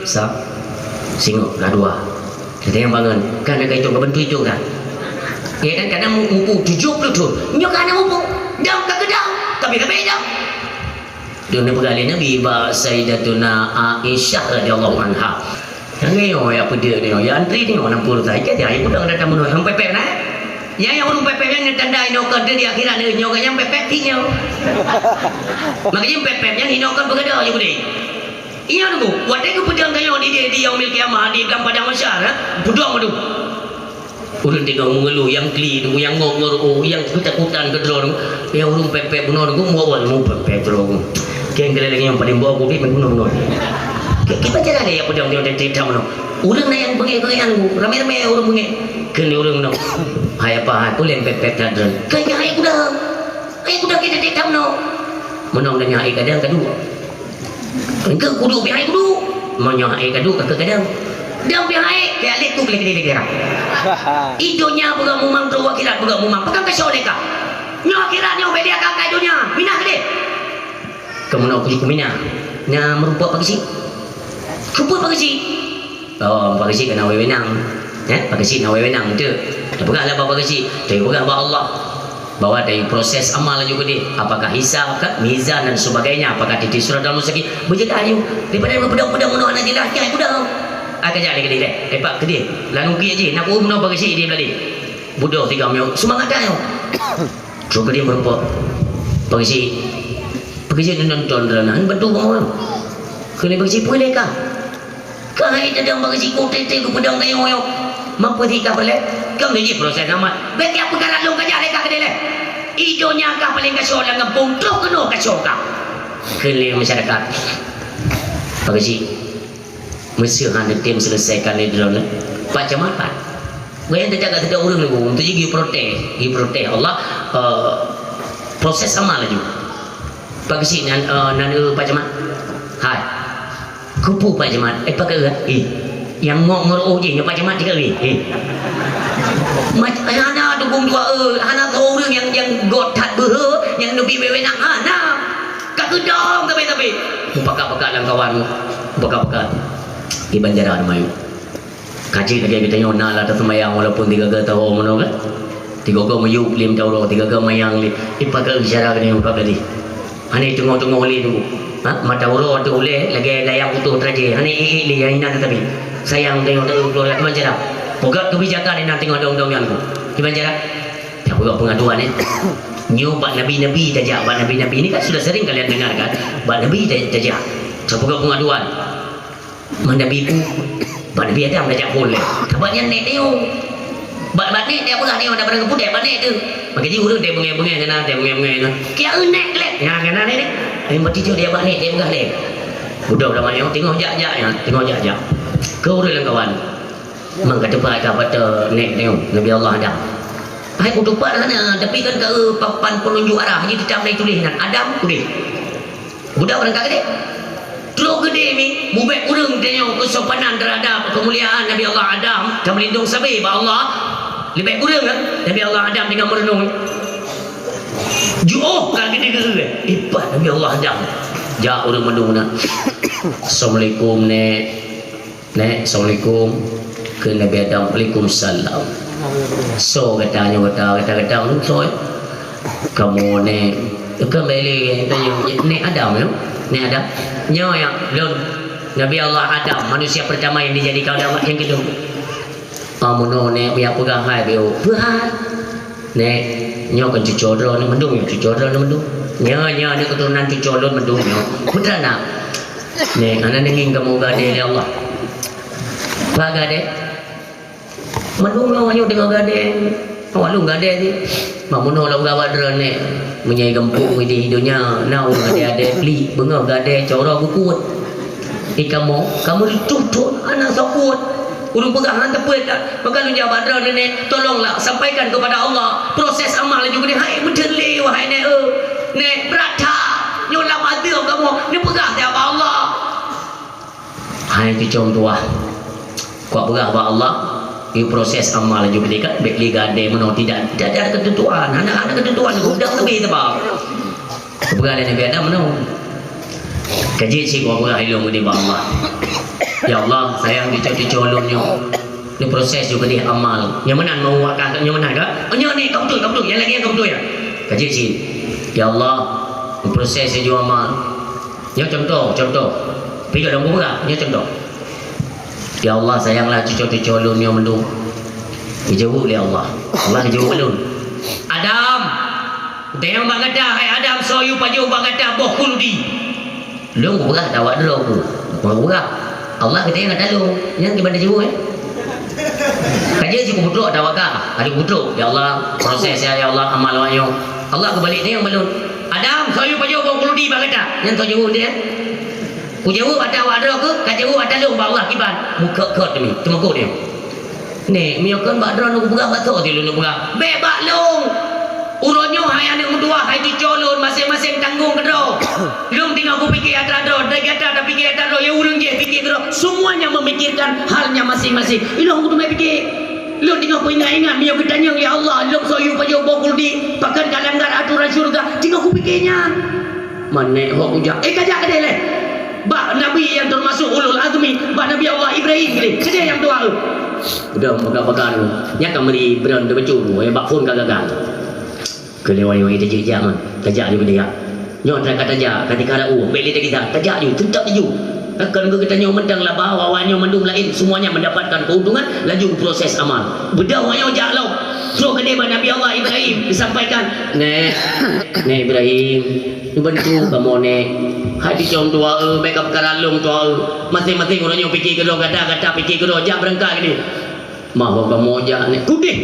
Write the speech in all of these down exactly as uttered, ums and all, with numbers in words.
Sa, singoh, ka dua. Kita nyang bangun, kan ada itu, ka bantu itu kan. Ya kan, kadang mu-, mupu tujuh puluh tahun. Nyoe ka hana mupu. Dam ka keudam, tapi ka beda. Dia ni peugah lé Nabi bak Sayyidatuna Aisyah radhiyallahu anha. Nyoe ya peudeuh nyoe, ya antri nyoe enam puluh tahun. Jadi, ayo udah datang menurut sampai pep nah. Ya, yang ureuëng pep-pep nyan tanda inoe kon di akhirat nyoe, nyoe nyang pep-pep ti nyoe. Makanya pep-pep nyan inoe kon beugada je gudeh. Iya nunggu, watée geupeudong tanyoe di, di, di yaumil qiyamah, di dalam padang mahsyar, ha? Peudong tu. Ureuëng tengok mengeluh, yang kli nunggu, yang ngok ngeuruu, yang ketakutan keudroe nunggu, yang ureuëng pep-pep bunoe nunggu, mau awal mau pep-pep droe. Keng keliling yang paling bawah kubi bunoe-bunoe. Ki-, kita jalan ya peudong tanyoe di, di, di, di, di, ureuëng na yang bengek-bengek nunggu, ramé-ramé ureuëng bengek. Kheun ureuëng nyoe, "Hai apa hai, peue lé pep-pep that droe?" "Keu nyoe hai kuda. Hai kuda kita di tam nyoe." Meunong dan nyoe hai kadang ka duek. Engkau kudu pi hai kudu. Meunyoe hai ka duek ka kadang. Dang pi hai, keu alet tu lagi lagi. Itu nya peugah mumang tu akhirat peugah mumang. Pegang ka syok leka. Nyoe akhirat nyoe beda ka kai dunia. Minah deh. Kemudian aku ikut minah. Nya merupakan pakcik. Keupeue pakcik? Oh, pakcik kena wewenang. Eh, pakcik na wewenang tu. Peugah lah bak pakcik, tapi peugah bak Allah. Bahwa dari proses amal juga deh, apakah hisab kah, mizan dan sebagainya, apakah titik siratal mustaqim, berjalan aja. Daripada berpedang-pedang menua anak jelas, nyai pedang. Akan jadi ke dia, eh, pak ke dia. Lalu pergi aja, nak urus menua pakcik dia beladi. Bodoh tiga mil, semangat dah nyoe. Trok ke dia merumpok. Pakcik, pakcik nonton dah, nak bantu orang. Kena pakcik pun leka. Keuhai tadong bak risiko teuntèe geupeudong tanyoe nyoe. Mampu sih ka peureulèe? Keu lé jih proses amat. Bèk tiep peukara lôn ka jak lé ka keudéh lé. I donya ka paleng kasoe lam gampông, troh keunoe kasoe ka. Kheun lé masyarakat. Pak Geuchik, meuseu han teutem seuleusaikan lé droeneuh. Pak Camat, Pak. Gobnyan teujaga teuka ureueng lé, untuk jih geuprotes, geuprotes Allah, eh, proses amal laju. Pak Geuchik nan, eh, nan, eh, Pak Camat. Hai. Keupeue Pak Camat? Eh, pakai, eh. Nyang ngok ngon roh jih, nyoe Pak Camat tiga kali. Eh. Mac-, eh, hana dukung dua, eh, hana soe ureueng nyang, nyang göt that beuhe, nyang neubi wewenang, hana. Ka keudong tapi-tapi. Mupakat-pakat lam kawan, mupakat-pakat. Di Banjaran Melayu. Ka jeuet lagèe geutanyoe na lam taseumayang walaupun tiga-tiga tahun meunoe kan. Tiga-tiga miyup lé mata uroe, tiga-tiga mayang lé. Ipakat bicara keunoe mupakat tadi. Hana teungoh-teungoh lé tu. Ha, mata uroe tu ulèe lagèe layang putôh teuraja. Hana ék-ék lé nyang inan teutabé. Sayang teuh teuh keuluwarga teuma cara. Peugöt keubijakan inan teungoh dong-dong nyan tu. Kiban cara? Tapeugöt peungaduan, eh. Nyoe bak nabi-nabi tajak, bak nabi-nabi ni kan sudah sering kalian dengar kan? Bak nabi ta-, tajak. Tapeugöt peungaduan. Meunabi pu, bak Nabi Adam tajak phôn lé. Sabab nyan nèk nyoe. Bak, bak nèk dia peugah nyoe, daripada geupeudak bak nèk tu. Maka jih ureueng dia beungèh-beungèh sana, dia beungèh-beungèh sana. Kia eu nèk lé. Nya, kana nèk ni. Ai meuti jih dia bak nèk, dia peugah lé. Budak dah mayang, teungoh jak-jak nya, teungoh jak-jak. Keu ureueng lam kawan. Mang ka teupat ka bak nèk nyoe, Nabi Allah Adam. Hai kutupat hana, tapi kan ka eu papan peununjuk arah, jih teutab na tuléh nyan, Adam udép. Budak barangkat geude. Trok geude mi, bubek ureueng tanyoe keusopanan terhadap keumuliaan Nabi Allah Adam, ka meulindong sabe bak Allah. Leubeh ureueng, eh, Nabi Allah Adam dengan meureunoe. Jiôh ka geude geuh, eh, ipat Nabi Allah Adam. Jak ureueng mandum na. Assalamualaikum, Nèk. Nèk, assalamualaikum. Kheun Nabi Adam, "Waalaikumsalam." Soe gata nyoe gata, gata, gata, soe? Kamoe nèk, bukan bèk lé, tanyong, nèk Adam, ya? Nèk Adam. Nyoe, ya, lôn. Nabi Allah Adam, manusia pertama yang dijadikan ulama yang kedua. Ah, meunoe nèk, biar peugah hai, biar peugah hai. Nèk, nyoe kon cucoe droeneuh mandum, nyoe cucoe droeneuh mandum. Nyoe, nyoe, nyoe keuturonan cucoe lôn mandum nyoe. Putra na. Nèk, hana neungieng kamoe geuade lé Allah. Peue geuade? Mandum nyoe, nyoe teungoh geuade. Awak lôn geuade cit. Mak meunoe lôn geuade droeneuh nèk. Meunyoe gampông idéh donya, na ureueng geuade-ade plik, beungoh geuade coro geukuet. Di kamoe, kamoe leutuh thon hana soe kuet. Ureueng peugah han teupeu that, maka lôn jak bak droeneuh nèk, tolonglah sampaikan kepada Allah proses amal laju geude hai meuteun lé wahai nèk, eh. Nèk, brat that nyoe lam azeub kamoe neupeugah that bak Allah. Hai cucoe meutuwah, kupeugah bak Allah, di proses amal laju geude kan bèk lé geuade meunoe tidak, tidak ada ketentuan, hana, hana ketentuan, gudang leubeh teuba. Kupeugah lé Nabi Adam meunoe. Ka jeuet cit kupeugah ilôn geude bak Allah. Ya Allah, sayang cuco-cuco lôn nyoe. Neuproses ju keudeh amal. Nyoe meunan meuwakah, nyoe meunan ka? Oh, nyoe ni, ka beutôi, ka beutôi. Nyang lagèe nyan ka beutôi, ya? Ka jeuet cit. Ya Allah, neuproses ju amal. Nyoe contoh, contoh. Pi ka dong beurah, nyoe contoh. Ya Allah, sayanglah cuco-cuco lôn nyoe mandum. Geujaweueb lé Allah. Allah geujaweueb lôn. Adam, tanyong bak gata, hai Adam, soe yue pajoh bak gata boh khuldi? Lôn beurah ata awak droe ku. Beurah. Allah geutanyong ata lôn. Nyan kiban jaweueb, eh? Ka jeuet si kubutrok ata awak ka. Ada kubutrok. Ya Allah, proses ya, ya Allah, amal awak nyoe. Allah geubalek tanyong bak lôn. Adam, soe yue pajoh boh khuldi bak gata? Nyan soe jaweueb dia. Kujaweueb ata awak droe keuh, ka jaweueb ata lôn bak Allah kiban. Meukeut-keut mi, teumeukot nyoe. Nèk, meunyoe kon bak droeneuh kupeugah bak soe dilôn neupeugah. Bèk bak lôn. Uroe nyoe hai aneuk meutuwah, hai cuco lôn, maséng-maséng tanggong keudroe. Lôn teungoh kupike atra droe, dari gata tapike atra droe, ya ureueng jih pike keudroe. Semuanya memikirkan halnya masing-masing. Ilôn kuteumé pike. Lôn teungoh peuingat-ingat, meunyoe geutanyong, "Ya Allah, lôn soe yue pajoh boh khuldi, pakon ka langgar atoran syeuruga?" Teungoh kupike nyan. Manék hok kujak. Eh, kajak keudeh lé. Bak nabi nyang teumasok ulul azmi, bak Nabi Allah Ibrahim keudeh. Keudeh nyang dua. Udah peugah-peugah tu. Nyan ka meuri beuron teubeutôi, eh, bak phon ka gagal. Keu lewat nyoe tajak-jak man. Tajak ju keudeh. Nyoe ka tajak, ka tikara u. Bèk lé kita, tajak ju, teutap ju. Kan keu geutanyoe mantong laba, awak nyoe mandum laén, semuanya mendapatkan keuntungan, laju proses amal. Beudôh awak nyoe jak lom. Trok keudeh bak Nabi Allah Ibrahim, disampaikan, "Nèk, Nèk Ibrahim, Neubantu kamoe, Nèk. Hai cuco tuha, eh, bèk ka peukara lôn tuha, eh. Maséng-maséng uroe nyoe pike keudroe, gata-gata pike keudroe, jak beurangkat keudeh." "Mah ho kamoe jak, Nèk." Keudeh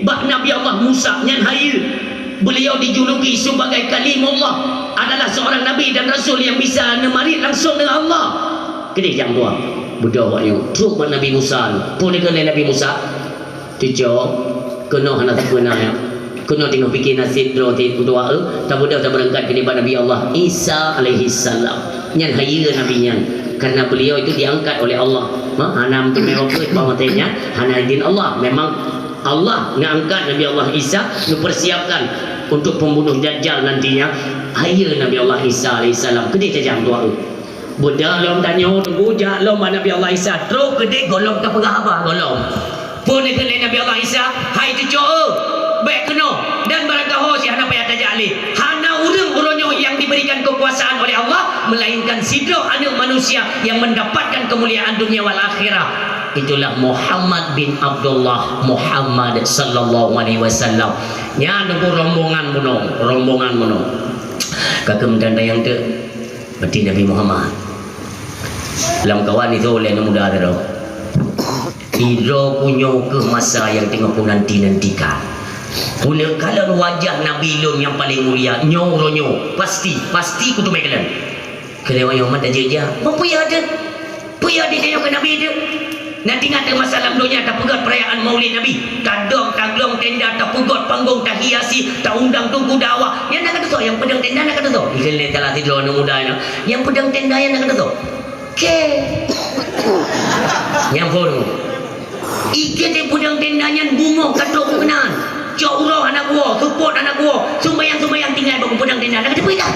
bak Nabi Allah Musa nyan hayeue. Beliau dijuluki sebagai Kalimullah, adalah seorang nabi dan rasul yang bisa neumarit langsung dengan Allah. Keudeh jak tuha. Beudôh awak nyoe. Trok bak Nabi Musa. Peue neukheun lé Nabi Musa? Cuco, keunoe hana sapeue na, ya. Keunoe teungoh pike naseb droe ti meutuha, eh, tabeudôh tabeurangkat keudeh bak Nabi Allah Isa alaihissalam. Nyan hayeue nabi nyan, karena beliau itu diangkat oleh Allah. Ha, hana meuteumé waktu bak watèe nyan, hana idin Allah. Memang Allah neuangkat Nabi Allah Isa, neupersiapkan untuk pembunuh Dajjal nantinya. Hayeue Nabi Allah Isa alaihissalam. Keudeh tajak tuha, eh. Beudôh lom tanyoe, teungku, jak lom bak Nabi Allah Isa. Trok keudeh gohlom tapeugah haba gohlom. Peue neukheun lé Nabi Allah Isa, "Hai cuco, eh, bèk keunoe, dan barangkaho cit hana payah tajak lé. Hana ureueng uroe nyoe nyang diberikan kekuasaan oleh Allah, melainkan sidroe aneuk manusia yang mendapatkan kemuliaan dunia wal akhirah. Itulah Muhammad bin Abdullah Muhammad sallallahu alaihi wasallam." Nyan teungku rombongan bunoe, rombongan bunoe. Ka keumeudang dayang teuk. Berarti Nabi Muhammad. Lam kawan itu oleh aneuk muda tadi. Sidroe ku nyoe keuh masa nyang teungoh kunanti-nantikan. Kuneuk kalon wajah Nabi lôn nyang paleng mulia, nyoe uroe nyoe. Pasti, pasti kuteumé kalon. Keu lewat nyoe mat tajak-jak. Peue ya deuh? Peue ya deuh tanyoe keu Nabi deuh? Na teuingat masa lam donya tapeugöt peurayaan Maulid Nabi? Tadong, taglong tenda, tapeugöt panggong, tahiasi, taundang teungku dakwah. Nyan na ka tutoe, nyang peudong tenda na ka tutoe. Ikheun lé salah sidroe aneuk muda nyan, nyang peudong tenda nyan na ka tutoe. Oke. Nyang phôn. Ikheun lé peudong tenda nyan bungoh ka trok keunan. Cok uroe hana kuwoe, seupôt hana kuwoe, sumbayang-sumbayang tinggai bak peudong tenda. Na ka teupeu dah.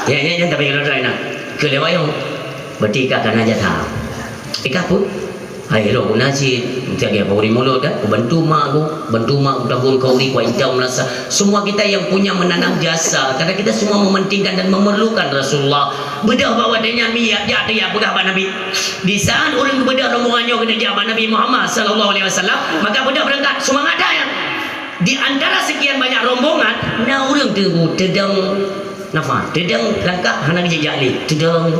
Ya, ya, ya, tapi kalau dah na. Keu lewat nyoe. Berarti ka kana jasa. Ikah pun, hai, roh guna cit, meusé lagèe peuri mulod kan, kubantu mak ku, bantu mak ku tabung khauri, ku intong meulasa. Semua kita yang punya menanam jasa, karena kita semua mementingkan dan memerlukan Rasulullah. Beudôh bak watèe nyan mi jak, jak, jak peugah bak Nabi. Di saat ureueng geubeudôh rombongan nyoe keuneuk jak bak Nabi Muhammad sallallahu alaihi wasallam, maka beudôh beurangkat, seumangat that nyan. Di antara sekian banyak rombongan, na ureueng teuh teudong nafas, teudong langkah hana geujak lé, teudong.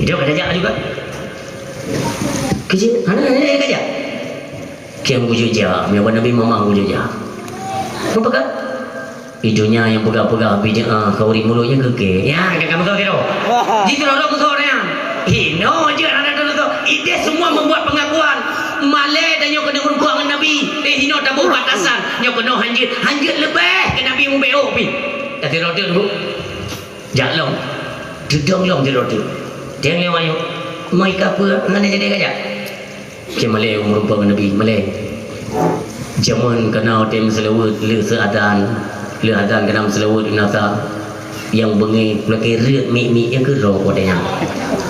Itu ka tajak juga. Keujeut, hana, hana, hana tajak. Kieng kujak jak, meunyoe Nabi Muhammad kujak jak. Peue peugah? Di donya nyang peugah-peugah bid'ah, khauri mulod nyan keu kèe. Ya, ka, ka meusoe sidroe. Di sidroe meusoe nyan. Hinoe jeuet hana teusoe. Idéh semua membuat pengakuan. Malèe tanyoe keuneuk meurumpok ngon Nabi. Eh, hinoe taboh batasan. Nyoe keunoe hanjeuet, hanjeuet leubeh keu Nabi mubeuet pih. Ka sidroe teuk, Bu. Jak lom. Teudong lom sidroe teuk. Deng lé wayong. Mai ka peue, hana jadi ka jak. Oke, malèe meurumpok ngon Nabi, malèe. Jameun kana watèe meuseulaweuet, lheueh seuadan, lheueh adan kana meuseulaweuet, binasa. Nyang beungèh, lakèe reuet mik-mik, nyang keudroe watèe nyan.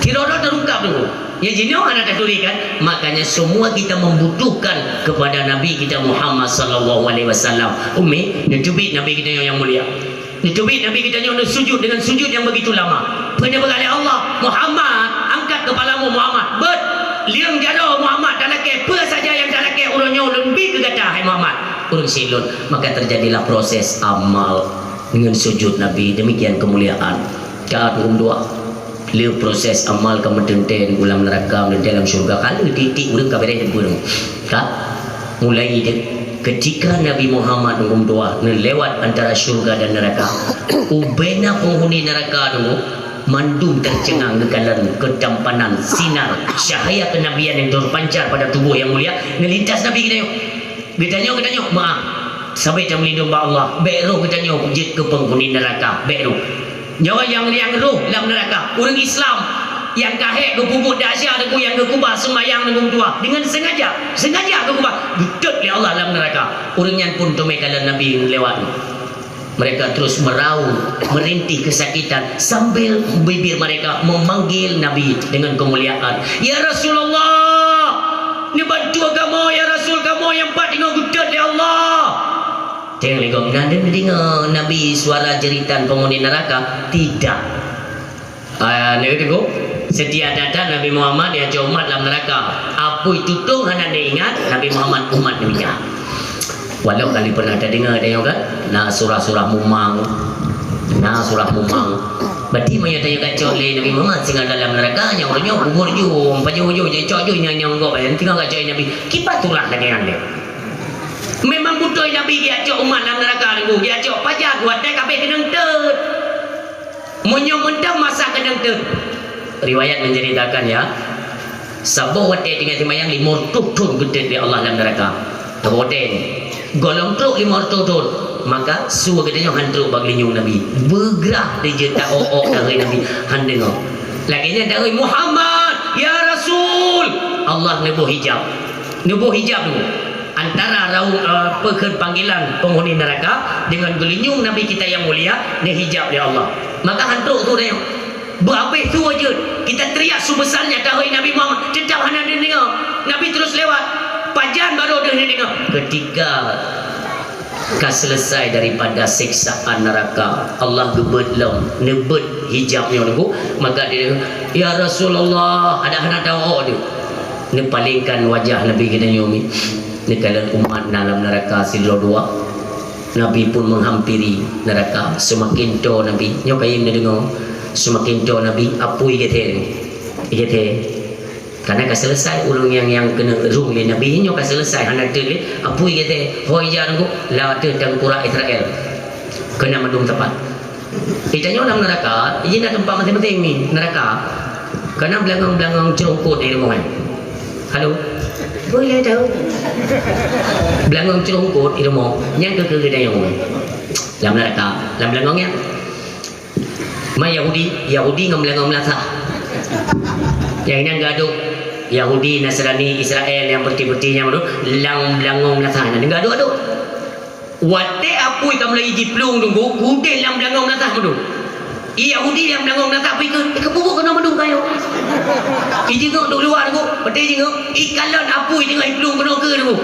Sidroe-droe teurungkap, Ya, jinoe hana taturi kan? Makanya semua kita membutuhkan kepada Nabi kita Muhammad sallallahu alaihi wasallam. Umi, neuteubiet Nabi kita nyang mulia. Neuteubiet Nabi kita nyoe neusujud dengan sujud yang begitu lama. Peue neupeugah lé Allah, "Muhammad, angkat kepalamu, Muhammad." Beuet, lieng jaroe Muhammad talakée, peue saja nyang talakée uroe nyoe lôn bi keu gata, hai Muhammad. Ureuëng syiek lôn, maka terjadilah proses amal dengan sujud Nabi. Demikian kemuliaan. Ka ureuëng dua. Lé proses amal ka meuteuntèe u lam neuraka, meuteuntèe lam syeuruga. Ka lheueh tieb-tieb ureuëng ka beureh teumpeue. Ka mulai deh ketika Nabi Muhammad ureuëng dua neulewat antara syeuruga dan neuraka, ubena penghuni neuraka dulu mandum tercengang geukalon keutampanan sinar cahaya kenabian yang terpancar pada tubuh yang mulia neulintas Nabi kita nyoe. Geutanyoe, geutanyoe, meu'ah. Sabe tameulindong bak Allah. Bék roh geutanyoe jeuet keu penghuni neuraka. Bék roh. Nyoe nyang, nyang roh lam neuraka, ureuëng Islam nyang ka hék geupeubuet dahsyat deungon nyang geukeubah seumayang deungon dua. Dengan sengaja, sengaja geukeubah. Geutot lé Allah lam neuraka. Ureuëng nyan pun teumé kalon Nabi lewat. Mereka terus meraung, merintih kesakitan, sambil bibir mereka memanggil Nabi dengan kemuliaan, "Ya Rasulullah, neubantu kamoe, ya Rasul, kamoe nyang pat ingat geutot lé Allah." Teuh lé gobnyan neudeungoe Nabi suara jeritan penghuni neraka? Tidak. Ah, neudeungoe? Setiap datang Nabi Muhammad, ya, cok umat lam neraka. Apui tutong hana neuingat, Nabi Muhammad umat neuingat. Walau kali pernah tadeungoe, deungoe kan? Na surah-surah mumang. Na surah mumang. Berarti meunyoe tanyoe gacok lé Nabi Muhammad singoh dalam neraka, nyang uroe nyoe kubur jeuem, pajoh-joh jicok jeuem nyang, nyang gob, nyang tinggai gacok lé Nabi. Kiban turah lagèe nyan lé. Memang beutôi Nabi geujak cok umat lam neraka nunggu, geujak cok pajan watèe ka abéh keunong teut. Meunyoe mantong masa keunong teut. Riwayat menceritakan, ya, saboh watèe tinggai seumayang lima reutôh thon geutot lé Allah lam neraka. Saboh watèe nyoe. Gohlom trok lima reutôh thon, maka su geutanyoe han trok bak geulinyueng Nabi. Beugrah dijeuet ta-ok-ok tahôi Nabi, han deungoe. Lagèe nyan tahôi, "Muhammad, ya Rasul!" Allah neuboh hijab. Neuboh hijab dulu antara raung, eh, peukheun panggilan penghuni neraka dengan geulinyueng Nabi kita yang mulia, neuhijab lé Allah. Maka han trok su tanyoe. Beuhabéh su jeuet, kita teriak su besarnya tahôi Nabi Muhammad, teutap hana neudeungoe. Nabi terus lewat. Pajan baru deuh neudeungoe. Ketika ka selesai daripada siksaan neraka, Allah geubeuet lom, neubeuet hijab nyoe nunggu, maka dia, "Ya Rasulullah, ada hana tahu tu." Neupalingkan wajah Nabi geutanyoe mi. Neukalon umat na lam neraka sidroe dua. Nabi pun menghampiri neraka. Seumaken toe Nabi, nyoe kayém neudeungoe, seumaken toe Nabi, apui geuthée. Geuthée. Karena ka selesai ureuëng nyang, nyang keuneuk rhueng lé Nabi nyoe ka selesai, hana teut lé, apui geuthée, hôi jan ku, lateuh tangkurak Israel. Keunan mandum teumpat. Geutanyoe lam neraka, jih na teumpat maséng-maséng mi, neraka. Keunan beulangong-beulangong ceurongkot di rumoh, eh. Halo? Boleh tahu. Beulangong ceurongkot di rumoh, nyan keuh keu geutanyoe. Lam neraka, lam beulangong nyan. Ma Yahudi, Yahudi ngon beulangong meulasah. Nyang nyan gadôh Yahudi, Nasrani, Israel nyang beureuti-beureuti nyan mandum, lam beulangong meulasah nyan gadôh-gadôh. Watée apui ka mulai jiplueng teungku, keudeh lam beulangong meulasah mandum. Yahudi lam beulangong meulasah apui keu, keu pupuk keunoe mandum kayu. Ijingeuk duek luwa teungku, watée ijingeuk, ikalon apui teungoh iplueng keunoe keu teungku.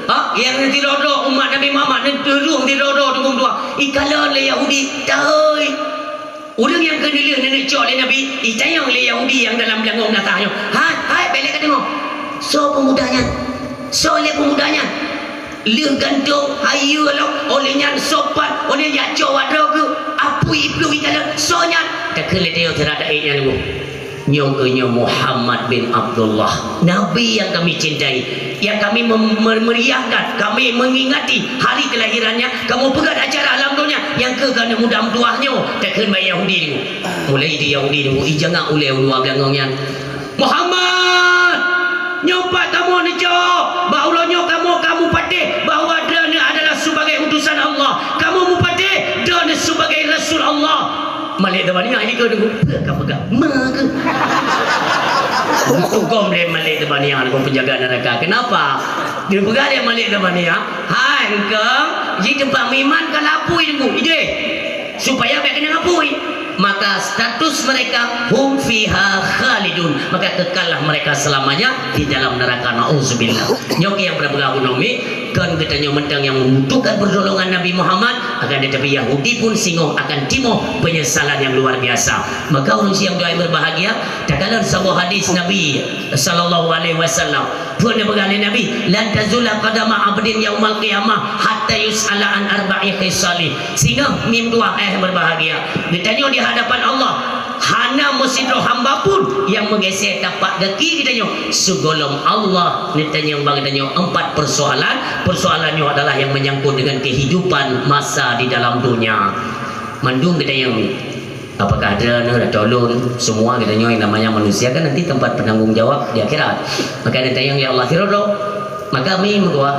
Ha, nyang sidroe-droe umat Nabi Muhammad nyan teurueng sidroe-droe teungku dua. Ikalon lé Yahudi, tahôi. Ureuëng nyang keuneulheueh neuneuk cok lé Nabi, itanyong lé Yahudi nyang dalam beulangong meulasah nyoe. Hai, hai, bék lé ka deungoe. Soe peumuda nyan? Soe lé peumuda nyan? Lheueh gantong, hayeue lom, óh lheueh nyan sopan, óh lheueh nyan jak cok bak droe geuh, apui iplueng ikalon, soe nyan? Takheun lé tanyoe sira taék nyan teungku. Nyoe keuh nyoe Muhammad bin Abdullah, Nabi yang kami cintai, yang kami mem-, mer-, meriahkan, kami mengingati hari kelahirannya, kamoe peugöt acara lam donya, nyang keuh keuneuk muda meutuwah nyoe, takheun bak Yahudi nyoe. Mulai di Yahudi nyoe, ijangak ulèe u luwa beulangong nyan. Muhammad! Nyoe pat kamoe neucok, bak uroe nyoe kamoe ka mupatéh bahwa droeneuh adalah sebagai utusan Allah. Kamoe mupatéh droeneuh sebagai rasul Allah. Malik Zabaniyah ini keu deungoe, peue ka peugah? Ma keuh. Geupeugom lé Malik Zabaniyah deungon penjaga neraka. Kenapa? Geupeugah lé Malik Zabaniyah, "Hai engkong, jih teumpat meuiman ka lam apui deungoe, ideh, supaya bék keunong apui." Maka status mereka, hum fiha khalidun, maka kekallah mereka selamanya di dalam neraka. Nauzubillah. Nyoe nyang peureulée bunoe mi, kon geutanyoe mantong nyang membutuhkan pertolongan Nabi Muhammad, akan tetapi Yahudi pun singoh akan timoh penyesalan yang luar biasa. Maka ureuëng syiah yang berbahagia, takalon saboh hadis Nabi sallallahu alaihi wasallam. Peue neupeugah lé Nabi, "Lan tazula qadama abdin yaumal qiyamah hatta yus'ala an arba'i khisalih." Singoh mim dua eh berbahagia. Geutanyoe di hadapan Allah, hana meusidroe hamba pun nyang meugeusé tapak gaki geutanyoe. Sigohlom Allah neutanyong bak geutanyoe empat persoalan. Persoalan nyoe adalah yang menyangkut dengan kehidupan masa di dalam dunia. Mandum geutanyoe Apakah droeneuh atau lôn, semua geutanyoe yang namanya manusia kan nanti tempat penanggung jawab di akhirat. Maka neutanyong lé Allah sidroe-droe. Maka mi meutuah,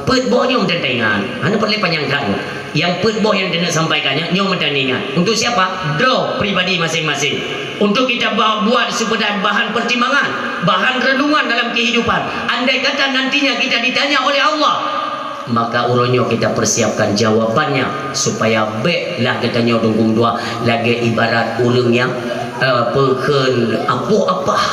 peuet boh nyoe meuteunteungan. Hana peureulée panyang that nyoe. Nyang peuet boh nyang keuneuk sampaikan nyoe, nyoe meuteunteungan. Untuk siapa? Droe pribadi masing-masing. Untuk kita ba-, buat sebagai bahan pertimbangan, bahan renungan dalam kehidupan. Andai kata nantinya kita ditanya oleh Allah, maka uroe nyoe kita persiapkan jawabannya, supaya bék lah geutanyoe dungkung dua lagée ibarat ureuëng nyang, eh, peukheun apoh apah.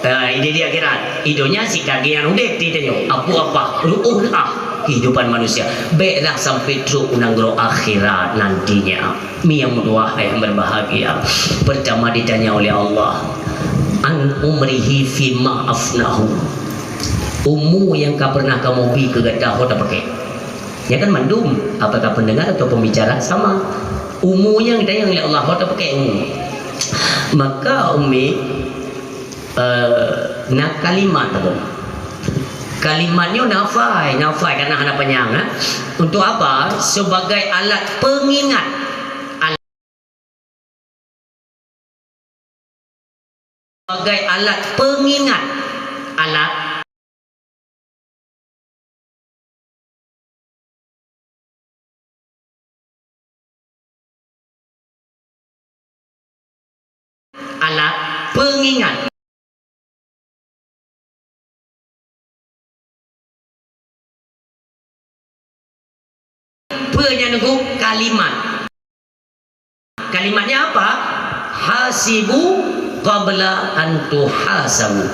Eh, di, di akhirat, idonya si kagéan udeb di tanyoe, apoh apah, ruoh ah kehidupan manusia. Bék lah sampai trok u nanggroe akhirat nantinya. Mi nyang meutuah yang berbahagia. Pertama ditanya oleh Allah, "An umrihi fima afnahu." Umu nyang ka pernah kamoe bi keu gata ho tapakée. Ya kan mandum, apakah pendengar atau pembicara sama. Umu nyang ditanyong lé Allah ho tapakée umu. Maka umi, eh, na kalimat apa? Kalimat nyoe nafai, nafai karena hana panyang, eh. Untuk apa? Sebagai alat pengingat. Sebagai alat pengingat. Alat. Alat pengingat. Peue nyan nunggu kalimat. Kalimatnya apa? Hasibu qabla an tuhasabu.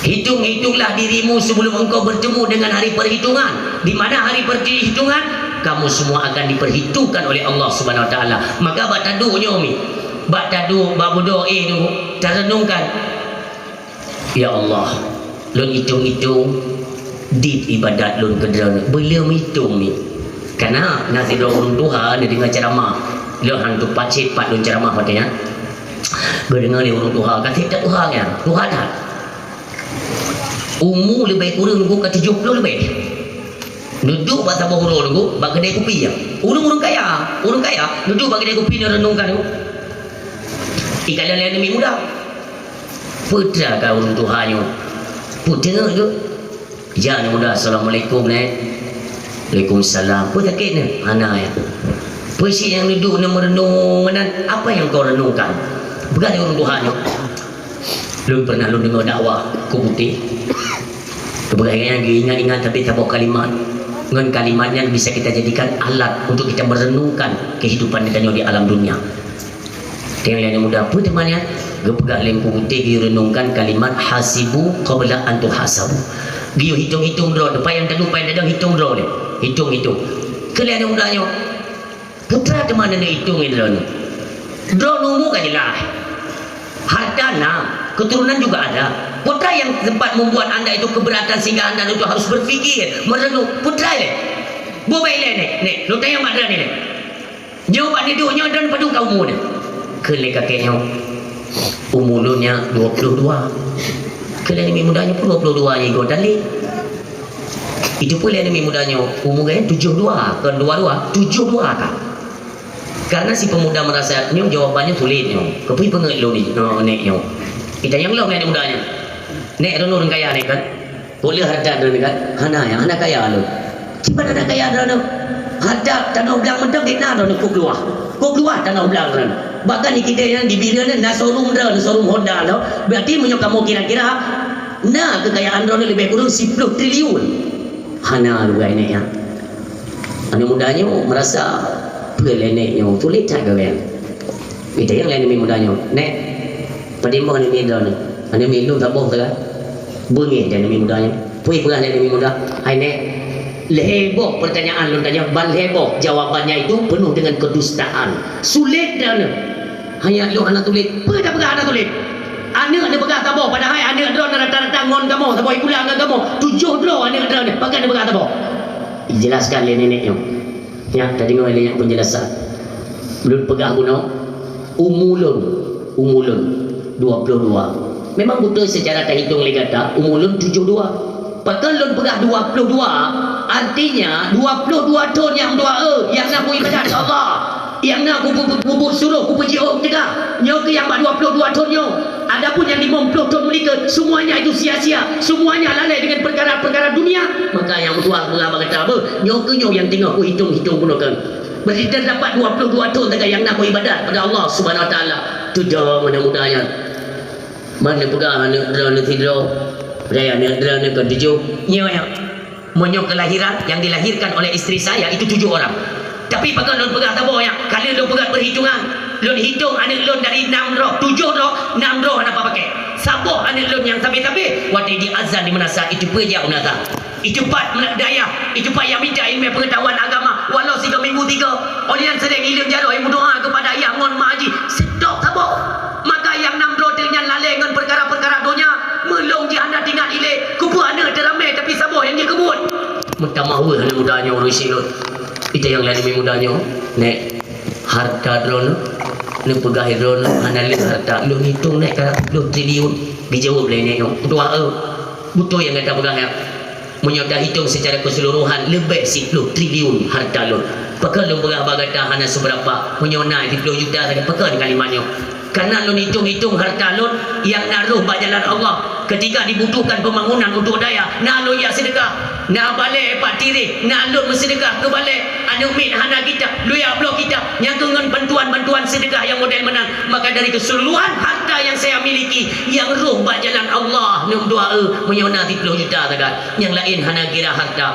Hitung-hitunglah dirimu sebelum engkau bertemu dengan hari perhitungan. Di mana hari perhitungan? Kamu semua akan diperhitungkan oleh Allah Subhanahu Wa Taala. Maka bak taduek nyoe mi, bak taduek, bak beudôh, eh, nunggu, tarenungkan. Ya Allah, lôn itong-itong dit ibadat lôn keu Droeneuh, beu lôn itong ni. Kana na sidroe ureuëng tuha neudeungoe ceuramah, lôn han teupat cit pat lôn ceuramah watée nyan. Geudeungoe lé ureuëng tuha, ka seb that tuha nyan, tuha that. Umu leubeh kureueng ka tujoh ploh leubeh. Neuduek bak saboh uroe nyoe, bak keudè kupi nyan. Ureuëng-ureuëng kaya, ureuëng kaya, neuduek bak keudè kupi neurenungkan nyoe. Ikalon lé aneuk muda. Peue teuma ka ureuëng tuha nyoe? Peue teungeut geuh? Ija aneuk muda, "Assalamualaikum, Nek." "Waalaikumsalam." "Peue sakét, Nek?" "Hana, ya." "Peue cit nyang neuduek neumeureunong meunan? Apa nyang kau renungkan?" Peugah lé ureuëng tuha nyoe. Lôn pernah lôn deungoe dakwah Kubuti. Keubeugaih nyan geuingat-ingat tapi saboh kalimat. Ngon kalimat nyan bisa kita jadikan alat untuk kita merenungkan kehidupan kita nyoe di alam dunia. Tengok lé aneuk muda, peue teuma nyan? Geupeugah lé Kubuti geurenungkan kalimat hasibu qabla an tuhasabu. Geuyue hitong-hitong droe, payang tadu, payang tadu, hitong droe lé. Hitong-hitong. Keu lé aneuk muda nyoe, Peue teuma neuitong lé droeneuh? Droeneuh umu ka jeulaih. Harta na, keturunan juga ada. Peue teuma yang sempat membuat anda itu keberatan sehingga anda itu harus berpikir, merenung? Peue teuma lé? Boh bèk lé, Nek, Nek, lôn tanyong bak droeneuh, Nek. Nyoe bak neuduek nyoe droeneuh padum ka umu neuh? Kheun lé kakek nyoe, "Umu lôn nyan dua puluh dua." Kheun lé aneuk muda nyoe, "Peue dua puluh dua nyoe igoe dalé?" Itu pun lé aneuk muda nyoe, umu geuh tujoh dua, kon dua dua, tujoh dua ka. Karena si pemuda merasa nyoe jawabannya sulit nyoe. Keupeue peungeut lôn ni, oh, nek nyoe. Itanyong lom lé aneuk muda nyoe. "Nek, droeneuh ureueng kaya nek kan? Peue lé hareuta droeneuh kan?" "Hana, ya, hana kaya lôn." "Kiban hana kaya droeneuh? Hareuta tanoh blang mantong na droeneuh kôp luwah. Kôp luwah tanoh blang droeneuh. Bahkan di kidée nyan, di Bireuen nyan na showroom droeneuh, showroom Honda nyoe. Berarti meunyoe kamoe kira-kira, na keukayaan droeneuh leubeh kureueng siploh triliun." Hana lé nek nyan. Aneuk muda nyoe merasa peue lé nek nyoe, sulit that geuh nyan. Ita yang lain demi muda nyoe. Nek, padé boh aneuk miet droeneuh? Aneuk miet lôn saboh sagai. Beungéh deh aneuk miet muda nyoe. Pui peugah lé aneuk miet muda, "Hai Nek, lhèe boh pertanyaan lôn tanyong, ban lhèe boh jawabannya itu penuh dengan kedustaan. Sulit droeneuh." "Hai nyak lôn hana sulit." "Peue tapeugah hana sulit? Aneuk neupeugah saboh, padahai aneuk droeneuh rata-rata ngon kamoe saboh sikula ngon kamoe. Tujoh droe aneuk droeneuh, pakon neupeugah saboh?" Dijelaskan lé nenek nyoe. Nyak, tadeungoe lé nyak penjelasan. Lôn peugah bunoe, umu lôn, umu lôn dua puluh dua. Memang beutôi secara tahitong lé gata, umu lôn tujoh dua. Pakon lôn peugah dua puluh dua, artinya dua puluh dua thon nyang dua e, nyang na kuibadat keu Allah, nyang na ku-, ku-, ku-, kubuet surôh, kupeujiôh teuka. Nyoe keuh nyang bak dua puluh dua thon nyoe. Adapun nyang limong ploh thon meulikeue, semuanya itu sia-sia, semuanya lalai dengan perkara-perkara dunia. Maka nyang meutuah peugah bak gata, beuh, nyoe keuh nyoe nyang teungoh kuhitong-hitong bunoe keuh. Berarti terdapat dua puluh dua thon sagai nyang na kuibadat pada Allah Subhanahu Wa Taala. Tujoh aneuk muda nyan. Ban neupeugah aneuk droeneuh sidroe, padahai aneuk droeneuh kon tujoh. Nyoe nyang Meunyoe kelahiran yang dilahirkan oleh istri saya itu tujuh orang. Tapi pakon lôn peugah saboh nyan, ka lheueh lôn peugah perhitungan. Lôn hitong aneuk lôn dari nam droe, tujoh droe, nam droe hana pakai. Saboh aneuk lôn nyang sabe-sabe, watèe jiazan di meunasah, itu peue jak meunasah. Itu pat meunasah dayah, itu pat nyang mita ilmu pengetahuan agama, walau sigoe minggu tiga. Oleh nyan sering ileuem jaroe meudoa kepada ayah ngon mak jih, seutôt saboh. Maka nyang nam droe teuh nyan lalè ngon peukara-peukara donya, meulông jih hana teuingat ilèe, keupeue aneuk teuramè tapi saboh nyang jikeubuet. Meutamah weueh aneuk muda nyoe ureueng syiek lôn. Ita nyang laén muda nyoe, "Nèk, harta droeneuh, neupeugah droeneuh hana lé harta, lôn hitong nèk ka ploh triliun." Geujaweueb lé nèk nyoe, "Dua e, beutôi nyang gata peugah nyan." Meunyoe tahitong secara keseluruhan, leubeh siploh triliun harta lôn. Pakon lôn peugah bak gata hana seubeurapa, meunyoe na siploh juta sagai, pakon kalimat nyoe? Karena lôn hitong-hitong harta lôn nyang na rôh bak jalan Allah. Ketika dibutuhkan pembangunan untuk dayah, na lôn jak seudeukah. Na balèe bak tireh, na lôn meuseudeukah keu balèe. Aneuk miet hana kitab, lôn jak bloe kitab, nyang keuh ngon bantuan-bantuan seudeukah nyang model meunan. Maka dari keseluruhan harta yang saya miliki, nyang rôh bak jalan Allah, neuem dua e, meunyoe na siploh juta sagai. Nyang laén hana kira harta.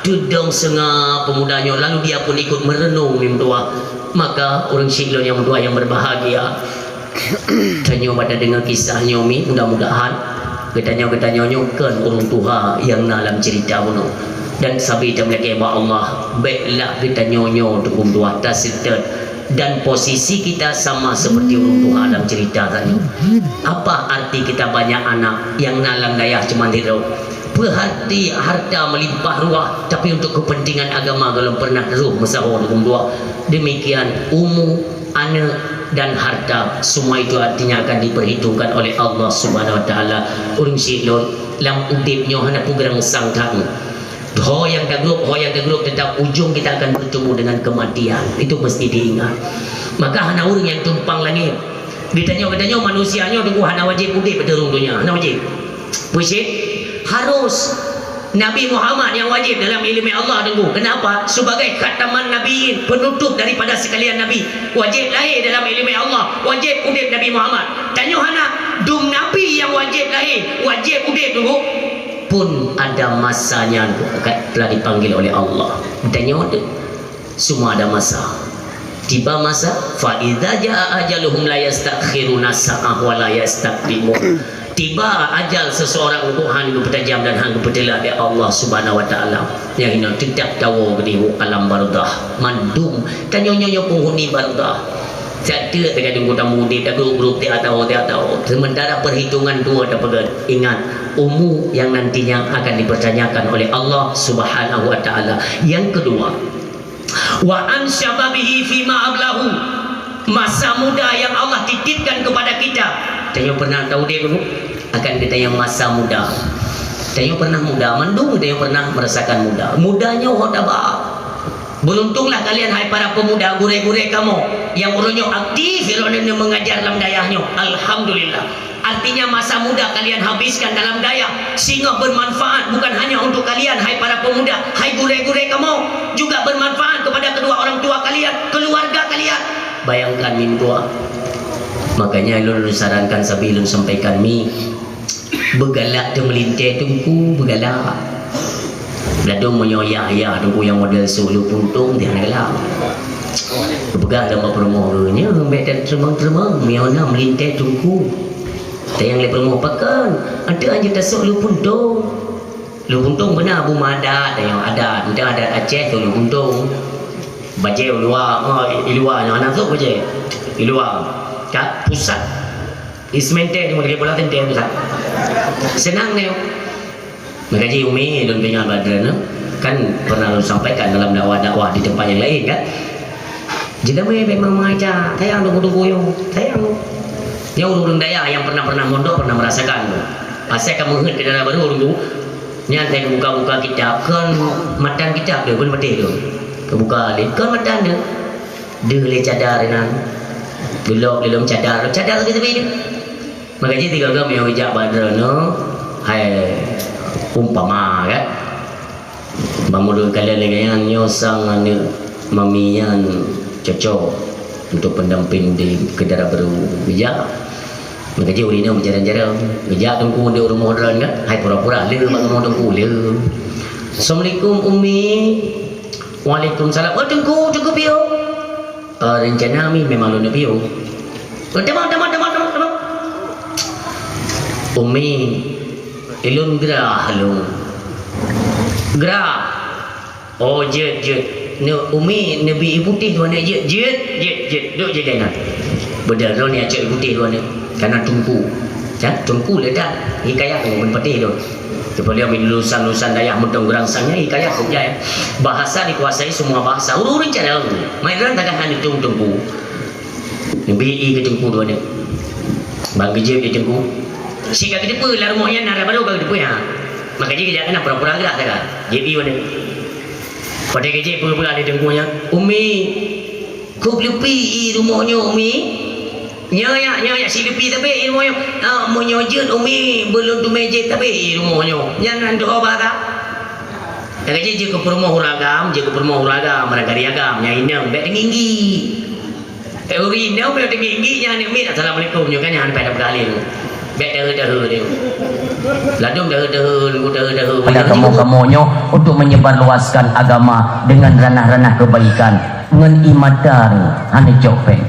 Teudong seungab peumuda nyoe, lalu dia pun ikut merenung meutuah. Maka ureueng syiek lôn nyang meutuah nyang berbahagia, tanyoe bak tadeungoe kisah nyoe mi, mudah-mudahan geutanyoe-geutanyoe nyoe kon ureueng tuha nyang na lam cerita bunoe. Dan sabe tameulakèe bak Allah, bèk lah geutanyoe nyoe teungku meutuah taseutôt dan posisi kita sama seperti ureueng tuha lam cerita tadi. Apa arti kita banyak anak nyang na lam dayah cuma sidroe? Peue arti harta meulimpah ruah, tapi untuk kepentingan agama golom pernah rôh meusaho dua. Demikian umu, aneuk, dan harta, semua itu artinya akan diperhitungkan oleh Allah Subhanahu Wa Taala. Ureueng syiek lôn, lam udép nyoe hana peue geurangsang that. Ho nyang tagrôp, ho nyang tagrôp, tetap ujung kita akan bertemu dengan kematian. Itu mesti diingat. Maka hana ureueng nyang tumpang langét. Geutanyoe, geutanyoe manusia nyoe teungku hana wajéb udép ateueh rhueng donya, hana wajéb. Peue cit? Harus. Nabi Muhammad nyang wajéb dalam ileumèe Allah teungku. Kenapa? Sebagai khataman nabiyyin, penutup daripada sekalian nabi. Wajéb lahé dalam ileumèe Allah, wajéb udép Nabi Muhammad. Tanyoe hana, dum nabi nyang wajéb lahé, wajéb udép teungku. Pun ada masanya telah dipanggil oleh Allah. Tanyoe deh. Semua ada masa. Tiba masa, fa idza jaa ajaluhum la yastakhiruna sa'ah wa la yastaqdimun. Tiba ajal seseorang untuk han geupeutajam dan han geupeuteulat lé Allah Subhanahu wa Taala. Nyang inoe teutap tawoe geudeh u alam barzakh. Mandum tanyoe nyoe penghuni barzakh. Satu terkadang geutanyoe udép dah grup-grup tiap tahun, tiap tahun. Sementara perhitungan dua dah peugah. Ingat, umu yang nantinya akan dipertanyakan oleh Allah Subhanahu wa Taala. Yang kedua, wa an syababihi fima ablahu. Masa muda yang Allah titipkan kepada kita. Tanyoe pernah tahu dia dulu? Akan kita yang masa muda. Tanyoe pernah muda, mandum tanyoe pernah merasakan muda. Muda nyoe ho taba. Beruntunglah kalian hai para pemuda gurèe-gurèe kamoe yang uroe nyoe aktif ilôn mengajar lam dayah nyoe. Alhamdulillah. Artinya masa muda kalian habiskan dalam dayah, singoh bermanfaat bukan hanya untuk kalian, hai para pemuda, hai gurèe-gurèe kamoe, juga bermanfaat kepada kedua orang tua kalian, keluarga kalian. Bayangkan mi meutuah. Makanya lôn, lôn sarankan sabe lôn sampaikan mi, beugalak teumeulintèe teungku, beugalak. Ladôm meunyoe yah-yah teungku nyang model sulu puntông, dia hana galak. Dah lama peurumoh ureuëng nyoe, bék that teureumang-teureumang, meunyoe na meulintée teungku. Tayang lé peurumoh pakon, anteuk anjeut tasok lu puntông. Lu puntông beuna bu madat, tayang adat, anteuk adat Aceh tu lu puntông. Bajée u luwa, oh, i luwa nyoe, hana sôk bajée. I luwa. Ka pusat. Ismente cuma lagée bola teuntée pusat. Seunang nyoe. Maka jih Umi, lôn tanya bak droeneuh, kan pernah lôn sampaikan dalam dakwah-dakwah di tempat yang lain, kan? Jeulamé bék mama Ica, sayang teuku-teuku nyoe, sayang. Nyoe ureuëng dayah nyang pernah-pernah mondok pernah merasakan tu. Asai ka meuheuet keu dara barô ureuëng tu, nyan asai buka-buka kitab, kon matan kitab tu, kon patéh tu. Buka lé, kon matan tu. Deuh lé cadar inan. Geulok lé lom cadar, cadar teupie-teupie tu. Maka jih tiga kami yang bijak bak droeneuh, hai umpama, kan? Bang Muluk kalian lagée nyan, nyoe sang aneuëk mami nyan cocok untuk pendamping di keu dara barô bijak. Maka jih ureuëng nyoe meujarang-jarang. Bijak teungku di rumoh droen, kan? Hai pura-pura le bak rumoh teungku le. Assalamualaikum, Umi. Waalaikumsalam. Oh, teungku, teungku piôh. Eh, rencana mi memang lôn piôh. Oh, teuma, teuma, teuma, teuma, teuma. Umi, ilôn grah lôn. Grah. Oh, jeuet, jeuet. Neu Umi, neubi ie putéh dua neu, jeuet, jeuet, jeuet, jeuet. Duek jeuet keunan. Beudôh droeneuh acok ie putéh dua neu. Kana teungku. Kan teungku le that. Hikayat ngon patéh lôn. Teupeu lheueh mi lulusan-lulusan dayah mantong geurangsang nyan, hikayat kok jai. Bahasa dikuasai semua bahasa. Ureuëng-ureuëng carông. Mai droen tagah hana tueng teungku. Neubi ie keu teungku dua neu. Bang geujeuet di teungku. Sika geuteupeue lam rumoh nyan na dara barô ka geuteupeue, ha. Maka jih geujak keunan pura-pura grah tagah. Jeuet ie dua neu. Watée geujeuet peue-peue di teungku nyan, "Umi, kok leupie ie rumoh nyoe, Umi?" "Nyoe yak, nyoe yak, si leupie tabé ie rumoh nyoe." "Ah, meunyoe jeuet Umi, beulôn teumé jeuet tabé ie rumoh nyoe." Nyan nan tuho bahasa. Nyang ka jeuet jeuet keu peurumoh ureuëng agam, jeuet keu peurumoh ureuëng agam, barangkali agam, nyang inong bék teunginggi. Eh, ureuëng inong bék teunginggi, nyan aneuk miet, "Assalamualaikum," nyoe kan nyan pada peugah lé. Bék deuhe-deuhe nyoe. Ladôm deuhe-deuhe, nunggu deuhe-deuhe. Pada kamoe-kamoe nyoe untuk menyebarluaskan agama dengan ranah-ranah kebaikan. Ngon ie mata nyoe, hana cok péng.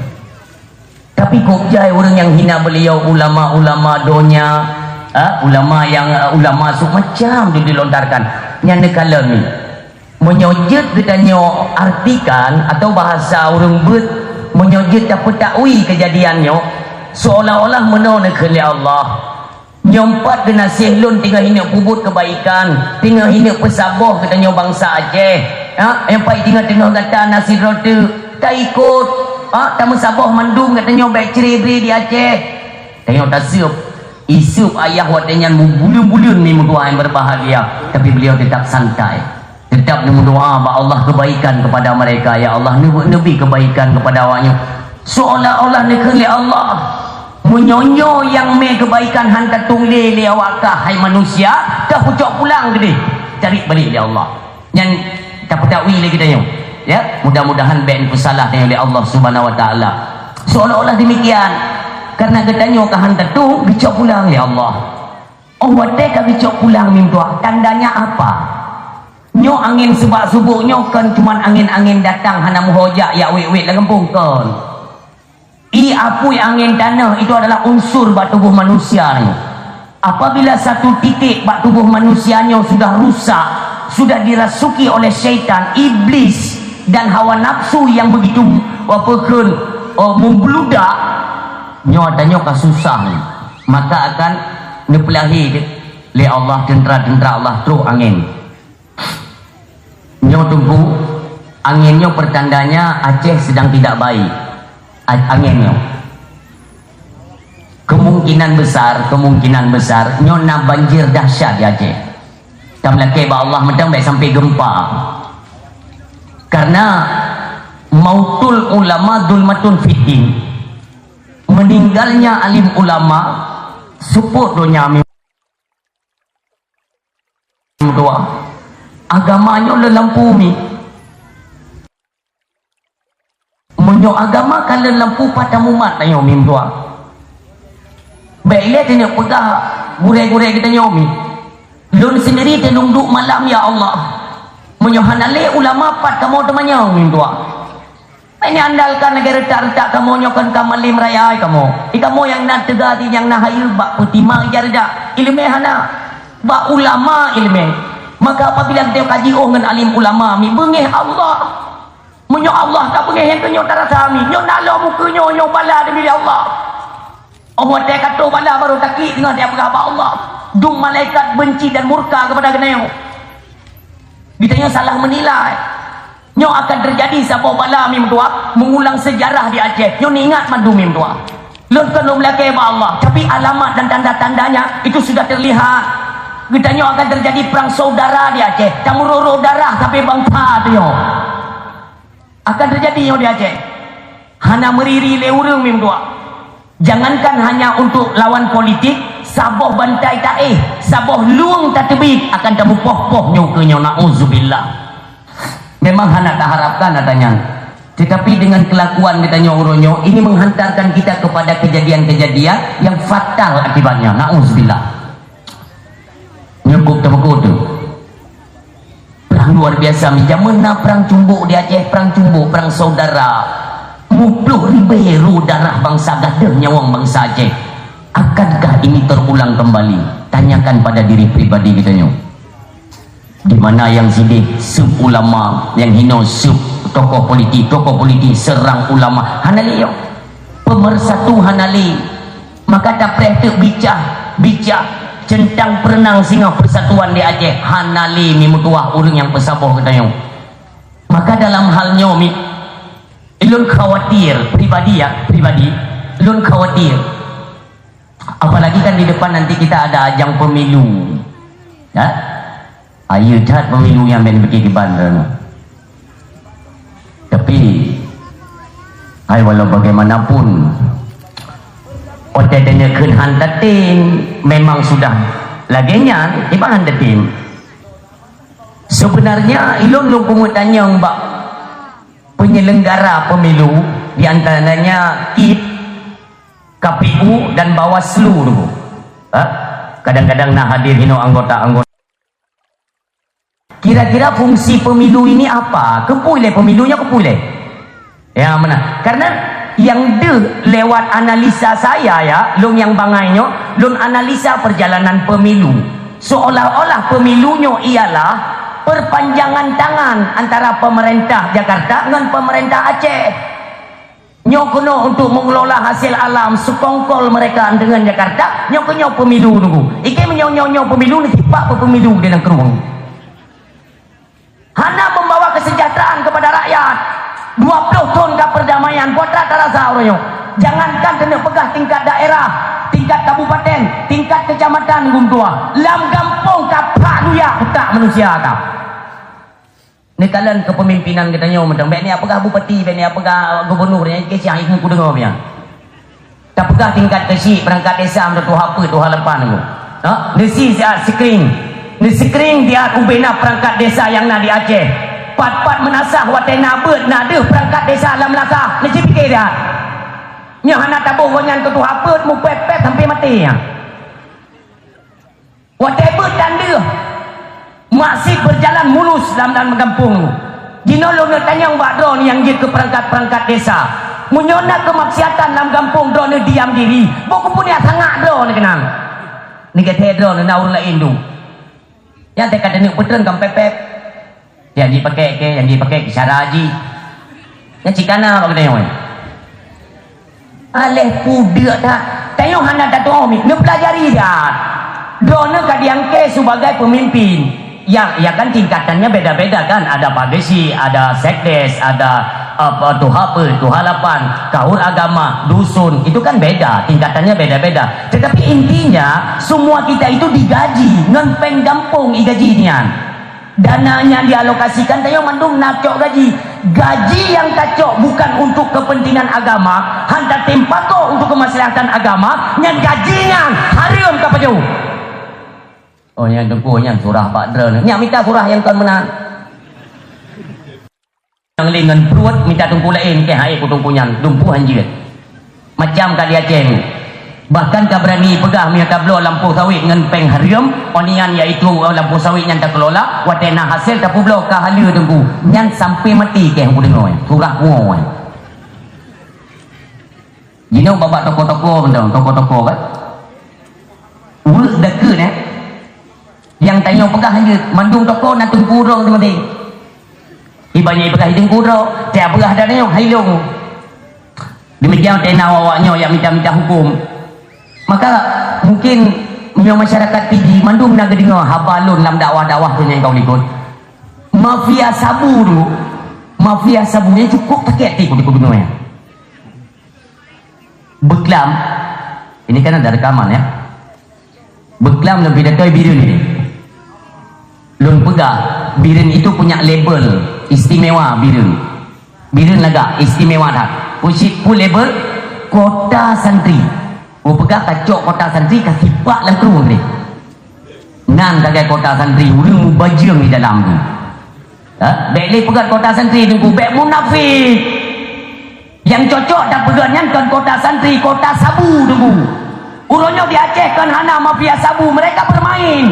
Tapi kok jai ureuëng nyang hina beliau, ulama-ulama donya, ha, ulama nyang, eh, ulama su macam di-, dilontarkan. Nyan neukalon ni. Meunyoe jeuet geutanyoe artikan atau bahasa ureuëng beuet, meunyoe jeuet tapeutakwi keujadian nyoe, seolah-olah meunoe neukheun lé Allah. Nyoe pat geunaséh lôn teungoh ineuk peubuet keubaikan, teungoh ineuk peusaboh geutanyoe bansa Aceh. Ha, nyoe pat teungoh-teungoh gata na sidroe teuk, taikot. Ha, tameusaboh mandum geutanyoe bék cre-bre di Aceh. Tanyoe taseup, iseup ayah watée nyan buleuen-buleuen mi meutuah nyang berbahagia, tapi beliau tetap santai. Tetap neumeudoa bak Allah kebaikan kepada mereka, "Ya Allah, neubi kebaikan kepada awaknyoe." Seolah-olah neukheun lé Allah, meunyoe nyoe nyang mé kebaikan han tatueng lé lé awak kah, hai manusia, kah kucok pulang keudeh, tarék balek lé Allah. Nyan tapeutakwi lé geutanyoe. Ya, mudah-mudahan bék neupeusalah tanyoe lé Allah Subhanahu Wa Taala. Seolah-olah demikian, karena geutanyoe kah han tatueng, geucok pulang lé Allah. Oh, watée ka geucok pulang mi meutuah, tandanya apa? Nyoe angén subak-subôk nyoe kon cuman angén-angén datang hana meuhojak jak wét-wét lam gampông, kon. Ie apui, angén tanoh itu adalah unsur bak tuboh manusia nyoe. Apabila satu titik bak tuboh manusia nyoe sudah rusak, sudah dirasuki oleh syaitan, iblis, dan hawa nafsu yang begitu, apa kheun, oh, membludak, nyoe tanyoe ka susah nyoe. Maka akan neupeulahé lé Allah, teuntara-teuntara Allah troh angén. Nyoe teungku, angén nyoe pertandanya Aceh sedang tidak baik. A-, angén nyoe. Kemungkinan besar, kemungkinan besar, nyoe na banjir dahsyat di Aceh. Tameulakée bak Allah mantong bék sampai gempa. Karena mautul ulama zulmatun fiddin. Meninggalnya alim ulama, seupôt donya mi meutuah. Agama nyoe lôn lampu mi. Meunyoe agama ka lôn lampu, pat tamumat tanyoe mi meutuah. Bék ilée tanyoe peugah gurée-gurée geutanyoe mi. Lôn sendiri teunong duek malam, ya Allah. Meunyoe hana lé ulama, pat kamoe teumanyong mi meutuah. Tanyoe andalkan lagèe reutak-reutak kamoe nyoe kon ka malém raya kamoe. Di kamoe nyang na teuga di nyang na hayeue bak peutima ija reutak. Ileumèe hana. Bak ulama ileumèe. Maka apabila geutanyoe ka jiôh ngon alim ulama, mi beungèh Allah. Meunyoe Allah ka beungèh nyang keu nyoe tarasa mi, nyoe na lom ukeue nyoe, nyoe bala teubiet lé Allah. Oh, watèe ka trôh bala barô takheun teungoh jipeugah bak Allah. Dum malaikat benci dan murka kepada geutanyoe. Geutanyoe salah menilai. Nyoe akan teujadi saboh bala mi meutuah, mengulang sejarah di Aceh. Nyoe neuingat mandum mi meutuah. Lôn kon lôn lakèe bak Allah, tapi alamat dan tanda-tandanya itu sudah terlihat. Geutanyoe akan terjadi perang saudara di Aceh. Tameurôh-rôh darah sampai bansa tanyoe. Akan terjadi nyoe di Aceh. Hana meuriri lé ureueng mi meutuah. Jangankan hanya untuk lawan politik, saboh bantai taéh, saboh lueng tateubiet akan tameupoh-poh nyoe keu nyoe, na'udzubillah. Memang hana taharapkan ata nyan. Tetapi dengan kelakuan geutanyoe uroe nyoe, ini menghantarkan kita kepada kejadian-kejadian yang fatal akibatnya, na'udzubillah. Nyoe kok teupeukot tu. Perang luar biasa, jameun na perang cumbok di Aceh, perang cumbok, perang saudara. Muplôh ribèe ru darah bansa gadoh nyawöng bansa Aceh. Akankah ini terulang kembali? Tanyakan pada diri pribadi geutanyoe. Di mana nyang sidéh seueb ulama, nyang hinoe seueb tokoh politik, tokoh politik serang ulama. Hana lé nyoe. Pemersatu hana lé. Maka tapreh teuk bicah, bicah teuntang peureunang singoh persatuan di Aceh, hana lé mi meutuah ureueng nyang peusaboh geutanyoe. Maka dalam hal nyoe mi, ulôn khawatir, pribadi ya, pribadi, ulôn khawatir. Apalagi kan di depan nanti kita ada ajang pemilu. Ya? Ayo that pemilu nyang ben beuki kiban tu. Tapi, hai walau bagaimanapun, otai tanya kheun han tatem, memang sudah lagèe nyan, iban han tatem. Sebenarnya, ilôn lôn peumeutanyoe bak penyelenggara pemilu, di antaranya kit, K P U dan Bawaslu tu. Ha? Kadang-kadang na hadir hinoe anggota-anggota. Kira-kira fungsi pemilu ini apa? Keupeue lé pemilu nyoe, keupeue lé? Ya, mana? Karena nyang deuh lewat analisa saya ya, lôn nyang bangai nyoe, lôn analisa perjalanan pemilu. Seolah-olah pemilu nyoe ialah perpanjangan tangan antara pemerintah Jakarta ngon pemerintah Aceh. Nyoe keunoe untuk mengelola hasil alam, sekongkol mereka dengan Jakarta, nyoe keunoe pemilu nunggu. Ike meunyoe nyoe nyoe pemilu, neusipak pemilu di nanggroe. Hana membawa kesejahteraan kepada rakyat. Dua puluh thon ka perdamaian, buat rata rasa orang nyoe. Jangankan keuneuk peugah tingkat daerah, tingkat kabupaten, tingkat kecamatan gum tuah. Lam gampông ka phak luyak utak manusia ka. Neukalon kepemimpinan geutanyoe mantong. Bèk neupeugah bupati, bèk neupeugah gubernur, nyang keusiah ikeu kudeungoe pian. Tapeugah tingkat keuchik, perangkat desa, mantong tuha peuet, tuha lapan tu. Ha? Neusi siat screen. Neuscreen siat ubena perangkat desa nyang na di Aceh. Pat-pat meunasah watèe na beuet, na deuh perangkat desa lam meunasah. Neujipike siat. Nyoe hana taboh gobnyan keu tuha peuet, mupèp-pèp sampai maté nyan. Watèe beuet dan deuh, masih berjalan mulus lam, lam gampông. Jinoe lôn neutanyong bak droeneuh nyang jeuet keu perangkat-perangkat desa. Meunyoe na keumaksiatan lam gampông droeneuh diam diri, boh keupeue sangap droeneuh keunan. Neugét droeneuh na ureueng laén dum. Nyang teuka taneuk peutreun ka pèp-pèp. Nyang jipakèk kèe, nyang jipakèk keuh cara jih. Nyan cit kana bak geutanyoe. Aléh pudeuek that. Tanyoe hana tatu'oh mi, neupeulajari that. Droeneuh ka diangkée sibagai peumimpin. Ya, ya kan tingkatannya beda-beda kan. Ada pagesi, ada sekdes, ada, apa, tuha peuet, tuha lapan, kaur agama, dusun. Itu kan beda, tingkatannya beda-beda. Tetapi intinya, semua kita itu digaji ngon péng gampông igaji nyan. Dana nyang dialokasikan tanyoe mandum na cok gaji. Gaji nyang tacok bukan untuk kepentingan agama, han tatem pakoe untuk kemaslahatan agama, nyan gaji nyan hareuem ka pajoh. Oh, nyan teungku nyan surah bak droeneuh. Nyak mita surah nyang kon meunan. Nyang lé ngon pruet mita teungku laén keu hai ku teungku nyan, dumpeue han jeuet. Macam ka di Aceh nyoe. Bahkan ka beurani peugah meunyoe tabloe lampôh sawét ngon péng hareuem, onian yaitu lampôh sawét nyan takelola, watée na hasé tapeubloe ka haleue teungku. Nyan sampai maté keu ku deungoe, surah kuwoe. Jinoe bak-bak toko-toko mantong, toko-toko kan. Ureuëng dakeuet, eh. Nyang tanyoe peugah jeuet, mandum toko na teungku droe teumadé. Iban nyang peugah teungku droe, tiap peugah dan nyoe hai lôn. Demikian tena awak nyoe yang minta-minta hukum. Maka mungkin meunyoe masyarakat Pidie mandum na geudeungoe haba lôn lam dakwah-dakwah tu nyang ka likot. Mafia sabu tu, mafia sabu ni cukup sakét hati ku di gubernur nyan. Beuklam, ini kan ada rekaman ya. Beuklam lôn pidato Bireuen ini. Lôn peugah, Bireuen itu punya label istimewa Bireuen. Bireuen lagak istimewa that. Pucit pu label kota santri. Ku peugah kacok kota santri ka sipak lam krueng ni. Nan sagai kota santri, ureuëng mubajeueng di dalam tu. Ha? Bék lé peugah kota santri teungku, bék munafik. Yang cocok tapeugah nyan kon kota santri, kota sabu teungku. Uroe nyoe di Aceh kon hana mafia sabu, mereka bermain.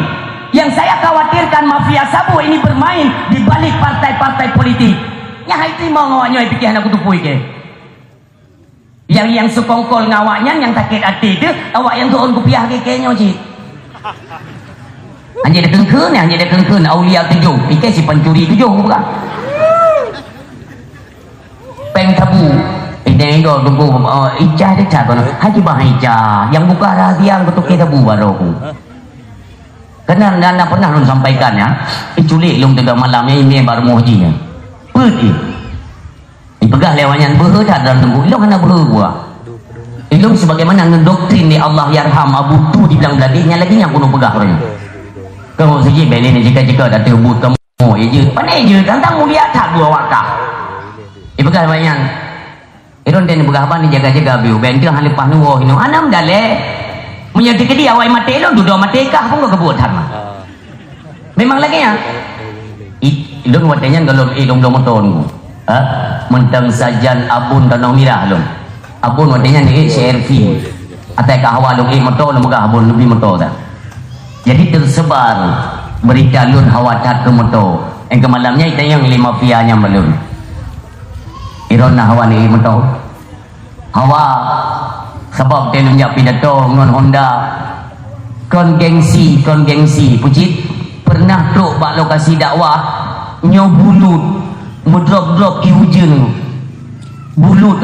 Yang saya khawatirkan mafia sabu ini bermain di balik partai-partai politik. Nyang hai timong awak nyoe pikir hana kutupui ke. Yang, yang sekongkol ngon awak nyan nyang sakét até teuh, awak nyang tuon kupiah keu nyoe cit. Anjing dah kengkeun, anjing dah kengkeun, aulia tujoh, ikai si pancuri tujoh bukan. Peng sabu, ini ego tunggu, oh, ijah dia cak, haji bah ijah, yang buka rahasia yang betul kita bu baru aku. Karena anda pernah lun sampaikan ya, iculik lung tiga malam ya, ini baru muji ya. Putih. Ipeugah lé awak nyan, beuhe that dalam teungku. Ilong hana beuhe buah. Ilong sebagaimana ngon doktrin di Allah yarham Abu Tu di Blang Bladeh, nyan lagi nyang keuneuk peugah ureueng nyan. Kamu siji bèk lé ni jika-jika dah teubut kamu, ya je. Pandai je, tantang mulia that dua wakah. Ipeugah awak nyan. Iron dan peugah ban dijaga-jaga biu. Bèk teuh han leupah nuwoe hinoe. Hana meudaleh. Meunyoe teukeudi awai maté lôn, dudoe maté kah pun geubuet that mah. Memang lagèe nyan. I, lôn watèe nyan golom ék lôn bloe moto nunggu. Ha? Mantong sajan Abon Tanoh Mirah lôn. Abon watèe nyan ék C R V. Atai ka hawa lôn ék moto, lôn peugah Abon leubeh moto dah. Jadi tersebar berita lôn hawa that keu moto. Nyang keu malam nyan itanyong lé mafia nyan bak lôn. Iron na hawa ék moto. Hawa, sabab teuh lôn jak pidato ngon Honda. Kon gengsi, kon gengsi. Pucit, pernah trok bak lokasi dakwah, nyoe bulut, meudrop-drop ié ujeuen. Bulut,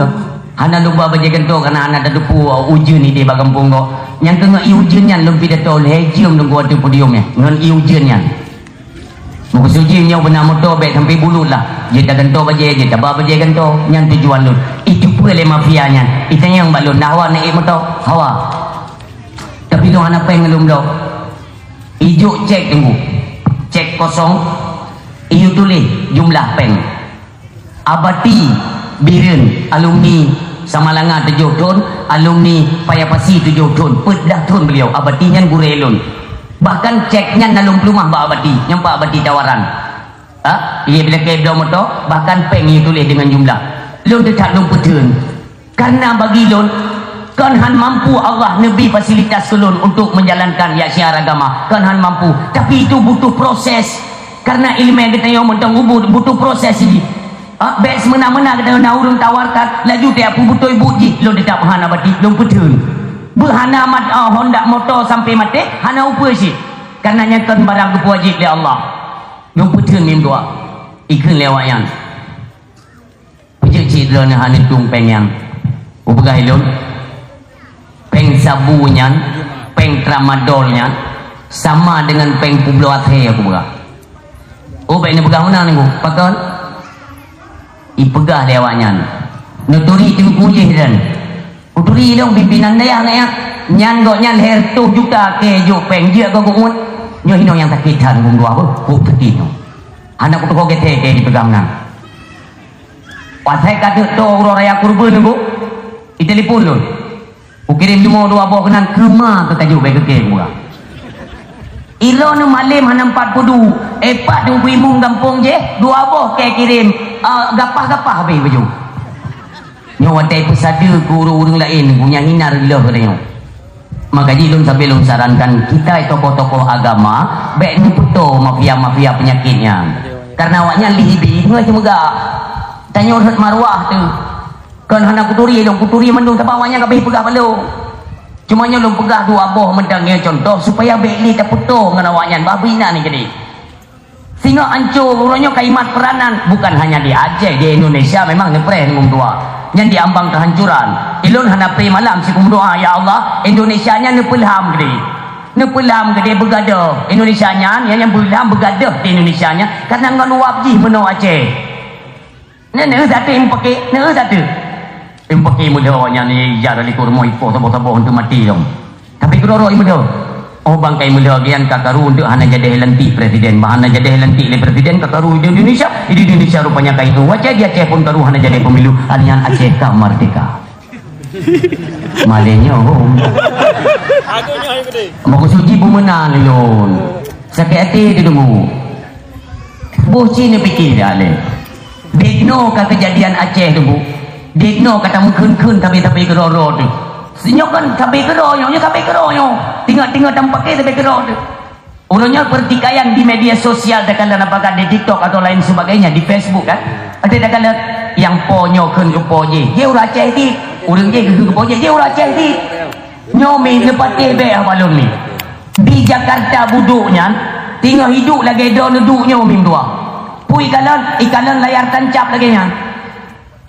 hana luba bajèe gantoe, karena hana tateupeue ujeuen idéh bak gampông gob. Nyang teungoh ié ujeuen nyan lôn pidato lhèe jeuem lôn kuat di podium nyan, ngon ié ujeuen nyan. Meukeusut jih nyoe beuna moto bèk sampai bulut lah. Jeuet tagantoe bajèe, jeuet taba bajèe gantoe. Nyan tujuan lôn. Iteupeue lé mafia nyan. Itanyong bak lôn, na hawa neuék moto? Hawa. Tapi lôn hana péng lôn bloe. Ijok cek teungku. Cek kosong. Iyue tuléh jumlah péng. Abati Bireuen, alumni Samalanga tujoh thon, alumni Paya Pasi tujoh thon, peuet blah thon beliau. Abati nyan gurèe lôn. Bahkan cek nyan na lôn peuleumah bak Abati, nyang bak Abati tawaran. Ha? Iya bila kai bloe moto, bahkan péng iyue tuléh deungon jumlah. Lôn teutab lôn peutheun. Karena bagi lôn, kon han mampu Allah neubri fasilitas keu lôn untuk menjalankan ya syiar agama. Kon han mampu. Tapi itu butuh proses. Karena ileumèe geutanyoe mantong ubit butuh proses jih. Ah, bèk seumena-mena geutanyoe na ureueng tawarkan, laju tajak peubeutôi buet jih, lôn teutab hana bati, lôn peutheun. Beuhana mat, ah, Honda moto sampai maté, hana upeue cit. Karena nyan kon barang geupeuwajéb lé Allah. Lôn peutheun mim dua. Ikheun lé awak nyan. Peujeuet cit droeneuh hana tueng péng nyan. Kupeugah ilôn, péng sabu nyan, péng tramadol nyan, sama dengan péng peubloe athée kupeugah. Oh, bèk neupeugah meunan nunggu. Pakon? Ipeugah lé awak nyan. Neuturi teungku jih dan. Kuturi ilôn pimpinan dayah nyan. Nyan gobnyan lhèe reutôh juta keu jok péng jeuet keu gobnyan. Nyoe hinoe nyang sakét that geuh dua beuh. Kok sakét nyoe. Hana kutukoe gèt-gèt dipeugah meunan. Pasai ka deuek tô uroe raya kurban nunggu, itelepon lôn. Kukirém jumo dua boh keunan keuma keu kajok bèk keu kèe murah. Ilôn malém hana meupat peudu, eh, pat teungku imum gampông jih, dua boh kèe kirém, ah, gapah-gapah habéh baju. Nyoe watèe peusadeue keu ureueng-ureueng laén, geuh nyan hina reuloh geutanyoe. Maka jih lôn sabe lôn sarankan kitai tokoh-tokoh agama bèk neupeutoe mafia-mafia peunyakét nyan. Karena awak nyan lihé bingoh teumeugah. Tanyoe rhot maruah teuh. Kon hana kuturi lôn, kuturi mandum, sabab awaknyan ka abéh peugah bak lôn. Cuma nyoe lôn peugah dua boh mantong nyoe contoh supaya bék lé tapeutoe ngon awaknyan, bah bri na ni jadi. Singoh ancô uroe nyoe kalimat peranan, bukan hanya di Aceh, di Indonesia memang neupreh ngon dua. Nyan diambang kehancuran. Ilôn hana preh malam sikum doa, "Ya Allah, Indonesia nyan neupeulham keudéh. Neupeulham keudéh beugadoh. Indonesia nyan, nyan nyang beuilham beugadoh di Indonesia nyan, karena ngon uap jih meunoe Aceh." Nyan neueu sateue meupaké, neueu sateue. Meupaké meulhô nyan ija dari kurma ipoh saboh-saboh untuk mati dong. Tapi keudroe-droe meulhô. Oh, bangkai meulhô gian ka karu untuk hana jadi lantik presiden. Bah hana jadi lantik lé presiden ka karu di Indonesia. Di Indonesia rupanya kain. Wacai di Aceh pun karu hana jadi pemilu. Alian Aceh ka merdeka. Malé nyoe. Meukeusut jih beumeunang lôn. Sakét até teudeungoe. Boh cit neupike dah lé. Dek noe ka keujadian Aceh tu, Bu. Dek noe ka tameukheun-kheun sabe-sabe keudroe-droe tu. Sinyoe kan sabe keudroe nyoe, nyoe sabe keudroe nyoe. Tinggai-tinggai tameupake sabe keudroe tu. Uroe nyoe pertikaian di media sosial takalon apakah di TikTok atau lain sebagainya, di Facebook kan. Ada takalon nyang po nyoe kheun keu po jih. Jih ureueng Aceh jih. Ureueng jih keu po jih, jih ureueng Aceh jih. Nyoe mi neupatéh bèk haba lôn mi. Di Jakarta budok nyan, teungoh hidup lagèe droeneuh duek nyoe mi meutuah. Peue ikalon, ikalon layar tancap lagèe nyan.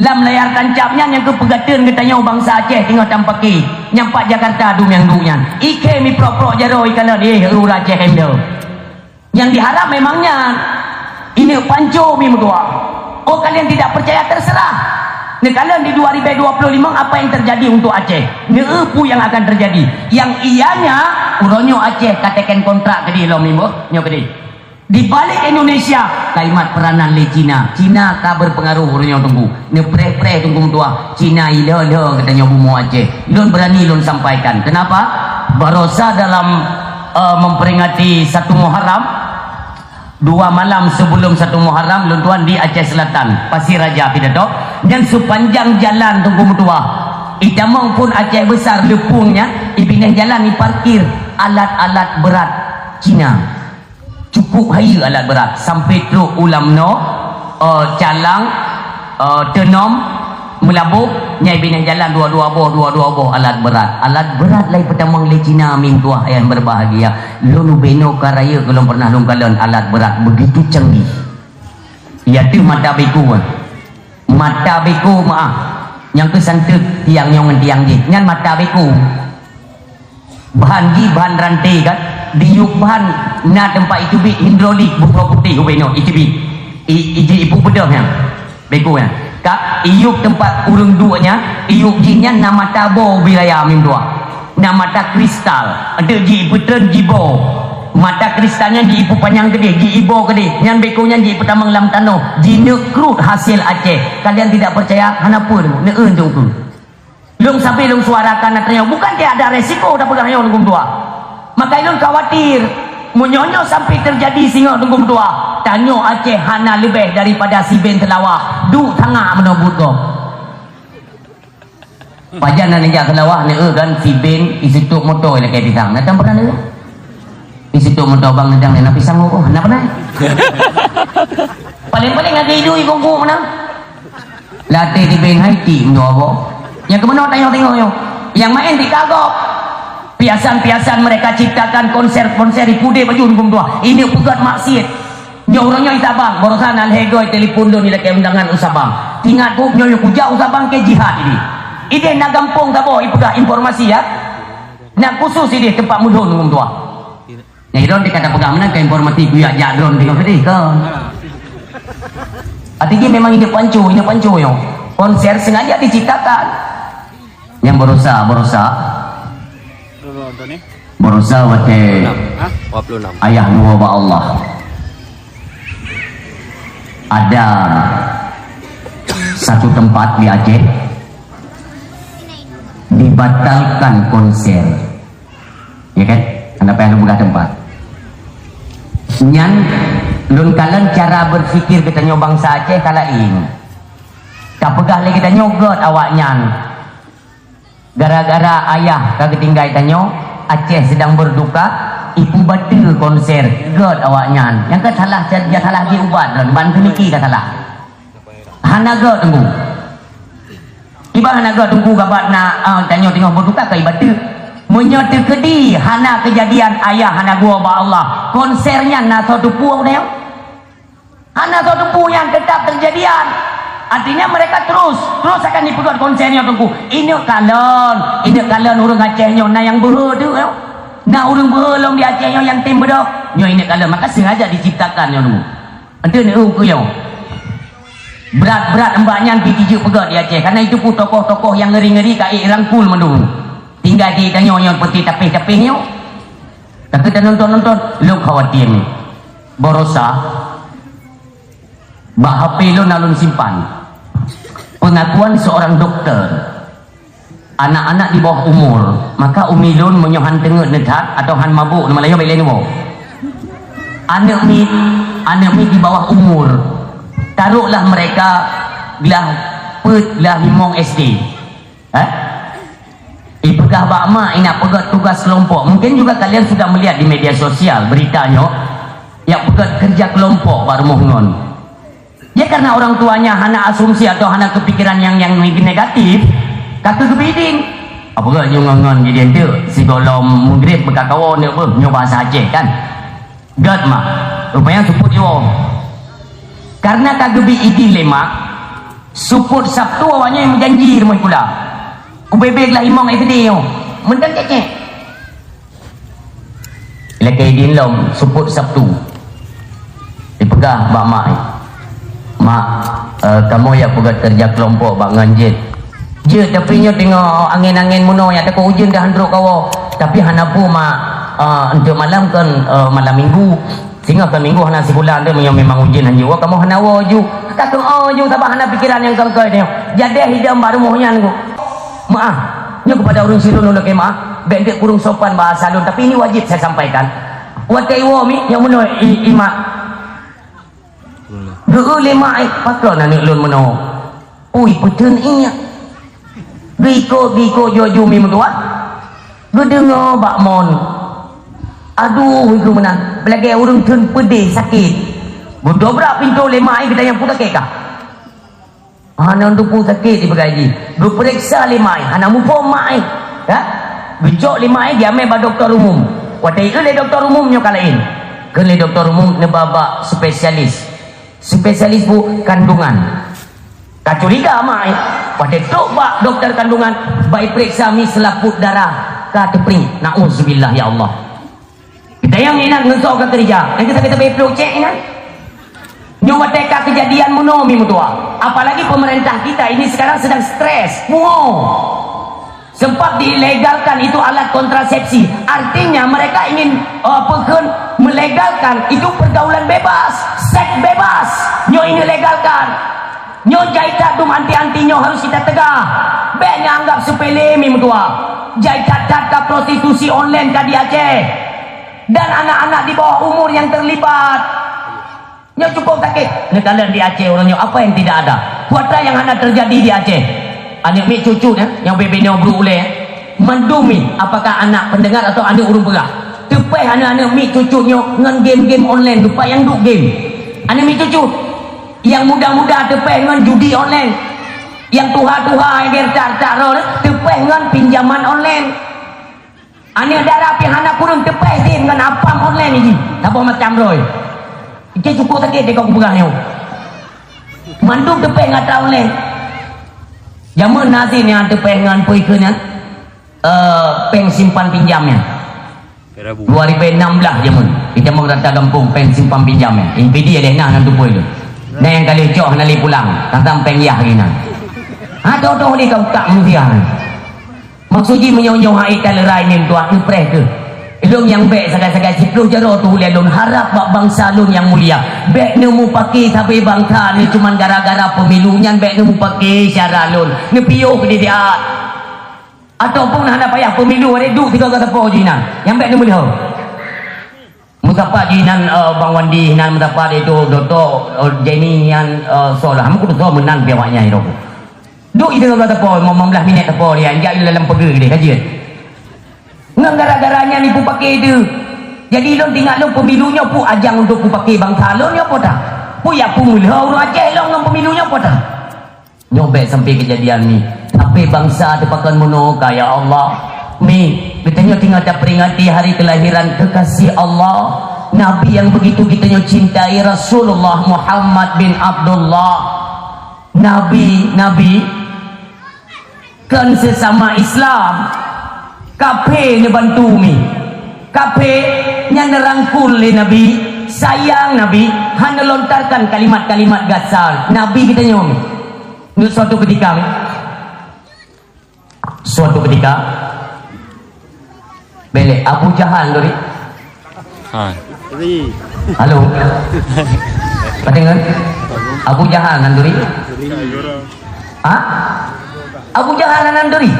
Lam layar tancap nyan nyang keu peugateun geutanyoe bansa Aceh teungoh tameupake. Nyan pat Jakarta dum nyang duek nyan. Ikhèe mi prok-prok jaroe ikalon, eh, ureueng Aceh kèe meudo. Nyang diharap memang nyan. Ineuk panco mi meutuah. Oh, kalian tidak percaya, terserah. Neukalon di dua ribu dua puluh lima apa yang terjadi untuk Aceh. Neueu peue yang akan terjadi. Yang ianya, uroe nyoe Aceh ka teken kontrak keudéh lom mi boh, nyoe keudéh. Di balik Indonesia, kalimat peranan lé Cina. Cina ka berpengaruh uroe nyoe teungku. Neupreh-preh teungku meutuah. Cina ilheuh-lheuh geutanyoe bumoe Aceh. Lôn berani lôn sampaikan. Kenapa? Barosa dalam, eh, memperingati satu Muharram, dua malam sebelum satu Muharram, lôn tuan di Aceh Selatan, Pasir Raja pidato. Dan sepanjang jalan teungku meutuah. Itamong pun Aceh Besar leupung nyan, ibinéh jalan iparkir alat-alat berat Cina. Cukup hayeue alat berat, sampai trok u Lamno, eh, Calang, eh, Teunom, Meulaboh, nyan binéh jalan dua-dua boh, dua-dua boh alat berat. Alat berat lai peutamong lé Cina mi meutuah nyang berbahagia. Lôn ubé noe ka rayeuk gohlom pernah lôn kalon alat berat begitu canggih. Iateuh mata beko, mata beko meuah. Nyang keu santeuk tiang nyoe ngon tiang jih, nyan mata beko. Bahan jih bahan ranté kan, diyueb bahan na teumpat iteubiet hidrolik bukon putéh ubé nyoe iteubiet. I, i, ji ipu peudeuh nyan. Beko nyan. Ka iyueb teumpat ureueng duek nyan, iyueb jih nyan na mata boh ubé raya mi meutuah. Na mata kristal. Enteuk ji ipeutreun jiboh. Mata kristal nyan ji ipupanyang keudéh, ji iboh keudéh. Nyan beko nyan ji ipeutamong lam tanoh, jineuk krut hasé Aceh. Kalian tidak percaya? Hana peue, neueu teungku. Lôn sabe lôn suarakan atra nyoe, bukan tiada resiko tapeugah nyoe Teungku Meutuah. Maka lôn khawatir, meunyoe nyoe sampai terjadi singoh Teungku Meutuah, tanyoe Aceh hana leubeh daripada Siben Seulawah, duek tangak meunoe buet gob. Pajan na neujak Seulawah, neueu kan Siben, iseutup moto ilakée pisang. Na tam pernah neueu? Iseutup moto bang neudang na pisang, oh, na pernah? Paling-paling ada idu ikongku mana? Latih di Beng Haiti meudoa boh. Nyang keumeunong tanyoe tengok nyoe. Nyang main di kagok. Piasan-piasan mereka ciptakan konser-konser di pudé baju hukum dua. Ini peugét maksiat. Nyoe ureueng nyoe Sabang, barusan alhegoi telepon lôn ilakée undangan u Sabang. Ingat bu, nyoe kujak u Sabang ke jihad ini. Ideh na gampông saboh ipeugah informasi ya. Na khusus ideh tempat mudhon hukum dua. Nyang idong dikata peugah meunan ka informasi kuyak jak drone tengok sedih kan. Artinya memang hidup pancu, hidup pancu nyoe. Konser sengaja diciptakan. Nyang berusaha, berusaha. Berusaha watée ayah nua bak Allah. Ada satu tempat di Aceh dibatalkan konser. Ya kan? Hana payah lôn peugah teumpat. Nyan lôn kalon cara berpikir geutanyoe bansa Aceh ka laén. Ka peugah lé geutanyoe gét awaknyan. Gara-gara ayah ka geutinggai tanyoe, Aceh sedang berduka, ipubateue konser, gét awaknyan. Nyang ka salah, salah jiubat lôn, ban seuniki ka salah. Hana gét teungku. Bah hana geuh Teungku Gabat na, ah, tanyoe teungoh beutuka keu ibadat. Meunyoe teukeudi hana keujadian ayah hana geuwoe bak Allah, konser nyan na soe teupeue nyoe? Hana soe teupeue nyan, teutap teujadian. Artinya mereka terus, terus akan jipeugét konser nyoe Teungku. Ineuk kalon, ineuk kalon ureuëng Aceh nyoe na nyang beuhe teuh nyoe. Na ureuëng beuhe lom di Aceh nyoe nyang tem beudôh. Nyoe ineuk kalon, maka sengaja diciptakan nyoe Teungku. Enteuk neueu keu nyoe. Brat-brat mbak nyan pih jijeuet peugét di Aceh. Karena itu pun tokoh-tokoh nyang ngeri-ngeri ka irangkul mandum. Tinggai di tanyoe nyoe peuti tapéh-tapéh nyoe. Tapi tanonton-nonton, lôn khawatir ni. Barosa, bak H P lôn na lôn simpan. Pengakuan seorang doktor. Anak-anak di bawah umur, maka umi lôn meunyoe han teungeut neuthat atau han mabuk, nama layu bak lé neuwoe. Aneuk miet, aneuk miet di bawah umur, taruhlah mereka glah peuet, glah limong S D. Eh? Ipeugah bak mak, inak peugét tugas kelompok. Mungkin juga kalian sudah melihat di media sosial berita nyoe, nyang peugét kerja kelompok bak rumoh ngon. Ya, karena orang tuanya hana asumsi atau hana kepikiran yang, yang negatif, ka keuh geubri idin. Apa geuh nyoe ngon-ngon gidin teuk, sigohlom meugrib beukakawoe neuk beuh, nyoe bahasa Aceh kan. Gét mak, rupanya suput iwoe. Karena ka geubri idin lé mak, suput Sabtu awaknyan meujanji rumoh sikula. Ubé-bé glah limong S D nyoe, meudan cék-cék. Ilakée idin lom, suput Sabtu. Ipeugah bak mak, "Mak, eh, kamoe jak peugét kerja kelompok bak ngon jeuet." "Jeuet, tapi nyoe teungoh angén-angén meunoe, jak takot ujeuen dah han trok kawoe." "Tapi hana peue, Mak. Eh, enteuk malam kan, eh, malam minggu. Singoh kan minggu hana sikula, enteuk meunyoe memang ujeuen han jeuet, kamoe hana woe ju." Ka keuh, "Oh, ju, saban hana pikeran nyang keu-keu nyoe." Jadeh idong bak rumoh nyan ku. Maaf, nyoe kepada ureuëng sidroe lôn lakée maaf, bék enteuk kureueng sopan bahasa lôn, tapi ini wajib saya sampaikan. Watée iwoe mi, nyang meunoe i, i mak. Geu lé mak, eh, pakon aneuk lôn meunoe. Ui, peuteun ié. Geuikot-geuikot jok ju mi meutuah. Geudeungoe bak mon. Aduh, itu meunan. Beulagée ureuëng teun peudeh sakét. Geudobrak pintoe lé mak, eh, geutanyong peue sakét kah? Hana teupeue sakét ipeugah jih. Geupeuriksa lé mak, hana muphom mak. Ya? Geucok lé mak, diamé bak dokto umum. Watée ieu lé dokto umum nyoe ka laén. Keu lé dokto umum neuba bak spesialis. Spesialis bu kandungan. Ka curiga mak. Watée trok bak dokto kandungan, bak ipeuriksa mi seulaput darah ka teupriek. Nauzubillah ya Allah. Kita yang ingat ngeusok ke kerja, dan kita, kita beri peluk cek ingat. Nyoe watée ka kejadian meunoe mi meutuah. Apalagi pemerintah kita ini sekarang sedang stres. Wow. Sempat dilegalkan itu alat kontrasepsi. Artinya mereka ingin, eh, apa kheun, melegalkan itu pergaulan bebas, seks bebas. Nyoe ini legalkan. Nyoe jai that dum anti-anti nyoe harus kita tegah. Bék nyan anggap sepele mi meutuah. Jai that-that ka prostitusi online ka di Aceh. Dan anak-anak di bawah umur yang terlibat. Nyoe cukup sakét. Neukalon di Aceh uroe nyoe apa yang tidak ada. Kuatra yang hana terjadi di Aceh. Aneuk miet cucu nyan, nyang bebe nyoe bru ulée. Mandum mi, apakah anak pendengar atau aneuk ureuëng peugah? Teupeh aneuk-aneuk miet cucu nyoe ngon game-game online, lupa yang duek game. Aneuk miet cucu, yang muda-muda teupeh ngon judi online. Yang tuha-tuha, yang tak-tak roh, teupeh ngon pinjaman online. Aneuk dara pih hana kureueng teupeh sim ngon apam online jih. Saboh macam roh. Ije cukup sakét deh kau kupeugah nyoe. Mandum teupeh ngon atra online. Jameun na sim nyang teupeh ngon peue kheun nyan. Eh, péng simpan pinjam nyan. Dua ribu enam belas jameun. Kita mau rata gampông péng simpan pinjam nyan. Ini pidi ada nah nan tumpui tu. Nah yang kali cok hana li pulang. Tantang péng yah lagi nah. Ha, doh-doh ni kau tak manusia. Maksud jih meunyoe-nyoe hai talerai nyan tuan neupreh keuh. Lôn nyang bék sagai-sagai siplôh jaroe tuléh lôn harab bak bansa lôn nyang mulia. Bék neumupake sabe bansa ni cuman gara-gara pemilu nyan bék neumupake syara lôn. Neupiôh keu disiat. Ataupun hana payah pemilu, ada duek tiga kata po jih nan. Nyang bék neumeuliho. Meusapat jih nan, eh, Bang Wandi nan meusapat itu Doktor, eh, Jenny nyan, eh, soe lah. Meukudu soe meunan piawak nyai roh. Duek itu kata po, lima belas minit tepo dia, anjak di dalam pege deh, kaji. Ngan gara-gara nyan ibu pakai tu. Jadi lôn tingat lôn pemilu nyoe pu ajang untuk pu pakai bangsa lôn nyoe po tah. Pu ya pu meuliho ureuëng Aceh lôn ngon pemilu nyoe po tah. Nyoe bék sampai kejadian ni. Tapi bansa teupakon meunoe ka, ya Allah. Mi, geutanyoe tinggai taperingati hari kelahiran kekasih Allah, Nabi yang begitu geutanyoe cintai, Rasulullah Muhammad bin Abdullah. Nabi, Nabi, kon sesama Islam. Kaphé neubantu mi. Kaphé nyan neurangkul lé Nabi, sayang Nabi, hana lontarkan kalimat-kalimat gasal. Nabi geutanyoe mi. Untuk suatu ketika mi. Suatu ketika, belek Abu Jahal turi. Ha. Halo. Ka deungoe? Abu Jahal nan turi. Ha? Abu Jahal nan turi.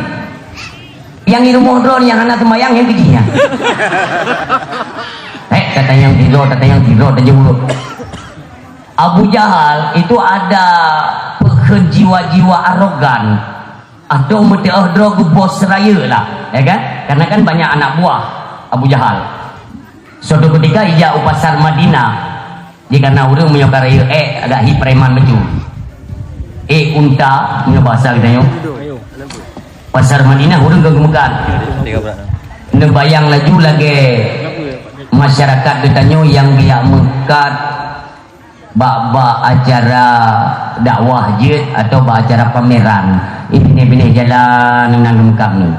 Yang di rumoh droe nyang hana sembahyang nyang keu jih nyan. Eh, kata nyang tiga, kata nyang tiga, kata nyang tiga. Abu Jahal itu ada peukeun jiwa-jiwa arogan. Atau meuteuoh droe geuh bos rayeuk lah, ya kan? Karena kan banyak anak buah Abu Jahal. Suatu ketika ijak u pasar Madinah, jih karena ureueng meunyoe ka rayeuk ék agak hi preman bacut. Ék unta, meunyoe bahasa geutanyoe. Pasar Madinah ureueng ka geumeukat. Neubayang laju lagée masyarakat geutanyoe nyang geujak meukat bak-bak acara dakwah jeuet atau bak acara pameran, i binéh-binéh jalan nang geumeukat nyoe.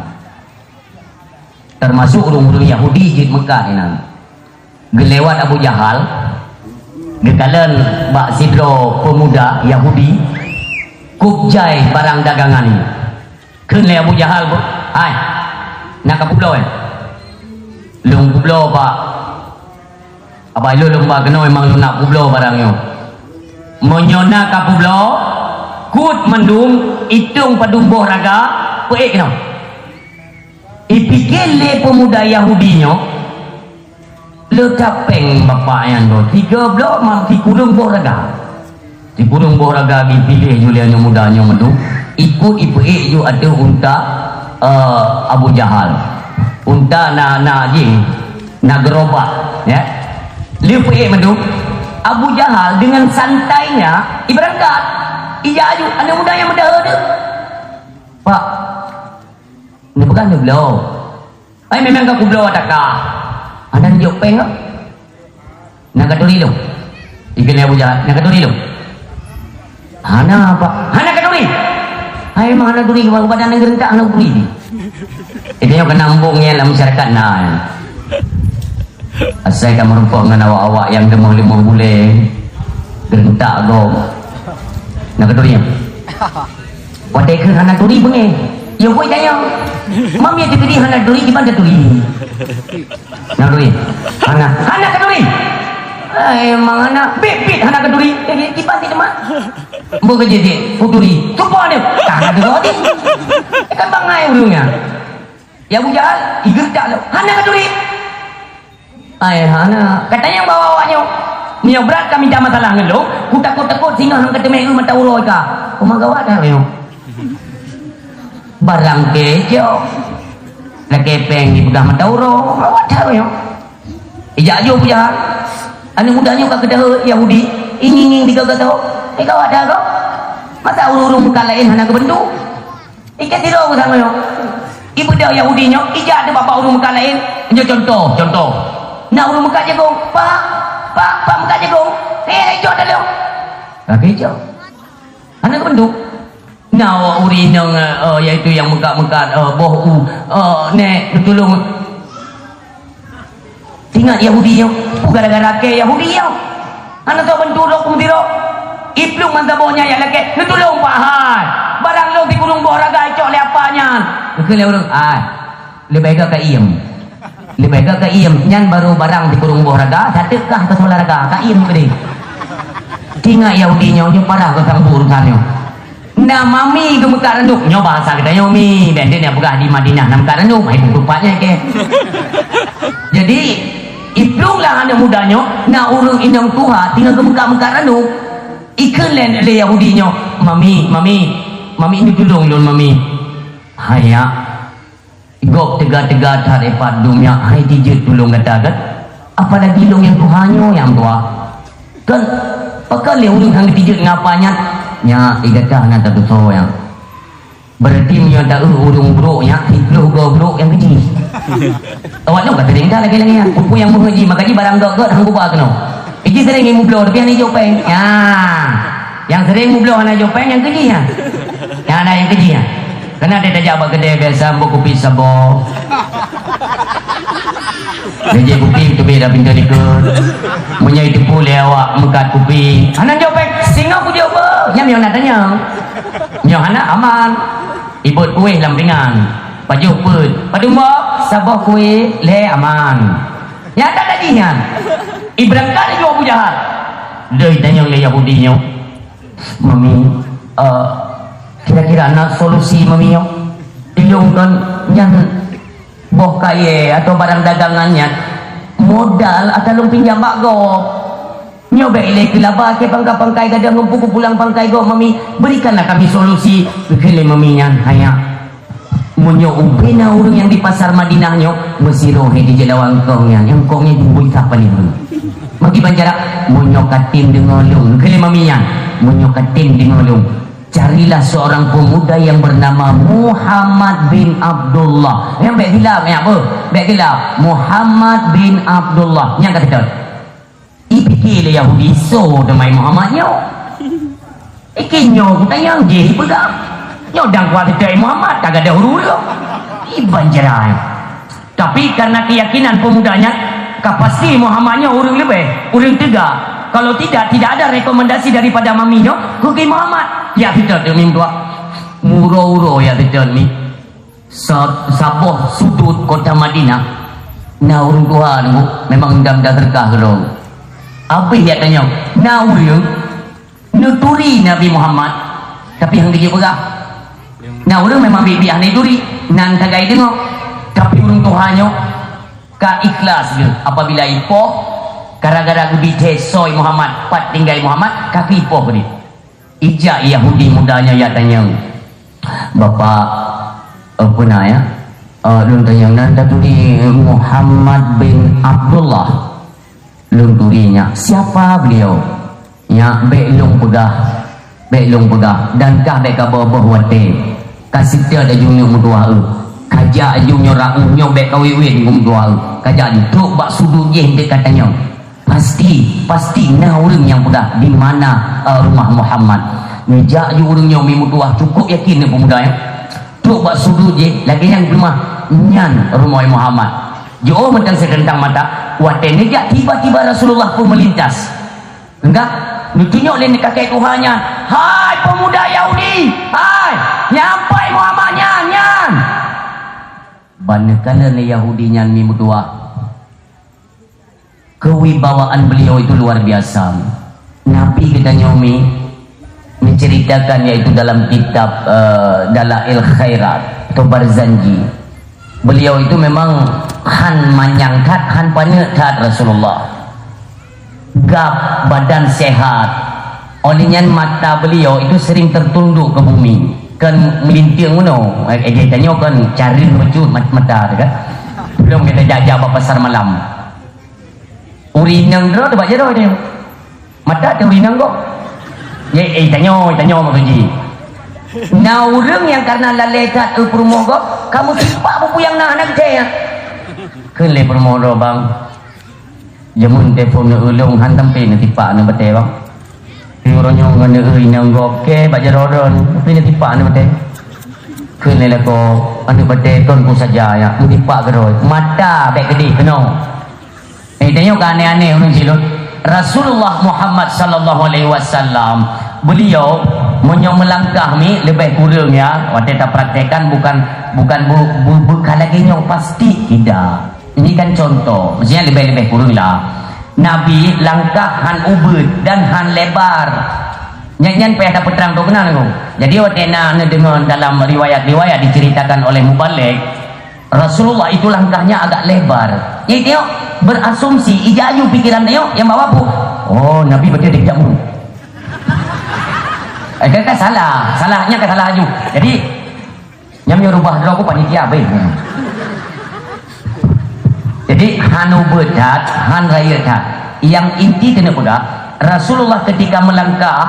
Termasuk ureueng-ureueng Yahudi jeuet meukat inan. Geulewat Abu Jahal, geukalon bak sidroe peumuda Yahudi, kub jai barang dagangan nyoe. Kheun lé Abu Jahal, "Hai, na kapeubloe?" "Lôn peubloe, Pak." "Abai lôn lôn ba keunoe, memang lôn na peubloe barang nyoe." "Meunyoe na kapeubloe, kut mandum, itong padum boh raga, peuék keunoe." Ipike lé peumuda Yahudi nyoe, le tapeng bapak nyan droe, tiga bloe mam sikureueng boh raga. Sikureueng boh raga geupiléh ju lé aneuk muda nyoe mandum, ikut ipeuék ju ateueh unta, eh, Abu Jahal. Unta na, na jih, na gerobak, ya. Lheueh peuék mandum, Abu Jahal dengan santainya ibeurangkat. Ijak aju, aneuk muda nyang meudaha tu. "Pak, neupeugah neubloe." "Ai, memang ka kubloe taka." "Hana neujok péng kah?" "Na katuri lôn." Ikheun lé Abu Jahal, "Na katuri lôn?" "Hana, Pak." "Hana katuri?" "Ai, memang hana turi, badan nanggroe tak hana turi." Itu yang kena embung ya dalam masyarakat nah. Asai ka meurumpok ngon awak-awak nyang deungoe limong buleuen, geurentak gob. Na katuri nyan? Watée kheun hana turi beungéh. Ya, buet dayang. Mam ya turi hana turi, kiban turi. Na turi? Hana. Hana katuri? Eh, memang hana. Bit-bit hana katuri. Eh, kiban ti teuma. Beu keujeuet, kuturi. Cuba dia. Hana turi. Kan bangai ureueng nyan. Ya Abu Jahal, igeureutak lom. Hana katuri. Ai, hana. Kata nyang bawa awak nyoe, "Meunyoe brat ka mita masalah ngon lôn, kutakot-takot singoh nyang ka teumé eu mata uroe ka." Uma gawat dah nyoe. Barang kecok. Lakée péng dipeugah mata uroe. Gawat dah nyoe. Ijak aju Abu Jahal. Aneuk muda nyoe ka keudeh Yahudi. Ingieng-ingieng tiga gato. Eh, gawat dah kok. Masa ureueng-ureueng bukan laén hana geubantu? Ikat sidroe beusama nyoe. Ibeudôh Yahudi nyoe, ijak di babah ureueng meukat laén. Nyoe contoh, contoh. Na ureueng meukat jagong, "Pak, Pak, Pak meukat jagong." "Eh, ijok dalam." Lagi ijok. Hana keubenduk. Na ureueng inong, eh, yaitu nyang meukat-meukat, eh, boh u, eh, "Nek, neutulông." Ingat Yahudi nyoe, peue gara-gara kée Yahudi nyoe? Hana soe bantu droe peumeusidroe. Iplueng mantong boh nyan jak lakée, "Neutulông, Pak, hai! Barang lôn sikureueng boh raga icok lé apa nyan." Geukheun lé ureueng, "Ai, leubeh gét ka iem. Leubeh gét ka iem, nyan barô barang sikureueng boh raga, sateuk kah ka soe lam raga, ka iem keudeh." Ingat Yahudi nyoe, nyoe parah geusambu urusan nyoe. Na mami geumeukat ranub, nyoe bahasa geutanyoe mi, dan dia nak peugah di Madinah na meukat ranub, hai buku pat nyan keh. Jadi, iplueng lah aneuk muda nyoe, na ureueng inong tuha tinggai geumeukat-meukat ranub. Ikheun lé, lé Yahudi nyoe, "Mami, mami, mami, neutulông lôn, mami." Hai, ya. Gob teuga-teuga that ipat dum nyak hai tijeuet tulông gata kan? Apalagi lôn nyang tuha nyoe nyang tuha. Kan, pakon lé ureueng hana tijeuet ngon apa nyan? Nyak, di gata hana tatusoe nyan. Berarti meunyoe taeu ureuëng brok nyan, siplôh goe brok nyang keujih. Awak nyoe ka sering that lagée-lagée nyan. Peue nyang meuheuji, maka jih barang gét-gét han geuba keunoe. Iji sering ilmu bloe, tapi hana jok péng. Ya. Nyang sering mubloe hana jok péng, nyang keujih nyan. Nyang hana nyang keujih nyan. Keunan tajak bak keudè biasa, bak kupi saboh. Lé jép kupi teubiet lam pintoe likot. Meunyoe jiteupeue lé awak meukat kupi, hana jok péng, singoh kujok beuh. Nyan meunyoe na tanyong. Meunyoe hana, aman. Ibot kueh lam pingan. Pajoh peuet. Padum boh? Saboh kueh, lhèe, aman. Nyata tadi nyan. Ibrangkat laju Abu Jahal. Deuh itanyong lé Yahudi nyoe. Mami, eh, kira-kira na solusi, Mami, nyoe? Ilôn kon nyan boh kayèe atau barang dagangan nyan modal ata lôn pinjam bak gob. Nyoe bèk ilèe keu laba keu pangkai-pangkai gadôh ngon pulang pangkai gob, Mami. Berikanlah kami solusi, kheun lé Mami nyan. Hanya. Meunyoe ubé na ureuëng nyang di pasar Madinah nyoe, meusidroe he jijak lawan kong nyan, nyang kong nyan jibui sapa ni ureuëng. Maki bancara, meunyoe katem deungoe lôn, kheun lé Mami nyan, meunyoe katem deungoe lôn, carilah seorang pemuda yang bernama Muhammad bin Abdullah. Nyang bèk silap, nyang beuh, bèk silap. Muhammad bin Abdullah. Nyang ka teutot. Ipike lé Yahudi, soe teuma Muhammad nyoe? Ike nyoe kutanyong, jih ipeugah. Nyoe dang kuat teutai Muhammad, ka gadôh ureuëng. Iban jarai. Tapi karena keyakinan pemuda nyan, ka pasti Muhammad nyoe ureuëng leubeh, ureuëng teuga. Kalau tidak, tidak ada rekomendasi daripada Mami nyoe, keu Muhammad. Ya, beutôi tu, Mim, tuan. Muro-uro, ya, beutôi, Mim. Sa-, saboh sudut kota Madinah, na ureuëng tuha nyoe memang dam-dam teuka keudroe. Abéh jak tanyong, na ureuëng neuturi Nabi Muhammad, tapi han geujeuet peugah. Na ureuëng memang biet-biet hana turi, nan sagai deungoe. Tapi ureuëng tuha nyoe ka ikhlas geuh apabila ipoh, gara-gara geubicé soe Muhammad, pat tinggai Muhammad, ka ipoh geuh. Ijak Yahudi muda nyan jak tanyong, "Bapak, eh, peue na ya? Eh, lôn tanyong nan taturi Muhammad bin Abdullah." "Lôn turi nyak." "Siapa beliau?" "Nyak bèk lôn peugah, bèk lôn peugah, dan kah bèk kaboh-boh watèe. Ka seutôt laju nyoe meutuah eu. Kajak laju nyoe raoh nyoe bèk kawét-wét ngon meutuah eu. Kajak laju trok bak sudut jih deuh ka tanyong." Pasti, pasti na ureuëng nyang peugah di mana, eh, rumah Muhammad. Neujak ju ureuëng nyoe meutuah, cukup yakin nyoe pemuda nyoe. Trok bak sudut jih, lagèe nyang geumah, nyan rumoh Muhammad. Jiôh mantong seureuntang mata, watèe neujak tiba-tiba Rasulullah pun meulintas. Enggak, neutunyok lé kakek tuha nyan, "Hai pemuda Yahudi, hai, nyan pai Muhammad nyan, nyan." Ban neukalon lé Yahudi nyan mi meutuah. Kewibawaan beliau itu luar biasa. Nabi geutanyoe mi menceritakan, yaitu dalam kitab, eh, Dalail Khairat atau Barzanji. Beliau itu memang han manyang that, han paneuk that Rasulullah. Gab badan sehat. Oleh nyan mata beliau itu sering tertunduk ke bumi. Kan melinting meunoe. Eh, eh, tanyoe kan careung bacut mat-, mata tu kan. Belum kita jajak bak pasar malam. Ureueng inong droe teuh bak jaroe teuh. Mata teuh ureueng inong gob. Ye, eh, tanyoe, tanyoe maksud jih. Na ureueng nyang karena lalé that, eh, peurumoh gob, kamoe simpak peue-peue nyang na hana geucaya. Kheun lé peurumoh droe, "Bang, jameun teupon neu ulông han sampai neutipak neu batée, Bang." Uroe nyoe ngon neu inong gob ke bak jaroe droe, tapi neutipak neu batée. Kheun lé lakoe, "Aneuk batée kon ku saja nyan, neutipak keudroe. Mata bék keudeh keunoe." Eh, tanyoe ka aneh-aneh ureueng silot. Rasulullah Muhammad sallallahu alaihi wasallam, beliau meunyoe meulangkah mi leubeh kureueng ya, watée tapraktekkan bukan, bukan bu-, bu-, bukan lagée nyoe pasti tidak. Ini kan contoh, maksudnya leubeh-leubeh kureueng lah. Nabi langkah han ubeut dan han lebar. Nyan, nyan payah tapeutrang tu keunan tu. Jadi watée na neudeungoe dalam riwayat-riwayat diceritakan oleh mubalig, Rasulullah itu langkahnya agak lebar. Jadi tengok, berasumsi, ija aju pikiran tengok, yang bawa apa? Oh, Nabi berarti ada jamu. Eh, kan, kan salah. Salahnya kan salah aju. Jadi, nyam yang rubah droe aku panitia, baik. Jadi, han ubeut that, han rayeuk that. Yang inti kena peugah, Rasulullah ketika melangkah,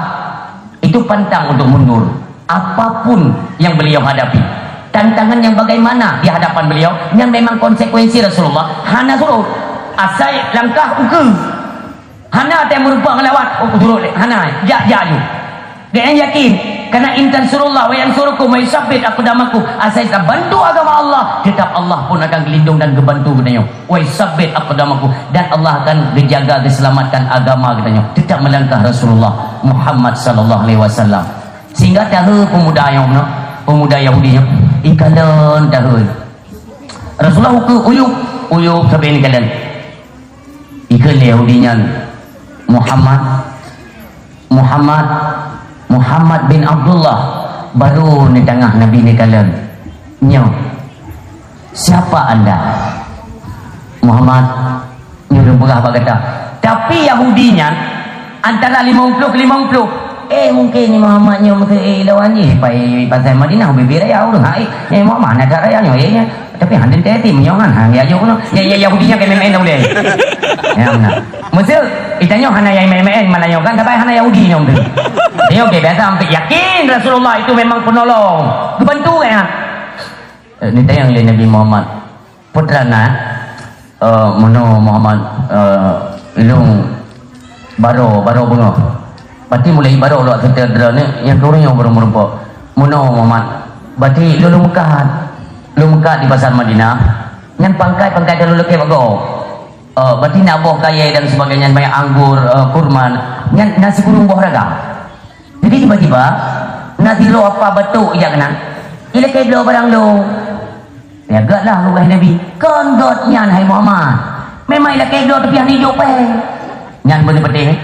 itu pantang untuk mundur. Apapun yang beliau hadapi, tantangan yang bagaimana di hadapan beliau, nyan memang konsekuensi Rasulullah hana surot. Asai langkah ukeue. Hana teumeureumpok ngon lawat, oh, kusurot lé. Hana, jak, jak aju. Gobnyan yakin, "Karena in tansurullah wa yansurukum wa yusabbit aqdamakum." Asai tabantu agama Allah, tetap Allah pun akan geulindong dan geubantu geutanyoe. "Wa yusabbit aqdamakum," dan Allah akan geujaga, geuselamatkan agama geutanyoe. Tetap meulangkah Rasulullah Muhammad sallallahu alaihi wasallam. Sehingga tahe pemuda nyang meunoe, pemuda Yahudi nyoe, ikalon tahe. Rasulullah ukeue uyueb, uyueb sabe ikalon. Ikheun lé Yahudi nyan, "Muhammad, Muhammad, Muhammad bin Abdullah." Baru neutangah Nabi neukalon. "Nyoe, siapa Anda?" "Muhammad, nyoe lôn peugah bak gata." Tapi Yahudi nyan antara limong ploh keu limong ploh. Eh, mungkin ni Muhammad nyoe meukeue eh, lawan jih, pai pasai Madinah, ubé-bé raya ureueng. Hai, eh, Muhammad, na that raya nyoe, eh, nyoe. Tapi hana teuti meunyoe ngan, ha, ya, jok keunoe. Ya, ya, Yahudi nyan ka main-main dah ulèe. Ya, beuna. Meuseu, itanyoe hana nyang main-main, malah nyoe kan, tapi hana Yahudi nyoe tu. Nyoe, okey, biasa, hampir yakin Rasulullah itu memang penolong. Geubantu, ya. Eh, ditanyong lé Nabi Muhammad, "Peue teuma na?" "Eh, meunoe Muhammad, eh, lôn baroe, baroe beungoh." Berarti mulai baroe lôn seutôt droeneuh, nyang keureueng nyoe baru meurumpok. "Meunoe Muhammad, berarti lôn, lôn meukat. Lôn meukat di pasar Madinah. Nyan pangkai, pangkai ka lôn lakèe bak gob. Eh, berarti na boh kayèe dan sebagainya, banyak anggur, eh, kurma. Nyan na sikureueng boh ragam." Jadi tiba-tiba, na sidroe apa batok ijak keunan. Ilakèe bloe barang lôn. Lagèe lah geugaih Nabi. Kon gobnyan, hai Muhammad. Memang ilakèe bloe tapi hana ijok péng. Nyan beuna peudeh.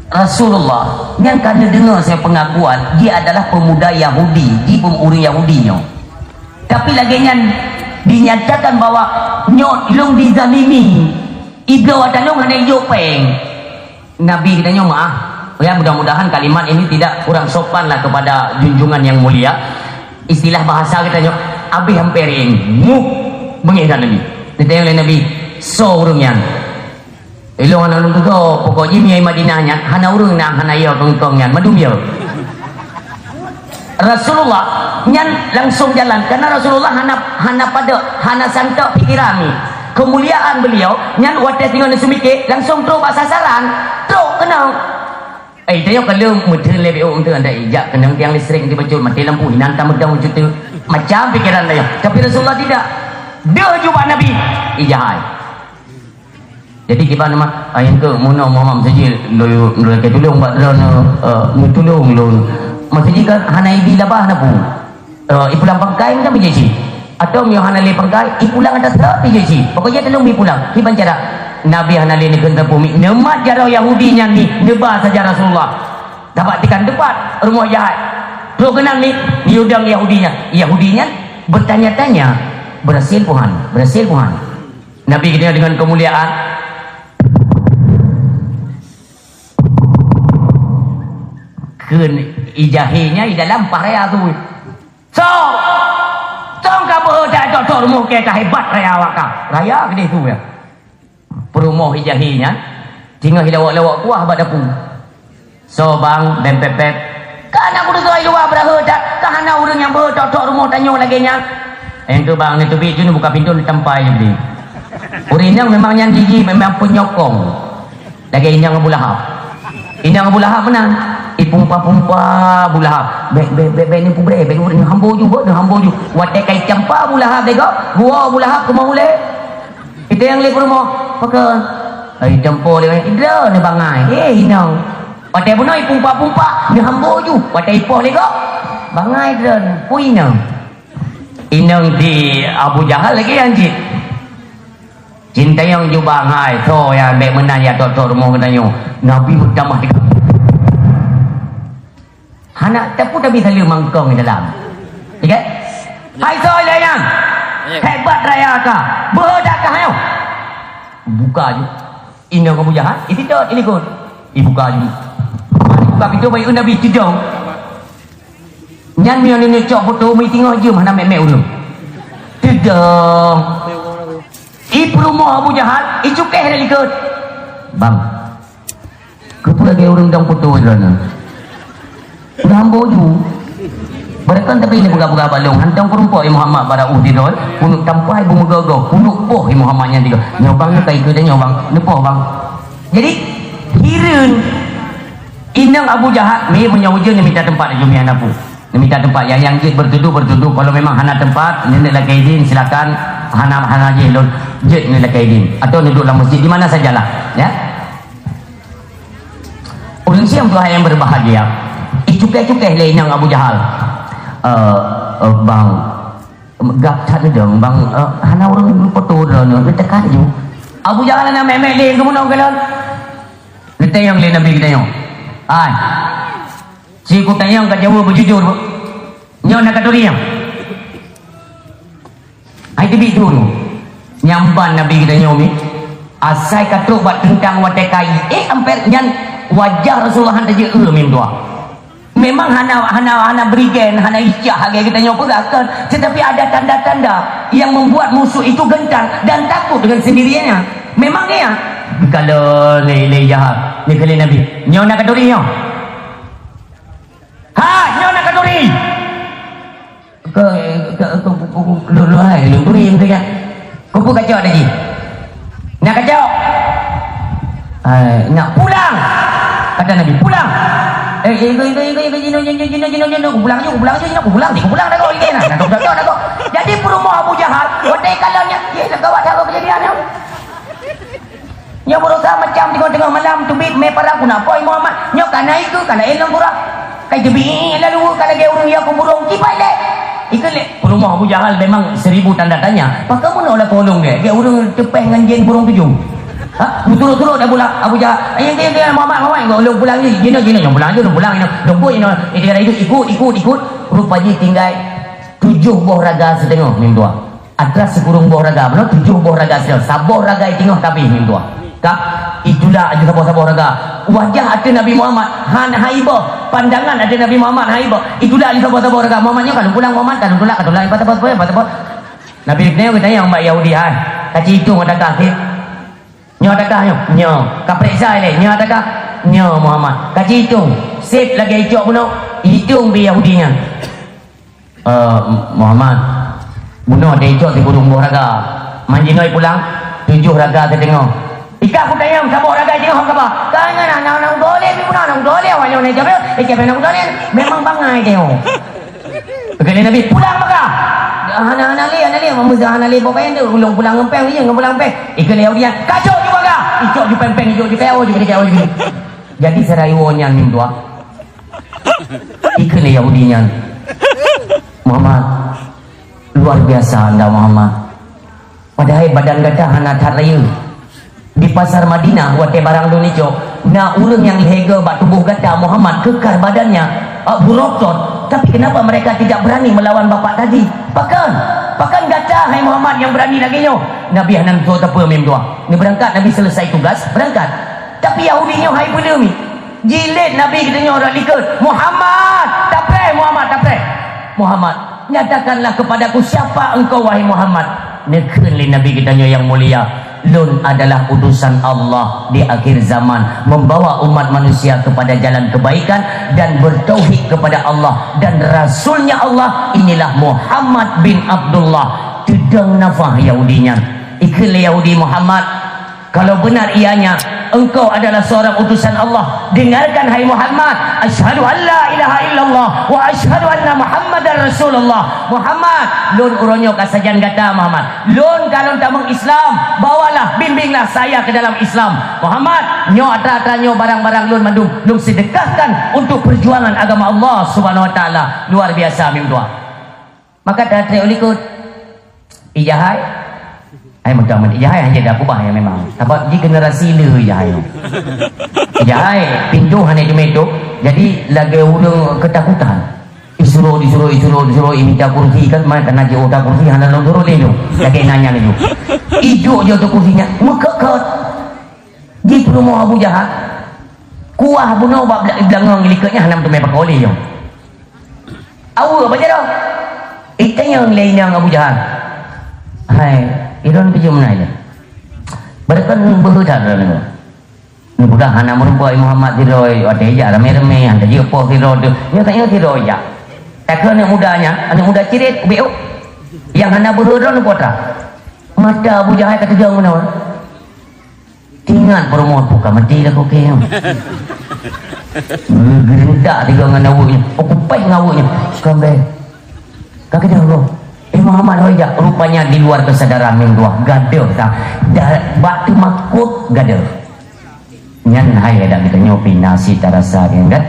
Rasulullah, nyan ka neudeungoe saya pengakuan, dia adalah pemuda Yahudi, di pem-, ureueng Yahudi nyoe. Tapi lagèe nyan dinyatakan bahwa nyoe lôn dizalimi. Ibloe ata lôn hana ijok péng. Nabi geutanyoe meu'ah. Ya, mudah-mudahan kalimat ini tidak kurang sopan lah kepada junjungan yang mulia. Istilah bahasa geutanyoe, abéh ampering. Muh, beungéh that Nabi. Ditanyong lé Nabi, "Soe ureueng nyan?" "Ilôn hana lôn teugoe, pokok jih meunyoe Madinah nyan, hana ureueng nyang hana yo kongkong nyan, mandum yo." Rasulullah nyan langsung jalan, karena Rasulullah hana, hana padub, hana santok pikiran ni. Kemuliaan beliau nyan watèe singoh neuseumiké, langsung trok bak sasaran, trok keunoe. Eh, tanyoe ka lheueh meutheun lé B O meutheun, anda ijak keunoe tiang listrik di bacut, maté lampu, inan tameudong cuti. Macam pikiran tanyoe. Tapi Rasulullah tidak. Deuh ju bak Nabi, ijak hai. Jadi kiban mah, "Ai, engkeu meunoe Muhammad meuseujid, lôn, lôn lakèe tulông bak droeneuh, eh, neutulông lôn." Meuseujid kan hana ibi labah na pu. Eh, ipulang pangkai meunan pih jeuet cit. Atau meunyoe hana lé pangkai, ipulang ata seurak pih jeuet cit. Pokok jih tulông ipulang. Kiban cara? Nabi hana lé neukheun sapeue mi, neumat jaroe Yahudi nyan mi, neuba saja Rasulullah. Sabab teuk ka teupat rumoh jahat. Trok keunan mi, mi udang Yahudi nyan. Yahudi nyan bertanya-tanya, "Berhasil, Tuhan? Berhasil, Tuhan?" Nabi geutanyoe deungon keumuliaan, kheun ijahé nyan i dalam paih raya su. "Soe? Soe ka beuhe that tok-tok rumoh kèe ka hebat raya awak ka?" Raya keudeh su ya. Peurumoh ijahé nyan, singoh ilawok-lawok kuah bak dapu. "Soe bang, bèm pèp-pèp?" "Ka na kudeungoe i luwa beuraheueh that, ka hana ureueng nyang beuhe tok-tok rumoh tanyoe lagèe nyan." "Engkeu bang, neuteubiet ju neubuka pintoe neutampai ju bri." Ureueng inong memang nyan jih memang peunyokong. Lagèe inong Abu Lahab. Inong Abu Lahab meunan. Ipumpa-pumpa Abu Lahab. "Bèk, bèk, bèk, bèk, neupubré, bèk, neupubré, neuhambo ju, beuh, neuhambo ju." Watèe ka icampa Abu Lahab lé gob, geuwoe Abu Lahab keumah ulèe. Iteueng lé peurumoh, "Pakon?" "Ai, campo lé, droeneuh bangai." "Eh, inong." Watèe bunoe ipumpa-pumpa, neuhambo ju. Watèe ipoh lé gob, bangai droeneuh. Peue inong? Inong di Abu Jahal lagèe nyan cit. Sintayong ju bangai, soe nyang bèk meunan ya tok-tok rumoh geutanyoe. Nabi meutamah tiga. Hana tapeue tabi saleuem mangkong di dalam. Ingat? "Hai soe lé nyan? Hebat raya ka. Beuhe that ka nyoe?" Buka ju. Inong Abu Jahal, isitot, ilikot. Ibuka ju. Buka pintoe bayeue Nabi teudong. Nyan meunyoe nenek cok foto meuteungoh jeuem hana mèk-mèk ureueng. Teudong. Ipeurumoh Abu Jahal, icukéh dari likot. "Bang, keupeue lagèe ureueng dong foto droeneuh?" Udah ambo ju. Beureukan tapi ni peugah-peugah balong. Hantom keurumpok i Muhammad bara ueh sidroe. Kunut tampai beumeugah-gah. Kunut poh i Muhammad nyan tiga. Nyoe bang, nyoe kai keu nyoe bang. Neupoh bang. Jadi, hireuen inong Abu Jahal, mé meunyoe ujeuen neumita teumpat jih mian apu. Neumita teumpat nyang, nyang jeuet beutudoh, beutudoh. Kalau memang hana teumpat, neulakée idin, silakan. Hana, hana jih lôn, jeuet neulakée idin. Atau neuduek lam masjid, di mana sajalah. Ya. Ureueng syiah tuha nyang berbahagia, icukéh-cukéh lé inong Abu Jahal. "Eh, eh, bang, gab that neudong, bang, eh, hana ureueng foto droeneuh, neuteuka ju." Abu Jahal hana mèk-mèk lé, geumeunong keulôn. Neutanyong lé Nabi geutanyoe. Hai, si kutanyong ka jaweueb beujujur, nyoe na katuri nyoe? Hai teubiet tu. Nyang ban Nabi geutanyoe mi. Asai ka trok bak teuntang watée kai, eh, amper nyan wajah Rasulullah han tajeuet eu mim dua. Memang hana, hana, hana berigen, hana icah lagée geutanyoe peugah kan, tetapi ada tanda-tanda yang membuat musuh itu gentar dan takut dengan sendirinya. Memang ya. Kalau lé, lé jahat, ni kali Nabi. Nyoe na katuri nyoe. Ha, nyoe na katuri. Ke, ke, ke, ke, ke, lôn, lôn hai, lôn turi, lôn turi. Keupeue kacok tadi? Nak kacok? Hai, nak pulang. Kata Nabi, "Pulang." Eh, eh, ke, ke, ke, ke, jinoe, jinoe, jinoe, jinoe, jinoe, pulang ju, pulang ju, jinoe, pulang ju, pulang dah kau, ini nah, dah kau, dah kau, dah kau. Jadi, peurumoh Abu Jahal, kote kalau nyan, eh, dah gawat dah kau kejadian nyoe. Nyoe beurasa macam teungoh-teungoh malam teubiet mé parang, "Peue na poh Muhammad?" Nyoe ka na ikeue, ka laén lom gura. Ka jeubiet lalu ka lagée ureueng ya kuburong kibai lé. Ikeue lé. Peurumoh Abu Jahal memang seribu tanda tanya. Pakon meunoe lakoe lôn gét? Gét ureueng teupéh ngon jén burong tujoh. Ha? Beuturot-turot Abu La-, Abu Jahal. "Ayo, ayo, ayo, Muhammad, Muhammad, lôn pulang ni. Jinoe, jinoe, lôn pulang, jinoe, lôn pulang, jinoe. Lôn buet, jinoe." Eh, dia kata, "Ikut, ikut, ikut." Rupa jih tinggai tujoh boh raga siteungoh mim dua. Atra sikureueng boh raga, meunan tujoh boh raga sidroe, saboh raga i teungoh ka abéh mim dua. Ka itulak laju saboh-saboh raga. Wajah ateueh Nabi Muhammad han haiboh, pandangan ateueh Nabi Muhammad haiboh. Itulak laju saboh-saboh raga. Muhammad nyoe ka lôn pulang, Muhammad ka lôn tulak, ka tulak, pat, pat, pat, pat, pat. Nabi geutanyoe geutanyong bak Yahudi, "Hai, kaci itong adakah sép? Nyoe adakah nyoe?" "Nyoe." Ka peuriksa ilée, "Nyoe adakah?" "Nyoe, Muhammad." "Kaci itong, sép lagée icok bunoe?" Itong bak Yahudi nyan. "Eh, Muhammad, bunoe teuicok sikureueng boh raga. Man jinoe pulang, tujoh raga siteungoh." "Ikah kutanyong, saboh raga siteungoh hana kaba?" "Ka nyan na, na, na udolé, pi bunoe na udolé, awak nyoe na jabe, eh, jabe na udolé, memang bangai teuh." Kata Nabi, "Pulang maka." "Hana, hana lé, hana lé, meunyoe hana lé boh payah tu, ulôn pulang ngon péng, iya ngon pulang péng." Ikheun lé Yahudi nyan, "Kacok ju raga, icok ju péng-péng, icok ju keu awak ju, keu awak ju." Jadi sira iwoe nyan mim dua. Ikheun lé Yahudi nyan, "Muhammad, luar biasa anda Muhammad. Padahai badan gata hana that rayeuk. Di pasar Madinah watée barang lôn icok, na ureueng nyang lhèe goe bak tuboh gata Muhammad, keukar badannya, ah, beureutot. Tapi kenapa mereka tidak berani melawan bapak tadi? Pakon? Pakon gata, hai Muhammad, nyang beurani lagée nyoe?" Nabi hana neutôp sapeue mim dua. Neubeurangkat, Nabi selesai tugas, beurangkat. Tapi Yahudi nyoe hai peue mi. Jilid Nabi geutanyoe rot likot, "Muhammad, tapreh, Muhammad, tapreh." "Muhammad, nyatakanlah kepadaku siapa engkau, wahai Muhammad." Neukheun lé Nabi geutanyoe nyang mulia, "Lôn adalah utusan Allah di akhir zaman, membawa umat manusia kepada jalan kebaikan dan bertauhid kepada Allah dan Rasulnya Allah, inilah Muhammad bin Abdullah." Teudong nafah Yahudi nyan. Ikheun lé Yahudi, "Muhammad, kalau benar ianya, engkau adalah seorang utusan Allah, dengarkan, hai Muhammad, asyhadu an la ilaha illallah wa asyhadu anna Muhammadar Rasulullah." "Muhammad, lôn uroe nyoe ka sajan gata, Muhammad. Lôn ka lôn tamong Islam, bawalah, bimbinglah saya ke dalam Islam. Muhammad, nyoe atra-atra nyoe barang-barang lôn mandum, lôn sedekahkan untuk perjuangan agama Allah Subhanahu wa Taala." Luar biasa mim dua. Maka tatrek u likot. Ijahai. Hai meutamah ijahai hanya dah kubah yang memang. Sebab ji generasi le ijahai. Ijahai pintu hana dimetok. Jadi lagée ureueng ketakutan. Isuruh, disuruh, isuruh, disuruh, iminta kursi kan, mai kana jeuet kursi, hana lôn suruh lé tu. Lagée nanya laju. Ijuk je tu kursinya, meukekot. Di peurumoh Abu Jahal. Kuah bunoe bak bela-, beulangong likotnya hana meuteumé pakoe lé nyoe. Aweue bak jaroe. Itanyong lé inong Abu Jahal. "Hai, ilôn keujeuet meunan ilée. Beureukan beuhe that droeneuh. Peugah hana meurumpok Muhammad sidroe, watèe jak ramè-ramè, hana jeuet poh sidroe tu. Nyoe tanyoe sidroe jak. Takheun aneuk muda nyan, aneuk muda ciret, ubit. Nyang hana beuhe droeneuh putra. Mata Abu Jahal ka teudong meunoe. Ingat peurumoh tu ka mati dah kokeng. Geurintak tiga ngon awaknya. Oh, kupeh ngon awaknya. Kambeh. Ka keudeh Allah. Eh, Muhammad hoi jak. Rupanya di luar kesadaran meutuah. Gadoh dah. Dah bak teumakot gadoh. Nyan hai adak geutanyoe pih na sit tarasa nyan kan.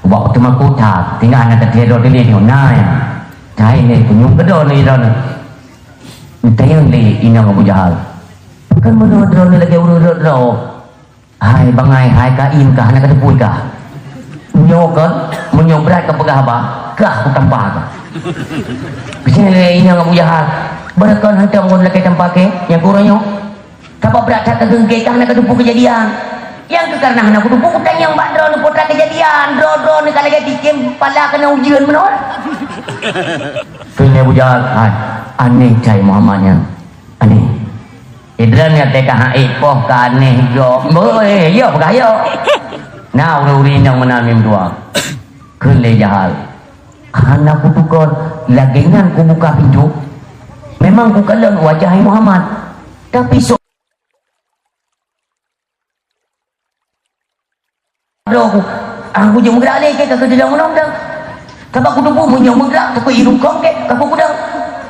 Bak teumakot that. Tinggai aneuk keuthèe droe teuh nyoe. Nah, ya. Hai ni kunyueng keudroe ni droe ni. Ditanyong lé inong Abu Jahal. Kan meunoe droeneuh lagèe ureueng rot droe. Hai bangai, hai Kain kah, hana kateupeue kah? Nyoe kon, meunyoe brat kapeugah haba, kah kutampa kah. Keucing lé inong Abu Jahal. Beureukon hantom kon lakèe tampa kèe, nyang kurang nyoe. Sabab brat that kageungke kah hana kateupeue keujadian. Nyang keuh kareuna hana kuteupeue kutanyong bak droeneuh peue teuma keujadian, droe-droeneuh ka lagèe tikem pala keuneuk ujeuen meunoe. Kheun lé Abu Jahal, hai, aneh cai Muhammad nyan. Aneh. Idran nyang teuka hai poh ka aneh gob. Mbok, eh, yo peugah yo. Nah, ureueng-ureueng nyang meunan mim dua. Kheun lé Jahal. Hana kutukon, lagèe nyan kubuka pintoe. Memang kukalon wajah hai Muhammad. Tapi so Droe ku, ah, kujeuet meugerak lé kèe, ka keudeudong undong dong. Sabab kuteupeue meunyoe meugerak, takot irukong kèe, ka kukudong.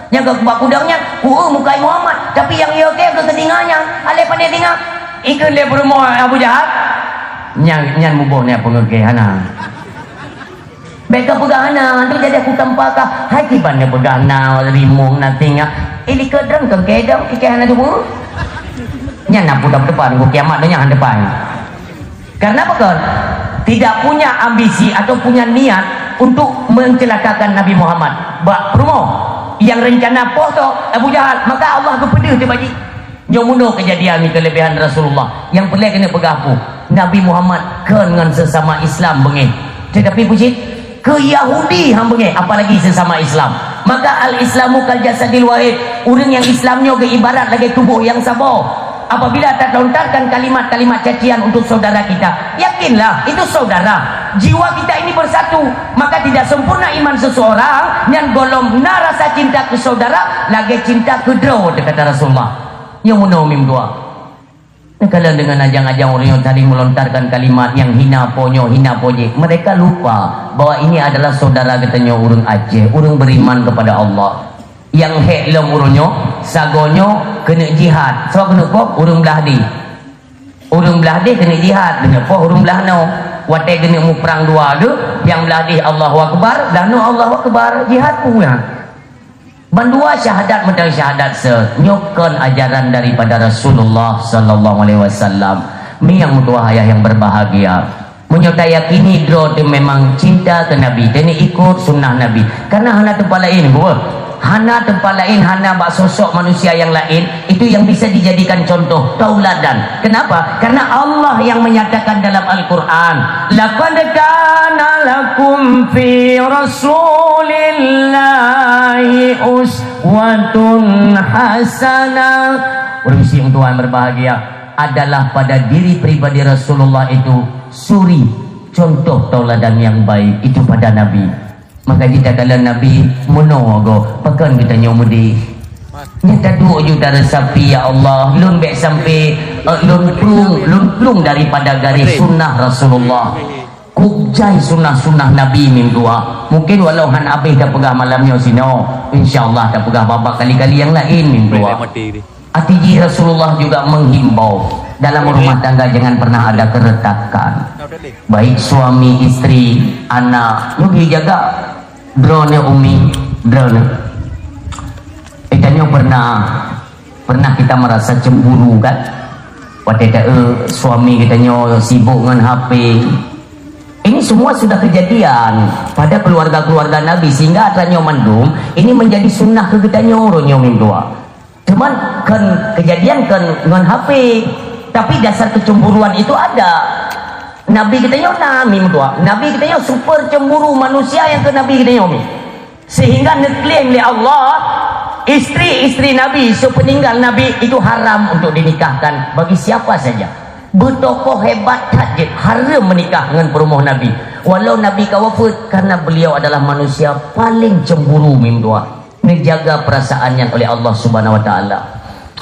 Nyang ka kubak kudong nyan, ku-eu muka Muhammad. Tapi nyang yo kèe keu keutinga nyan, alèh pandai tinga. Ikheun lé peurumoh Abu Jahal. Nyan, nyan muboh nyan peungeuh kèe hana. Bèk kapeugah hana, tu jadi aku tampa kah. Hai kiban neupeugah na rimong na singa. Eh, likot droe keu kèe dong, kèe hana tubu. Nyan na putap depan, ku kiamat donya han depan. Karena apa kon? Tidak punya ambisi atau punya niat untuk mencelakakan Nabi Muhammad. Bak peurumoh yang rencana poh tu Abu Jahal, maka Allah geupeudeuh teuh bak jih. Nyoe meunoe keujadian ni keuleubehan Rasulullah. Nyang peureulèe keuneuk peugah peue? Nabi Muhammad kon ngon sesama Islam beungéh. Tetapi peue cit? Keu Yahudi han beungéh, apalagi sesama Islam. Maka al-Islamu kal jasadil wahid. Ureueng nyang Islam nyoe geuibarat lagèe tuboh nyang saboh. Apabila tatlontarkan kalimat-kalimat cacian untuk saudara kita, yakinlah itu saudara. Jiwa kita ini bersatu. Maka tidak sempurna iman seseorang nyang gohlom na rasa cinta keu saudara lagèe cinta keu droe, kata Rasulullah. Nyang meunoe mim dua. Neukalon deungon ajang-ajang ureueng nyang saling melontarkan kalimat nyang hina po nyoe, hina po jih. Mereka lupa bahwa ini adalah saudara geutanyoe ureueng Aceh, ureueng beriman kepada Allah. Nyang hék lom ureueng nyoe, sagoe nyoe keuneuk jihad. Soe keuneuk po? Ureueng blah deh. Ureueng blah deh keuneuk jihad, keuneuk po ureueng blah noe. Watèe keuneuk muprang dua geuh, nyang blah deh Allahu Akbar, blah noe Allahu Akbar, jihad peue nyan. Bandua syahadat meudan syahadat se, nyoe kon ajaran daripada Rasulullah sallallahu alaihi wasallam. Mi nyang meutuah ayah yang berbahagia. Meunyoe tayakini droe teuh memang cinta keu Nabi, teuneuk ikut sunnah Nabi. Karena hana teumpat laén, buet. Hana teumpat laén, hana bak sosok manusia yang laén. Itu yang bisa dijadikan contoh tauladan. Kenapa? Karena Allah yang menyatakan dalam Al-Quran, "Laqad kana lakum fi Rasulillahi uswatun hasanah." Ureueng syiek Tuhan berbahagia adalah pada diri pribadi Rasulullah itu suri, contoh tauladan yang baik itu pada Nabi. Maka jih takalon Nabi meunoe goe, pakon geutanyoe meudeh. Nyan taduek ju taresapi, "Ya Allah, lôn bèk sampai, eh, lôn plueng, lôn plueng daripada garéh sunnah Rasulullah." Kujai sunnah-sunnah Nabi mim dua. Mungkin walau han abéh tapeugah malam nyoe sinoe, insya Allah tapeugah babak kali-kali nyang laén mim dua. Arti jih Rasulullah juga menghimbau, dalam rumah tangga jangan pernah ada keretakan. Baik suami, istri, anak, nyoe geujaga droeneuh umi, droeneuh. Eh, tanyoe pernah, pernah kita merasa cemburu kan? Watèe ta, eh, suami geutanyoe sibuk ngon H P. Ini semua sudah kejadian pada keluarga-keluarga Nabi, sehingga atra nyoe mandum ini menjadi sunnah keu geutanyoe uroe nyoe mim dua. Cuman kon kejadian kon ngon H P, tapi dasar kecemburuan itu ada. Nabi geutanyoe na mim dua. Nabi geutanyoe super cemburu manusia nyang keu Nabi geutanyoe mi. Sehingga neuklaim lé Allah, istri-istri Nabi sepeninggal Nabi itu haram untuk dinikahkan bagi siapa saja. Beutokoh hebat that jeuet, hareuem meunikah ngon peurumoh Nabi. Walau Nabi ka wafeuet, karena beliau adalah manusia paléng cemburu, mim tuha. Neujaga perasaan nyan oleh Allah Subhanahu wa Taala.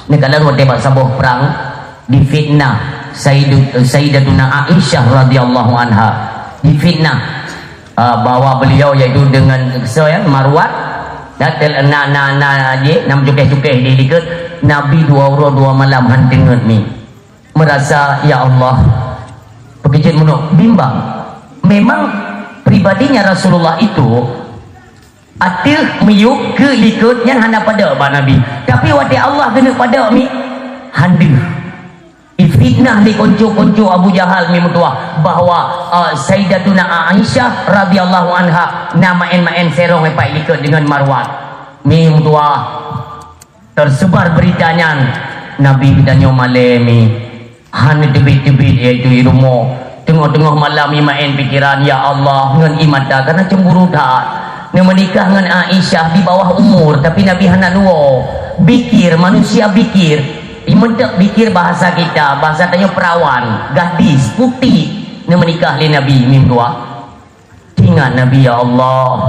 Neukalon watée bak saboh prang, difitnah Sayyidu-, Sayyidatuna Aisyah radhiyallahu anha. Difitnah, ah, bahwa beliau yaitu dengan soe, ya, Marwan, dan tel-, na, na, na, jih, na meucukéh-cukéh di likot Nabi dua uroe dua malam han teungeut mi. Merasa, "Ya Allah, peukeucet meunok bimbang." Memang pribadinya Rasulullah itu ateueh miyueb keu likot nyan hana padok bak Nabi. Tapi watée Allah keuneuk padok mi, han deuh. Ifitnah lé konco-konco Abu Jahal mi meutuah bahwa, uh, Sayyidatuna Aisyah radhiyallahu anha na maén-maén serong ipat likot deungon Marwan. Mi meutuah. Tersebar berita nyan, Nabi geutanyoe malée mi, hana teubiet-teubiet yaitu i rumoh. Teungoh-teungoh malam i maén pikiran, "Ya Allah," ngon i mata, karena cemburu that. Neumeunikah ngon Aisyah di bawah umur, tapi Nabi hana luwoe. Bikir, manusia bikir. Imeunteuk bikir bahasa kita, bahasa tanyoe perawan, gadis, putik. Neumeunikah lé Nabi, mim tuha. Ingat Nabi, "Ya Allah,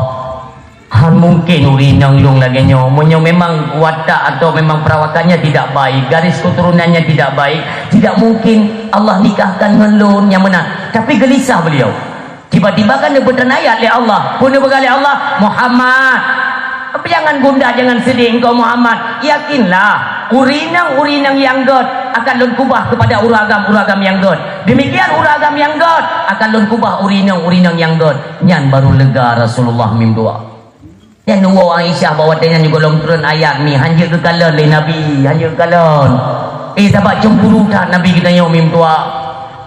han mungkin ureueng inong lôn lagée nyoe. Meunyoe memang watak atau memang perawakannya tidak baik, garis keturunannya tidak baik, tidak mungkin Allah nikahkan ngon lôn nyang meunan." Tapi geulisah beliau. Tiba-tiba kan neupeutreun ayat lé Allah. Peue neupeugah lé Allah? "Muhammad, jangan gundah, jangan sedih engkau Muhammad. Yakinlah, ureueng inong-ureueng inong nyang gét akan lôn kubah kepada ureueng agam-ureueng agam nyang gét. Demikian ureueng agam nyang gét akan lôn kubah ureueng inong-ureueng inong nyang gét." Nyan baru lega Rasulullah mim tuha. Nyan neuwoe Aisyah bak watée nyan gohlom treun ayat mi, han jeuet geukalon lé Nabi, han jeuet geukalon. Eh, sabab cemburu that Nabi geutanyoe mim tuha.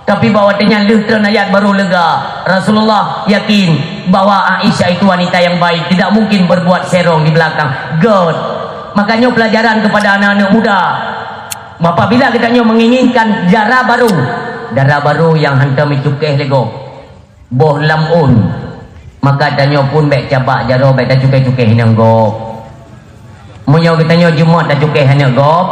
Tapi bak watée nyan lheueh treun ayat baru lega. Rasulullah yakin bahwa Aisyah itu wanita yang baik, tidak mungkin berbuat serong di belakang. Gét. Makanya pelajaran kepada anak-anak muda. Apabila geutanyoe menginginkan dara baru, dara baru nyang hantom icukéh lé gob. Boh lam ôn, maka tanyoe pun bék cabak jaroe, bék tacukéh-cukéh inong gob. Meunyoe geutanyoe jeumot tacukéh aneuk gob,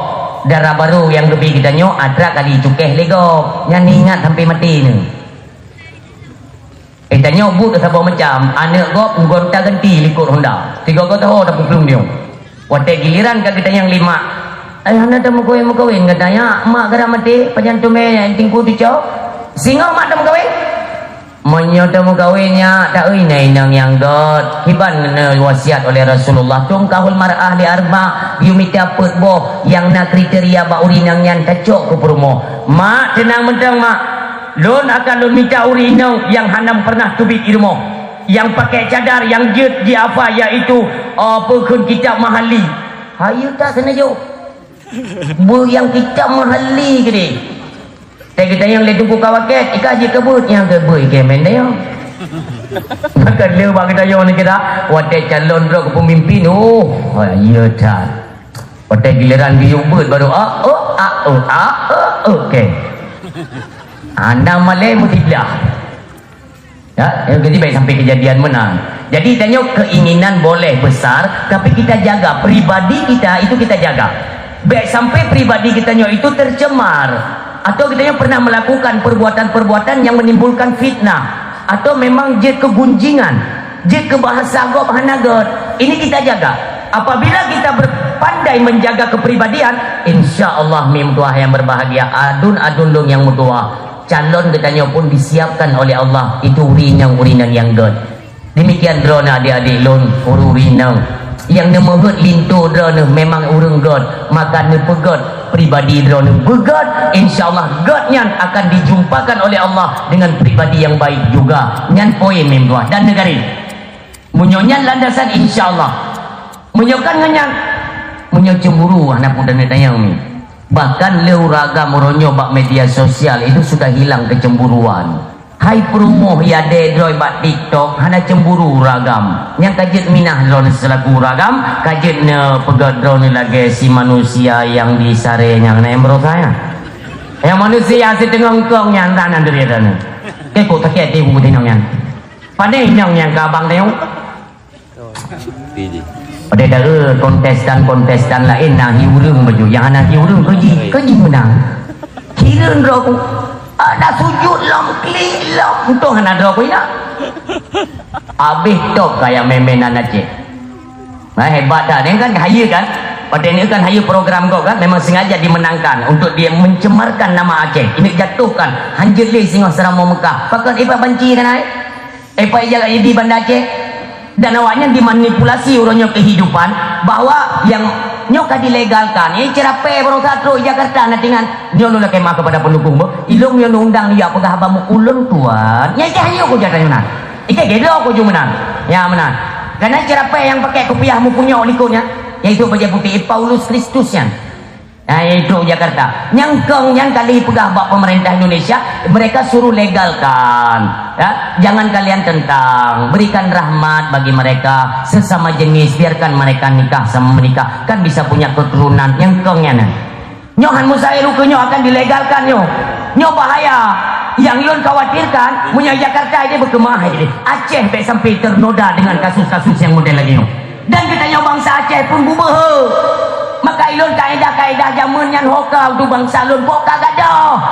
dara baru nyang geubi geutanyoe atra kali cukéh lé gob. Nyan ingat sampai maté nyoe. Eh, tanyoe buet saboh macam, aneuk gob gon taganti likot honda. Sigoe-goe taho tapeuplung diong. Watée giliran ka geutanyong lé mak, "Ai hana tameukawen-meukawen gata nyak, mak gara maté, pajan teumé tingku tucok? Singoh mak tameukawen?" "Meunyoe tameukawen nyak, taeu na inong nyang gét. Kiban na wasiat oleh Rasulullah, tunkahul mar'ah li arba, yue mita peuet boh nyang na kriteria bak ureueng inong nyan tacok keu peurumoh." "Mak, teunang mantong mak. Lôn akan lôn mita ureueng inong nyang hana pernah teubiet i rumoh." Nyang pakai cadar nyang jeuet jiafa, yaitu, oh, peue kheun kitab Mahalli. Hayeue that seunajoh. Beuh nyang kitab Mahalli keudeh. Teuka geutanyong lé Teungku Kawaket, "Ika jeuet keu beuet nyang keu beuet ikée mendeng?" Maka le bak geutanyong ni kita, watée calon droe keu peumimpin, oh, hayeue that. Watée giliran geuyue beuet baru, ah, oh, ah, oh, ah, oh, oh, okey. Hana malée meusiblah. Ya, yang ketiga baik sampai kejadian menang. Jadi tanyoe keinginan boleh besar, tapi kita jaga pribadi kita itu kita jaga. Baik sampai pribadi kita nyoe itu tercemar atau kita nyoe pernah melakukan perbuatan-perbuatan yang menimbulkan fitnah atau memang jeuet kegunjingan, jeuet keu bahasa gob hana gét. Ini kita jaga. Apabila kita berpandai menjaga kepribadian, insya Allah mim tuah yang berbahagia, adun-adun dong yang mutuah. Calon geutanyoe pun disiapkan oleh Allah, itu ureueng inong-ureueng inong nyang gét. Demikian droeneuh adik-adik lôn, ureueng inong nyang neumeuheuet linto droeneuh memang ureueng gét, maka neupeugét pribadi droeneuh beugét, insya Allah gét nyan akan dijumpakan oleh Allah dengan pribadi yang baik juga. Nyan poin mim tuah dan neugari. Meunyoe nyan landasan, insya Allah. Meunyoe kan ngon nyan, meunyoe cemburu, hana peue dan tanyong ni. Bahkan lé ureueng agam uroe nyoe bak media sosial itu sudah hilang kecemburuan. Hai peurumoh yadé droe bak TikTok, hana cemburu ureueng agam. Nyang ka jeuet minah droe seulaku ureueng agam, ka jeuet neupeugah droe lagée si manusia nyang di saré nyang na nyang beurosaya. Nyang manusia siteungoh eungkong nyan, tan na deurie droe. Keu kok sakét hati buku tinong nyan. Padahai inong nyang ka abang teuh. Pi jih. Padahai dara kontestan-kontestan laén na hi ureueng baju, nyang hana hi ureueng keu jih, keu jih meunang. Hireuen droe ku. Ada sujud lom, klik lom. Untung hana droe ku ingat. Habis top kaya meme nan Aceh. Nah, hebat dah. Dia kan hayeue kan? Padahal ini kan hayeue program kau kan? Memang sengaja dimenangkan untuk dia mencemarkan nama Aceh. Ini jatuhkan. Hanjeuet lé singoh seuramoe Mekah. Pakon iba banci kan ai? Eh, Pak Ijal di Banda Aceh. Dan awaknyan dimanipulasi uroe nyoe kehidupan bahwa yang nyoe ka dilegalkan. Eh, cerapé baroesa trok Jakarta na tingan. Nyoe lôn lakée maaf kepada pendukung, boh. Ilôn nyoe undang dia peugah haba meuulôn tuan. Nyai teh hanyoe ku jata nyoe na. Ike gedok ku ju meunan. Ya, meunan. Karena cerapé yang pakai kupiah mupunyok likotnya, yaitu bajée putih Paulus Kristus nyan. Nah, yaitu Jakarta. Nyang kong nyang kali peugah bak pemerintah Indonesia, mereka suruh legalkan. Ya, jangan kalian tentang, berikan rahmat bagi mereka sesama jenis, biarkan mereka nikah sama menikah, kan bisa punya keturunan. Nyang kong nyan. Nyoe han mustahil ukeue nyoe akan dilegalkan nyoe. Nyoe bahaya. Yang lôn khawatirkan, meunyoe Jakarta ini berkembang, Aceh bek sampai ternoda dengan kasus-kasus yang model lagi nyoe. Dan geutanyoe bansa Aceh pun bubeuhe. Maka ilôn kaedah-kaedah jameun nyan hoka untuk bansa lôn, bok ka gadôh.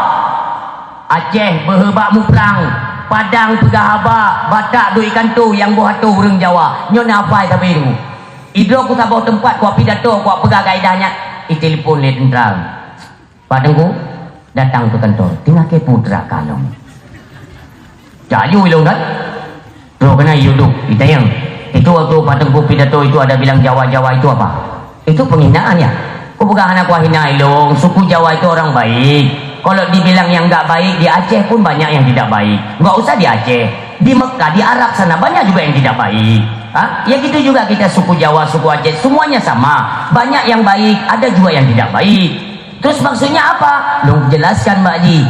Aceh beuhe bak muprang, Padang peugah haba, Batak duek kanto nyang boh ateuh ureuëng Jawa. Nyoe na hafai sabe tu. Idroe ku saboh teumpat, ku pidato, ku peugah kaedah nyan, itelepon lé tentara. Pak Teungku, datang ke kantor. Tinggal ke putra kalong. Cak yu ilong kan? Terus kena yuduk, ditanya. Itu waktu Pak Teungku pidato itu ada bilang Jawa-Jawa itu apa? Itu penghinaan ya? Ku peugah hana ku hina ilong, suku Jawa itu orang baik. Kalau dibilang yang enggak baik, di Aceh pun banyak yang tidak baik. Enggak usah di Aceh. Di Mekah, di Arab sana banyak juga yang tidak baik. Ha? Ya gitu juga kita suku Jawa, suku Aceh, semuanya sama. Banyak yang baik, ada juga yang tidak baik. Terus maksudnya apa? Lôn jelaskan, Mak Ji.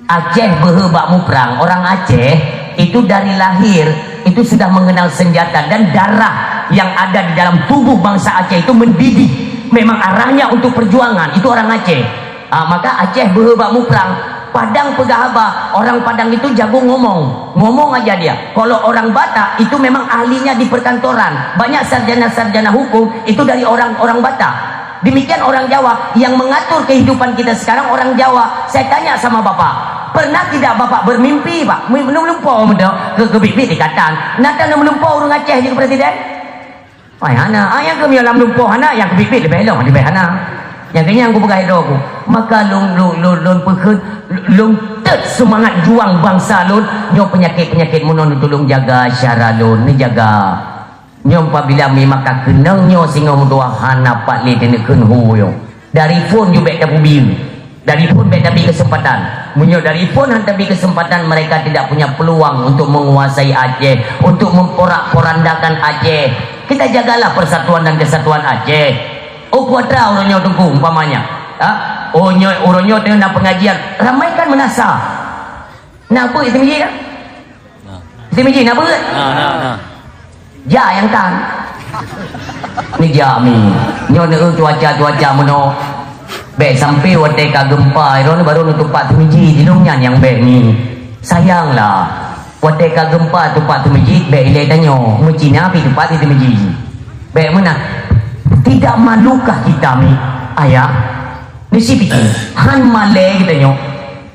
Aceh beuhe bak muprang. Orang Aceh itu dari lahir itu sudah mengenal senjata dan darah yang ada di dalam tubuh bangsa Aceh itu mendidih. Memang arahnya untuk perjuangan. Itu orang Aceh. Ah, maka Aceh beuhe bak muprang. Padang peugah haba. Orang Padang itu jago ngomong. Ngomong aja dia. Kalau orang Batak itu memang ahlinya di perkantoran. Banyak sarjana-sarjana hukum itu dari orang-orang Batak. Demikian orang Jawa yang mengatur kehidupan kita sekarang, orang Jawa. Saya tanya sama bapak, pernah tidak bapak bermimpi, Pak? Meulumpoe muda ke kebit-bit dikatan. Nata meulumpoe ureuëng Aceh jadi presiden? Ai hana. Ah, yang kami lam lumpoe hana, yang kebit-bit lebih elok, lebih hana. Yang kenyang ku peugah droe ku. Maka lôn lôn lôn lôn peukeun lôn tet semangat juang bangsa lôn. Nyoe penyakit-penyakit meunan tulung jaga syara lôn, neujaga. Nyoe pabila mi maka keunong nyoe singoh meutuah hana pat lé teuneuk kheun hu nyoe. Dari phon ju bék tapeubieu. Dari phon bék tabi kesempatan. Meunyoe dari phon han tabi kesempatan, mereka tidak punya peluang untuk menguasai Aceh, untuk memporak-porandakan Aceh. Kita jagalah persatuan dan kesatuan Aceh. Oh, kuatra uroe nyoe Teungku umpamanya. Ha? Oh, nyoe uroe nyoe teungoh na pengajian. Ramai kan meunasah. Na beuet di masjid dah? Di masjid na beuet? Na, na, na. Ja nyang tan. Ni ja mi. Nyoe neu cuaca-cuaca meunoe. Bék sampai watée ka gempa, droeneuh baru neutupat di masjid, di lôn nyan nyang bék mi. Sayanglah. Watée ka gempa tupat di masjid, bék ilée tanyoe. Meucina pi tupat di masjid. Bék meunan. Tidak malukah kita mi, ayah? Ni si pikir, han malée geutanyoe.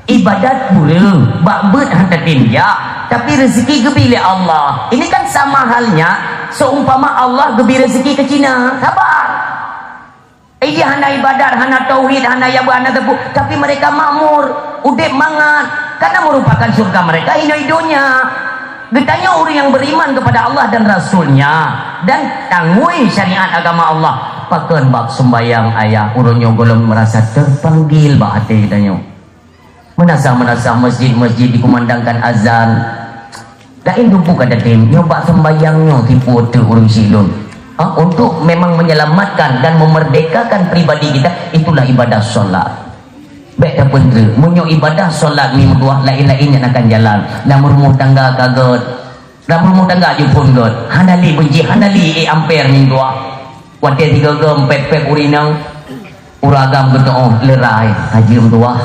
Ibadat kureueng, bak beuet han tatem jak, tapi rezeki geubri lé Allah. Ini kan sama halnya seumpama Allah geubri rezeki ke Cina. Sabar. Ija hana ibadat, hana tauhid, hana yaba, hana teupeu, tapi mereka makmur, udeb mangat, karena merupakan surga mereka inoe donya. Geutanyoe ureuëng yang beriman kepada Allah dan Rasul-Nya dan tangui syariat agama Allah, pakon bak sembahyang ayah uroe nyoe gohlom merasa terpanggil bak até geutanyoe. Meunasah-meunasah masjid-masjid dikumandangkan azan. Laén dumpu ka tatem, nyoe bak sembahyang nyoe tipu otak ureuëng silon. Ha, untuk memang menyelamatkan dan memerdekakan pribadi kita, itulah ibadah solat. Bék tapeundreuk, meunyoe ibadah solat mi meutuah laén-laén nyan akan jalan. Lam rumah tangga ka gét, Lam rumah tangga jih phon gét, hana lé beujih, hana lé ék amper mintuah. Watée sigoe-goe pép-pép ureuëng inong, ureuëng agam geuteuôh leurai, haji mintuah,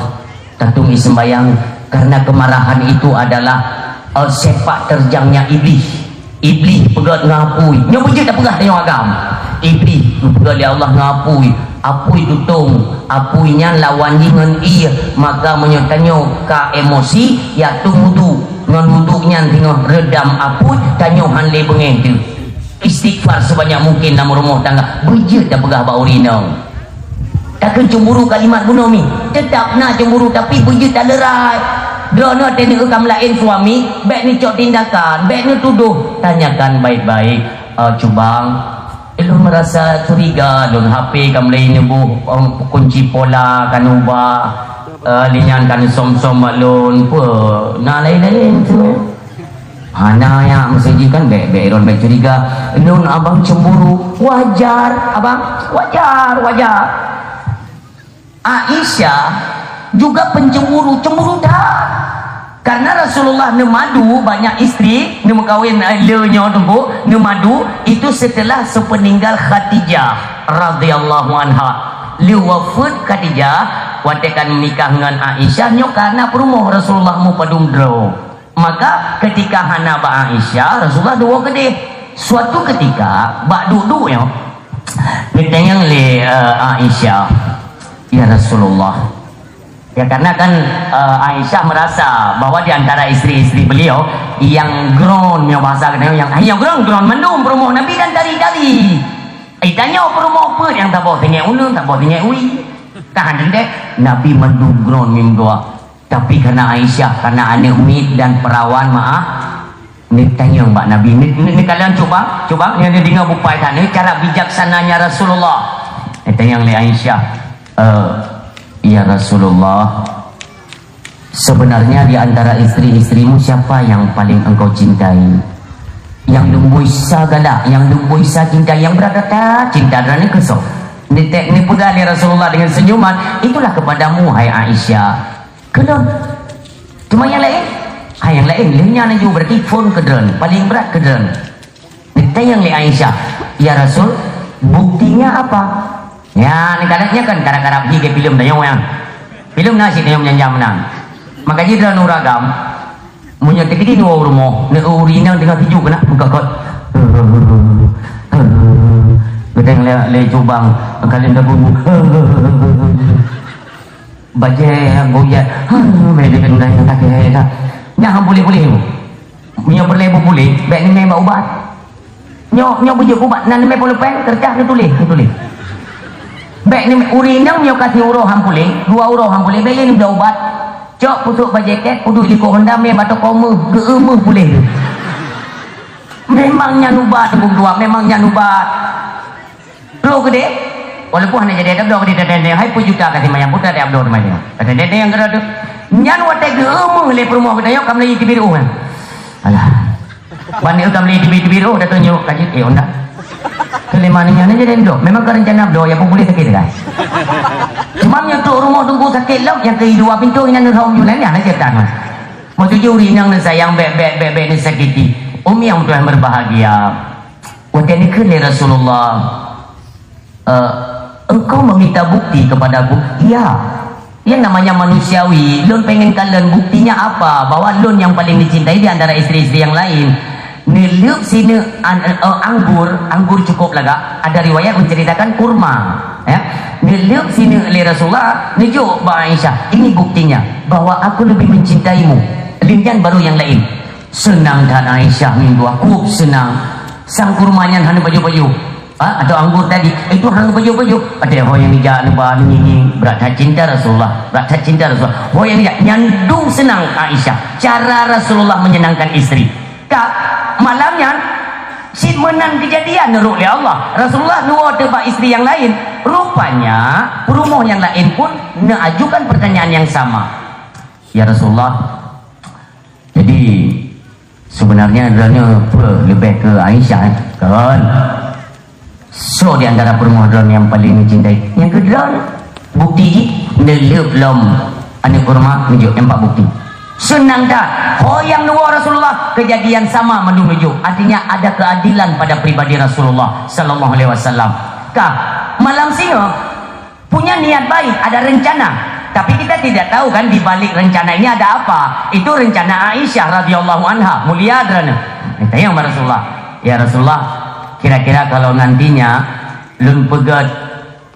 tatong i sembayang, karena kemarahan itu adalah, eh, sepak terjangnya iblis. Iblis peugét ngon apui. Nyoe beujeuet tapeugah tanyoe agam. Iblis geupeugét lé Allah ngon apui. Apui tutong, apui nyan lawan jih ngon ié, maka meunyoe tanyoe ka emosi, ya tueng wudhu. Ngon wudhu nyan singoh reudam apui, tanyoe han lé beungéh teuh. Istighfar sebanyak mungkin lam rumoh tangga, beujeuet tapeugah bak ureueng inong. Takheun cemburu kalimat bunoe mi, teutap na cemburu tapi beujeuet taleurai. Droeneuh teuneuk kam laén suami, bék neucok tindakan, bék neutudoh, tanyakan baik-baik. "Eh, Cubang, lôn meurasa curiga lôn, H P ka mulai neuboh, eh, kunci pola ka neuba, eh, linyan ka neusöm-söm bak lôn, peue na laén-laén tu?" Hana, ya, meuseujih kan bék, bék droen bék curiga. Lôn abang cemburu. Wajar, abang. Wajar, wajar. Aisyah juga pencemburu, cemburu that. Karena Rasulullah neumadu banyak istri, neumeukawen, eh, le nyoe teungku, neumadu itu setelah sepeninggal Khadijah radhiyallahu anha. Le wafeuet Khadijah, watée ka nikah ngon Aisyah, nyoe ka na peurumoh Rasulullah meupadum droe. Maka, ketika hana bak Aisyah, Rasulullah duwoe keudeh. Suatu ketika, bak duek-duek nyoe, geutanyong lé, eh, Aisyah, "Ya Rasulullah." Ya, karena kan, eh, Aisyah merasa bahwa di antara istri-istri beliau, yang groen, nyoe bahasa geutanyoe, yang, yang groen, groen mandum peurumoh Nabi dan tari-tari. Itanyoe peurumoh peuet nyang saboh teungoh uneun, saboh teungoh wie. Kan teuntée, Nabi mandum groen mim dua. Tapi karena Aisyah, karena aneuk miet dan perawan, maaf, neutanyong bak Nabi. Neu-, neu-, neukalon cuba, cuba, nyang neudeungoe bupai that, neu cara bijaksananya Rasulullah. Neutanyong lé Aisyah, "Eh, ya Rasulullah, sebenarnya di antara istri-istrimu siapa yang paling engkau cintai?" Nyang lumbôi sa galak, nyang lumbôi sa cinta, nyang brat that cinta droeneuh keu soe? Neutek neupeugah lé Rasulullah dengan senyuman, "Itulah kepadamu, hai Aisyah." Keu lôn. Cuma nyang laén? Ha, nyang laén. Lheueh nyan laju berarti phon keu droen, paling brat keu droen. Neutanyong lé Aisyah, "Ya Rasul, buktinya apa?" Nyan, kadang nyan kan karab-karab hi lé filem tanyoe nyan. Filem na cit tanyoe meunyan-nyan meunan. Maka jih droeneuh ureueng agam, meunyoe teukeudi nyoe u rumoh, neu ureueng inong teungoh tujoh keunak meukakot. Geutanyong lé, lé Cubang, kalon dabu. Bajée nyang goyat. Ha, meunan nyang takée dah. Nyan han puléh-puléh. Meunyoe peureulée beupuléh, bék neumé bak ubat. Nyoe, nyoe beujeuet ubat, na neumé polopeng, keureucah neutuléh, neutuléh. Bék neumé, ureueng inong nyoe ka siuroe han puléh, dua uroe han puléh, bék lé neubloe ubat. Cok pusok bajée kép, peuduek likot honda, mé bak toko meuh, geu-eu meuh puléh. Memang nyan ubat, Teungku Ketua, memang nyan ubat. Bloe keudeh, walaupun hana jadi tabloe keudeh, teuntée hai peuet juta ka simayang, peue tabloe teuma nyoe. Teuntée nyang keudroe teuh. Nyan watée geueu meuh lé peurumoh geutanyoe ka meulayeue teubiet rôh nyan. Alah. Ban nyoe ka meulayeue teubiet-teubiet rôh, dah tunjuk ka jeuet, eh, honda. Keu lima ni nyan jadi tabloe. Memang ka reuncana bloe, ya pun boleh sakét kan. Cuma nyoe trok rumoh Teungku sakét lom, nyang keu dua pintoe nyan rhom ju nyan, nyan aja tan. Maksud jih ureueng nyang neusayang bék, bék, bék, bék neusakiti. Umi yang telah berbahagia. Watée neukheun lé Rasulullah, "Eh, engkau meminta bukti kepadaku?" "Iya." "Yang namanya manusiawi, lôn pengen kalon buktinya apa bahwa lôn yang paling dicintai di antara istri-istri yang lain." Neuleueb sineuk an-, eh, anggur, anggur cukup lagak. Ada riwayat menceritakan kurma, ya. Neuleueb sineuk lé Rasulullah, neujok bak Aisyah, "Ini buktinya bahwa aku lebih mencintaimu." Lheueh nyan baru nyang laén. Seunang that Aisyah minggu, kub seunang. Sang kurma nyan hana pajoh-pajoh. Ha, atau anggur tadi, itu hana pajoh-pajoh. Ada ho nyang jak neuba ngieng-ngieng, brat that cinta Rasulullah, brat that cinta Rasulullah. Ho nyang jak, nyan dum seunang Aisyah. Cara Rasulullah menyenangkan istri. Ka, malam nyan, cit meunan kejadian neurok lé Allah. Rasulullah neuwoe teuh bak istri nyang laén. Rupanya, peurumoh nyang laén pun neuajukan pertanyaan yang sama. "Ya Rasulullah, jadi, sebenarnya droeneuh peue leubeh keu Aisyah, eh?" "Kon. Soe di antara peurumoh droeneuh nyang paleng neucintai?" "Nyang keu droeneuh." Bukti jih, neuleueb lom aneuk kurma, neujok empat bukti. Seunang that, ho nyang neuwoe Rasulullah, kejadian sama mandum neujok. Artinya ada keadilan pada pribadi Rasulullah sallallahu alaihi wasallam. Ka, malam singoh, punya niat baik, ada rencana. Tapi kita tidak tahu kan di balik rencana ini ada apa. Itu rencana Aisyah radhiyallahu anha, mulia droeneuh. Tanyong bak Rasulullah, "Ya Rasulullah, kira-kira kalau nantinya lôn peugét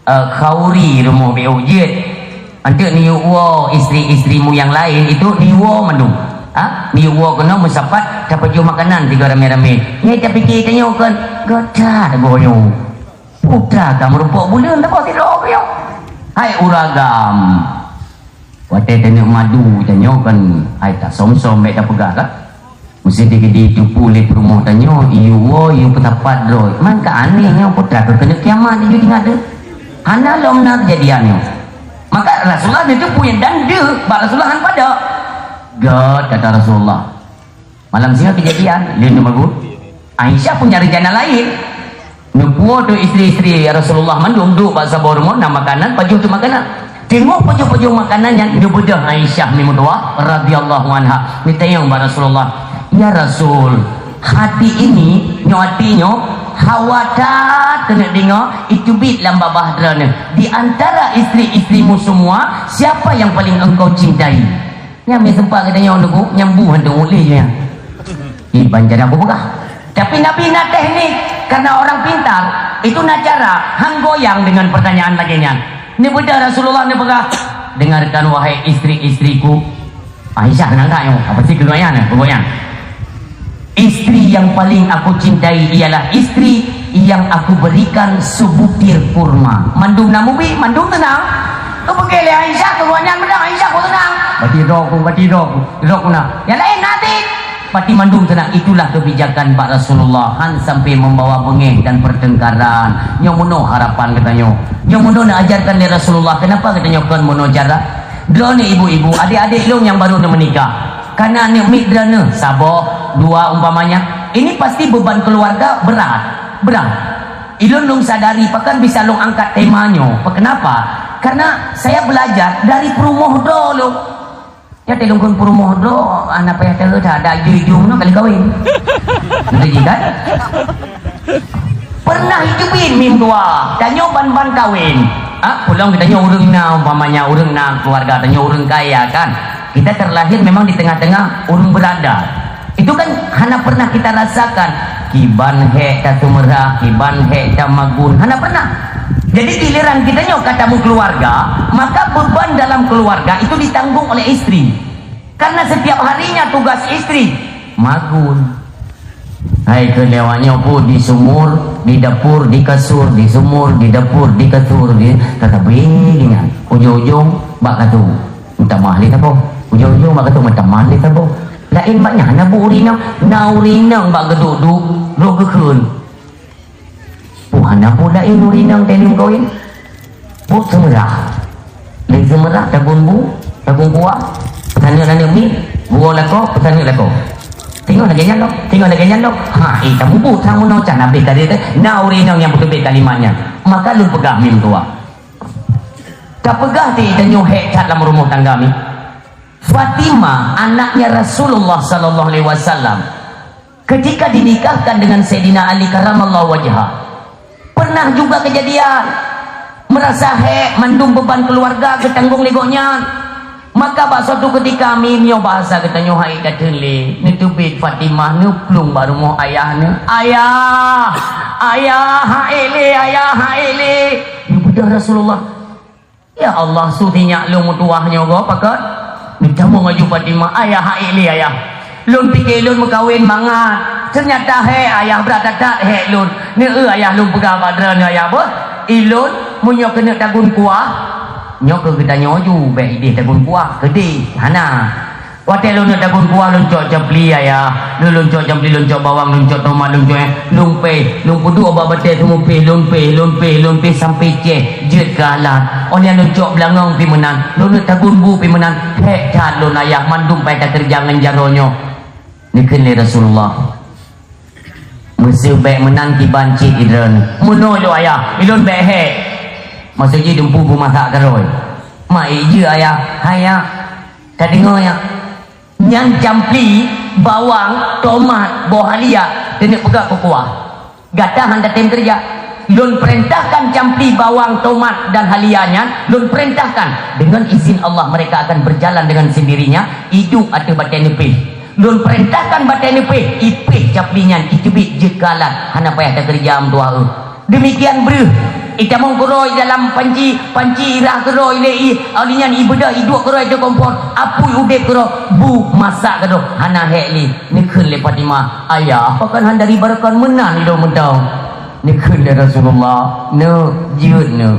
Eh, khauri rumoh B O jeuet. Anteuk neuyue woe istri-istrimu nyang laén itu neuyue woe mandum. Ha? Neuyue woe keunoe meusapat tapajoh makanan tiga ramé-ramé. Nyang tapike tanyoe kan, gata goyo. Putra ka meureumpok buleuen taboh sidroe nyoe. Hai uragam. Watée taneuk madu tanyoe kan, hai tasöm-söm bék tapeugah kan. Meuseuti geude tupu lé peurumoh tanyoe, iyue woe, iyue peusapat droe. Man ka aneh nyoe, peue teuma keuneuk kiamat jih tinggai deuh. Hana lom na keujadian nyoe. Maka Rasulullah neuteupeue dan deuh bak Rasulullah han padab. Gét, kata Rasulullah. Malam singoh keujadian, lheueh nyoe bagoe. Aisyah punya rencana laén. Neupuwoe tu istri-istri Rasulullah mandum duek bak saboh rumoh na makanan, pajoh tu makanan. Teungoh pajoh-pajoh makanan nyan neubeudôh Aisyah mi meutuwah radhiyallahu anha. Neutanyong bak Rasulullah, "Ya Rasul, hati ini, nyoe hati nyoe, hawa that keuneuk deungoe, iteubiet lam babah droeneuh. Di antara istri-istrimu semua, siapa yang paling engkau cintai?" Nyan meuseumpat geutanyoe nunggu, nyang bu hantu ulih nyan. Iban cara aku peugah. Tapi Nabi na teknik, karena orang pintar, itu na cara, han goyang dengan pertanyaan lagée nyan. Neubeudôh Rasulullah neupeugah, "Dengarkan wahai istri-istriku." Aisyah nangka nyoe, apa sih keduanya nah, pokoknya. "Istri yang paling aku cintai ialah istri yang aku berikan sebutir kurma." Mandum na mubi, mandum teunang. Keupeugah lé Aisyah, keuluar nyan meunan Aisyah ku teunang. Bati droe ku, bati droe ku, droe ku na. Yang lain nanti. Bati mandum teunang, itulah kebijakan bak Rasulullah. Han sampai membawa beungéh dan pertengkaran. Nyoe meunoe harapan geutanyoe. Nyoe meunoe neuajarkan lé Rasulullah. Kenapa geutanyoe kon meunoe cara? Droeneuh ibu-ibu, adik-adik lôn nyang baru neumeunikah. Kana aneuk miet droeneuh, saboh, dua umpamanya. Ini pasti beban keluarga berat, berat. Ilôn lôn sadari, pakon bisa lôn angkat tema nyoe. Kenapa? Karena saya belajar dari peurumoh droe lôn. Ya, teuh lôn kon peurumoh droe, hana payah teuh that, dak jujur nyoe kali kawin. Betul kan? Pernah itu bin mim dua, tanyoe ban-ban kawin. Ah, pulang kita nyoe ureueng na, umpamanya ureueng na keluarga, tanyoe ureueng kaya kan. Kita terlahir memang di tengah-tengah ureueng berada. Itu kan hana pernah kita rasakan. Kiban hék taseumeurah, kiban hék tamagun, hana pernah. Jadi giliran kita nyoe ka tameukeuluarga, maka beban dalam keluarga itu ditanggung oleh istri. Karena setiap harinya tugas istri magun. Hai keu lewat nyoe pun di sumur, di dapur, di kasur, di sumur, di dapur, di kasur, di kata bingin. Ujung-ujung bak katu. Minta maaf lé saboh. Ujung-ujung bak katu minta maaf lé saboh. Laén bak nyan na bu ureueng inong, na ureueng inong bak geuduek-duek, lôn geukheun. Puhana pula ureueng inong teuh lôn kawin. Pok seumeurah. Lé seumeurah tabon bu, tabon kuah. Peusaneuk aneuk miet, buo lakoe, peusaneuk lakoe. Tengok lagèe nyan lom, tengok lagèe nyan lom. Ha, eh, kamu bu sang meunoe can habéh tadi teuh. Na ureueng inong nyang beuteubiet kalimat nyan. Maka lôn peugah mim dua. Tapeugah di tanyoe hék that lam rumoh tangga mi. Fatimah, anaknya Rasulullah sallallahu alaihi wasallam, ketika dinikahkan dengan Sayyidina Ali karramallahu wajhah, pernah juga kejadian merasa hék, mandum beban keluarga geutanggong lé gobnyan. Maka bak suatu ketika, mi nyoe bahasa geutanyoe hai ka teun lé, neuteubiet Fatimah neuplueng bak rumoh ayah neuh, "Ayah, ayah, hai lé, ayah, hai lé." Neubeudôh Rasulullah. Ya Allah, su sinyak lôn meutuwah nyoe goe pakon? Neutamong laju Fatimah, "Ayah, hai lé ayah. Lôn pike lôn meukawen mangat. Teunyata hék ayah, brat that-that hék lôn. Neu-eu ayah lôn peugah bak droeneuh ayah beuh. Ilôn, meunyoe keuneuk tagun kuah." Nyoe keu geutanyoe ju, bék idéh tagun kuah, keudéh, hana. Watèe lôn neuk tagun kuah, lôn cok campli ayah. Lôn, lôn cok campli, lôn cok bawang, lôn cok tomat, lôn cok, eh, lôn péh, lôn peuduek bak batèe teumupéh, lôn péh, lôn péh, lôn péh sampai cèh, jeuet keu alat. Óh lheueh lôn cok beulangong pih meunan, lôn neuk tagun bu pih meunan, hék that lôn ayah mandum payah takeureuja ngon jaroe nyoe. Neukheun lé Rasulullah. Meuseu bék meunan kiban cit idroen. Meunoe lôn ayah, ilôn bék hék. Maksud jih dumpu beumasak keurôi. Ma ék jeuet ayah, hai ayah. Tadeungoe nyan. Nyan campli, bawang, tomat, boh halia, keuneuk peugah keu kuah. Gata han tatem keureuja. Lôn peurintahkan campli, bawang, tomat, dan halia nyan, lôn peurintahkan. Dengan izin Allah, mereka akan berjalan dengan sendirinya, iduek ateueh batèe neupéh. Lôn peurintahkan batèe neupéh, ipéh campli nyan, iteubiet jeuet keu alat, hana payah takeureuja meutuwah eu. Demikian breuh. Itamong keudroe dalam panci, panci irah keudroe lé i, awak nyan ibeudôh iduek keudroe di kompor, apui udeb keudroe, bu masak keudroe, hana hék lé. Neukheun lé Fatimah, "Ayah, pakon han dari barokon meunan ilôn mantong?" Neukheun lé Rasulullah, "Neuk, jeuet neuk.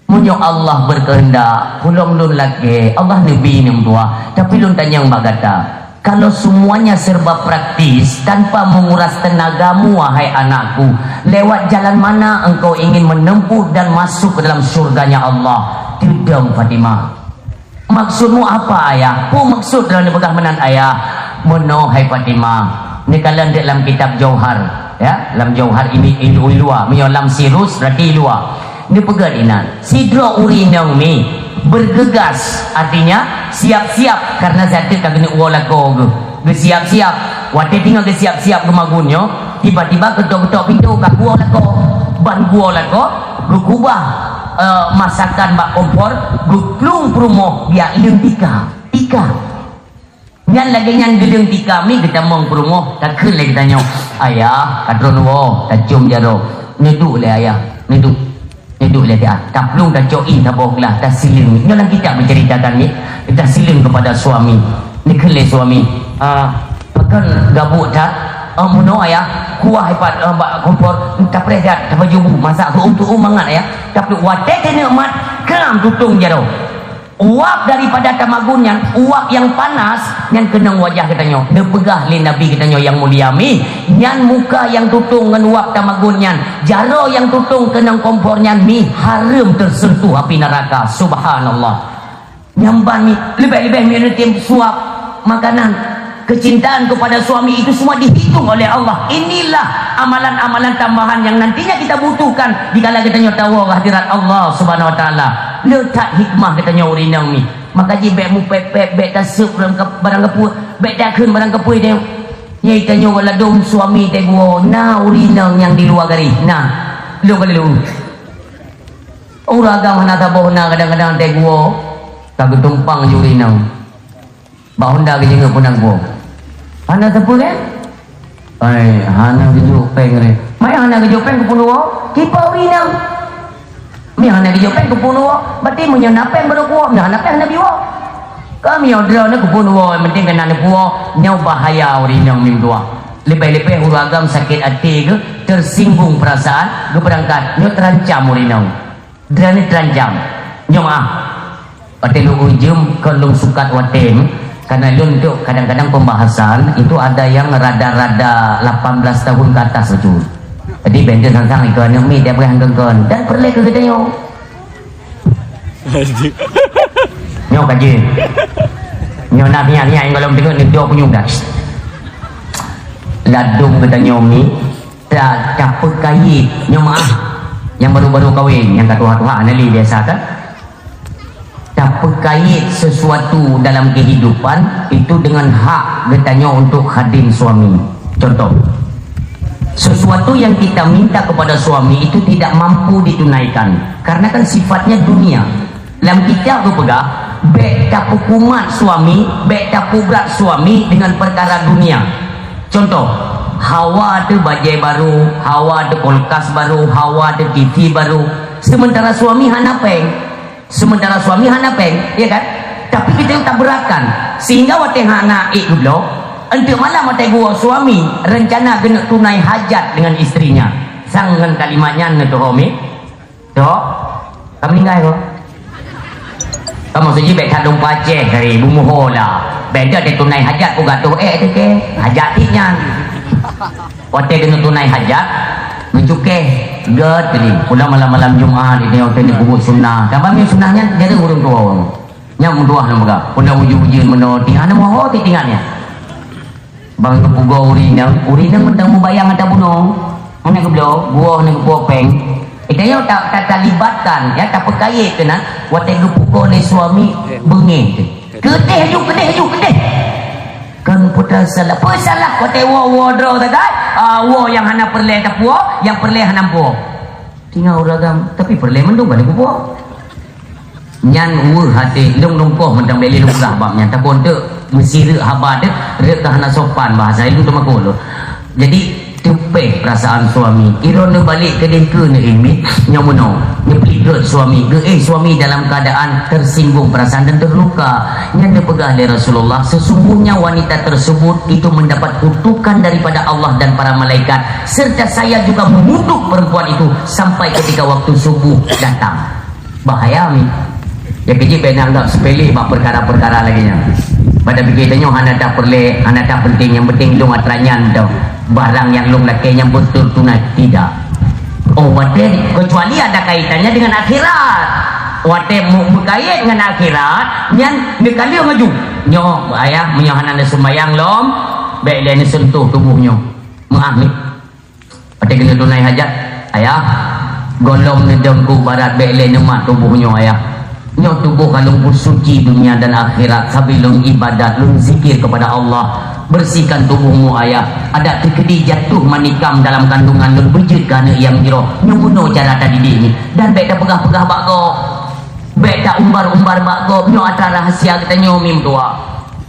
Meunyoe Allah berkehendak, peulom lôn lakée, Allah neubi neumeutuah, tapi lôn tanyong bak gata." Kalau semuanya serba praktis, tanpa menguras tenagamu, wahai anakku, lewat jalan mana engkau ingin menempuh dan masuk ke dalam syurganya Allah? Teudong Fatimah. Maksudmu apa, Ayah? Peue maksud droeneuh peugah meunan, Ayah? Meunoe, hai Fatimah. Neukalon dek lam kitab Jauhar, ya, lam Jauhar ini, ini luwa. Meunyoe lam Sirus, berarti luwa. Neupeugah inan. Sidroe ureueng inong mi bergegas, artinya siap-siap karena sateuk ka geuneuk woe lakoe geuh. Geusiap-siap. Watée teungoh geusiap-siap geumagun nyoe, tiba-tiba geutok-geutok pintoe ka geuwoe lakoe. Ban geuwoe lakoe, geukubah, eh, masakan bak kompor, geuplueng peurumoh biak leueng tika. Tika. Nyan lagée nyan geuleueng tika mi geutamong peurumoh, takheun lé geutanyoe, "Ayah, ka droeneuh woe, tacom jaroe." Neuduek lé ayah, neuduek. Neuduek lé ayah. Taplueng tacok ié saboh glah, tasileueng. Nyoe lam kitab geuceuritakan ni, tasileueng kepada suami. Neukheun lé suami, "Ah, pakon gabuk that? Ah, meunoe ayah, kuah ipat, ah, bak kompor, tapreh that, tapajoh bu, masak heuum-heuum mangat ayah." Tapi watée teuneuk mat, kram tutong jaroe. Uap daripada tamagun nyan, uap nyang panas, nyan keunong wajah geutanyoe. Neupeugah lé Nabi geutanyoe nyang mulia mi, nyan muka nyang tutong ngon uap tamagun nyan, jaroe nyang tutong keunong kompor nyan mi hareuem teuseuntuh api neuraka. Subhanallah. Nyan ban mi, leubeh-leubeh mi neutem suap makanan. Kecintaan kepada suami itu semua dihitung oleh Allah. Inilah amalan-amalan tambahan yang nantinya kita butuhkan dikala geutanyoe tawoe hadirat Allah Subhanahu Wa Taala. Le that hikmah geutanyoe ureueng inong mi. Maka jih bék mupék-pék, bék taseuek barang kap-, barang kapeue, bék takheun barang kapeue teuh. Nyai tanyoe ladôm suami teuh geuwoe, na ureueng inong nyang di luwa garéh, na. Lôn ka lôn. Ureueng agam hana saboh na kadang-kadang teuh geuwoe, ka geutumpang ju ureueng inong. Bak honda geujeungeuet peunan geuwoe. Hana sapeue kan? Ai, hana geujok péng re. Maya hana geujok péng keupeue woe? Kipa ureueng inong. Mia hana geujok péng keupeue woe? Berarti meunyoe na péng baru kuwoe, mia hana péng hana bi woe. Ka mia droeneuh keupeue woe, yang penting keunan neupuwoe, nyoe bahaya ureueng inong meutuah. Leubeh-leubeh ureueng agam sakét até geuh, tersinggung perasaan, geubeurangkat, nyoe teurancam ureueng inong. Droeneuh teurancam. Nyoe meu'ah. Watée lôn ujeum kon lôn sukat watée, karena lôn tu kadang-kadang pembahasan itu ada yang rada-rada lapan belas tahun ke atas itu. Jadi benda tentang itu aneuk mi dia pegang kon dan perlu ke kita nyoe. Nyoe kaji. Nyoe nak niat-niat yang kalau tengok ni dia punyung dah. Ladum kita nyoe mi. Ta-, tapeukayét, nyoe meu'ah, nyang baru-baru kawén, nyang ka tuha-tuha, hana lé biasa kan? Tapeukayét sesuatu dalam kehidupan itu dengan hak geutanyoe untuk khadim suami. Contoh, sesuatu yang kita minta kepada suami itu tidak mampu ditunaikan, karena kan sifatnya dunia. Lam kitab geupeugah, bék tapeukumat suami, bék tapubrat suami dengan perkara dunia. Contoh, hawa teuh bajée baru, hawa teuh kulkas baru, hawa teuh T V baru, sementara suami hana péng. Sementara suami hana péng, ya kan? Tapi kita taberatkan, sehingga watée hana ék geubloe, enteuk malam watée geuwoe suami, rencana geuneuk tunai hajat dengan istrinya. Sang ngon kalimat nyan neutuho mi. Cok, ka meuninggai ko. Ka maksud jih bék that dong pacéh dari bumuho lah. Bék that ditunai hajat ku gatoh ék teuke. Hajat ti nyan. Watée keuneuk tunai hajat, meucukeh, gét tadi. Pula malam-malam Jumat ini waktu ni kubur sunnah. Ka bami sunnah nyan jadi ureueng tuha. Nyan meutuah nang peugah. Pula ujeuen-ujeuen meunoe ti hana moho ti tinggal nyan. Bang geupugoe ureueng inong, ureueng inong mantong mubayang ata bunoe. Hana geubloe, buwoe hana geupuwoe péng. Ita nyoe ta-, ta-, talibatkan, ya, tapeukayét keunan, watée geupugoe lé suami, beungéh teuh. Keudeh aju, keudeh aju, keudeh. Kon peue salah, peue salah, watée woe, woe droe sagai, ah, woe nyang hana peureulée tapuwoe, nyang peureulée hana puwoe. Tinggai ureueng agam, tapi peureulée mandum ka lheueh geupuwoe. Nyan weueh até, lôn lungkoh mantong bék lé lôn peugah bab nyan, takot teuk meusireuk haba teuh, reuek ka hana sopan bahasa ilôn teumakot lôn. Jadi, Teupeh perasaan suami. Iron neubalek keudeh keu neuéh miet, nyoe meunoe, neupeugét suami. Geuéh suami dalam keadaan tersinggung perasaan dan terluka. Nyan neupeugah lé Rasulullah, "Sesungguhnya wanita tersebut itu mendapat kutukan daripada Allah dan para malaikat, serta saya juga mengutuk perempuan itu sampai ketika waktu subuh datang." Bahaya ni. Ya, keujieb bèk neuanggap sepele bak peukara-peukara lagèe nyan. Pada pikir tanyoe hana that peureulèe, hana that penting, nyang penting lôn atra nyan tau. Barang nyang lôn lakèe nyan beutôi tunai tidak. Oh, watèe, kecuali ada kaitannya dengan akhirat. Watèe mu-, meukait ngon akhirat, nyan neukaleuh laju. Nyoe, ayah, meunyoe hana neuseumayang lom, bèk lé neusentuh tuboh nyoe. Meu'ah ni. Watèe keuneuk tunai hajat, ayah, gohlom neudong keu barat, bèk lé neumat tuboh nyoe, ayah. Nyoe tuboh ka lôn peusuci dunia dan akhirat, sabe lôn ibadat, lôn zikir kepada Allah. Bersihkan tubuhmu, ayah. Adak teukeudi jatuh manikam dalam kandungan lôn, beujeuet keu aneuk nyang jroh. Nyoe bunoe cara tadidik nyoe. Dan bèk tapeugah-peugah bak gob. Bèk taumbar-umbar bak gob. Nyoe atra rahsia geutanyoe mi meutuah.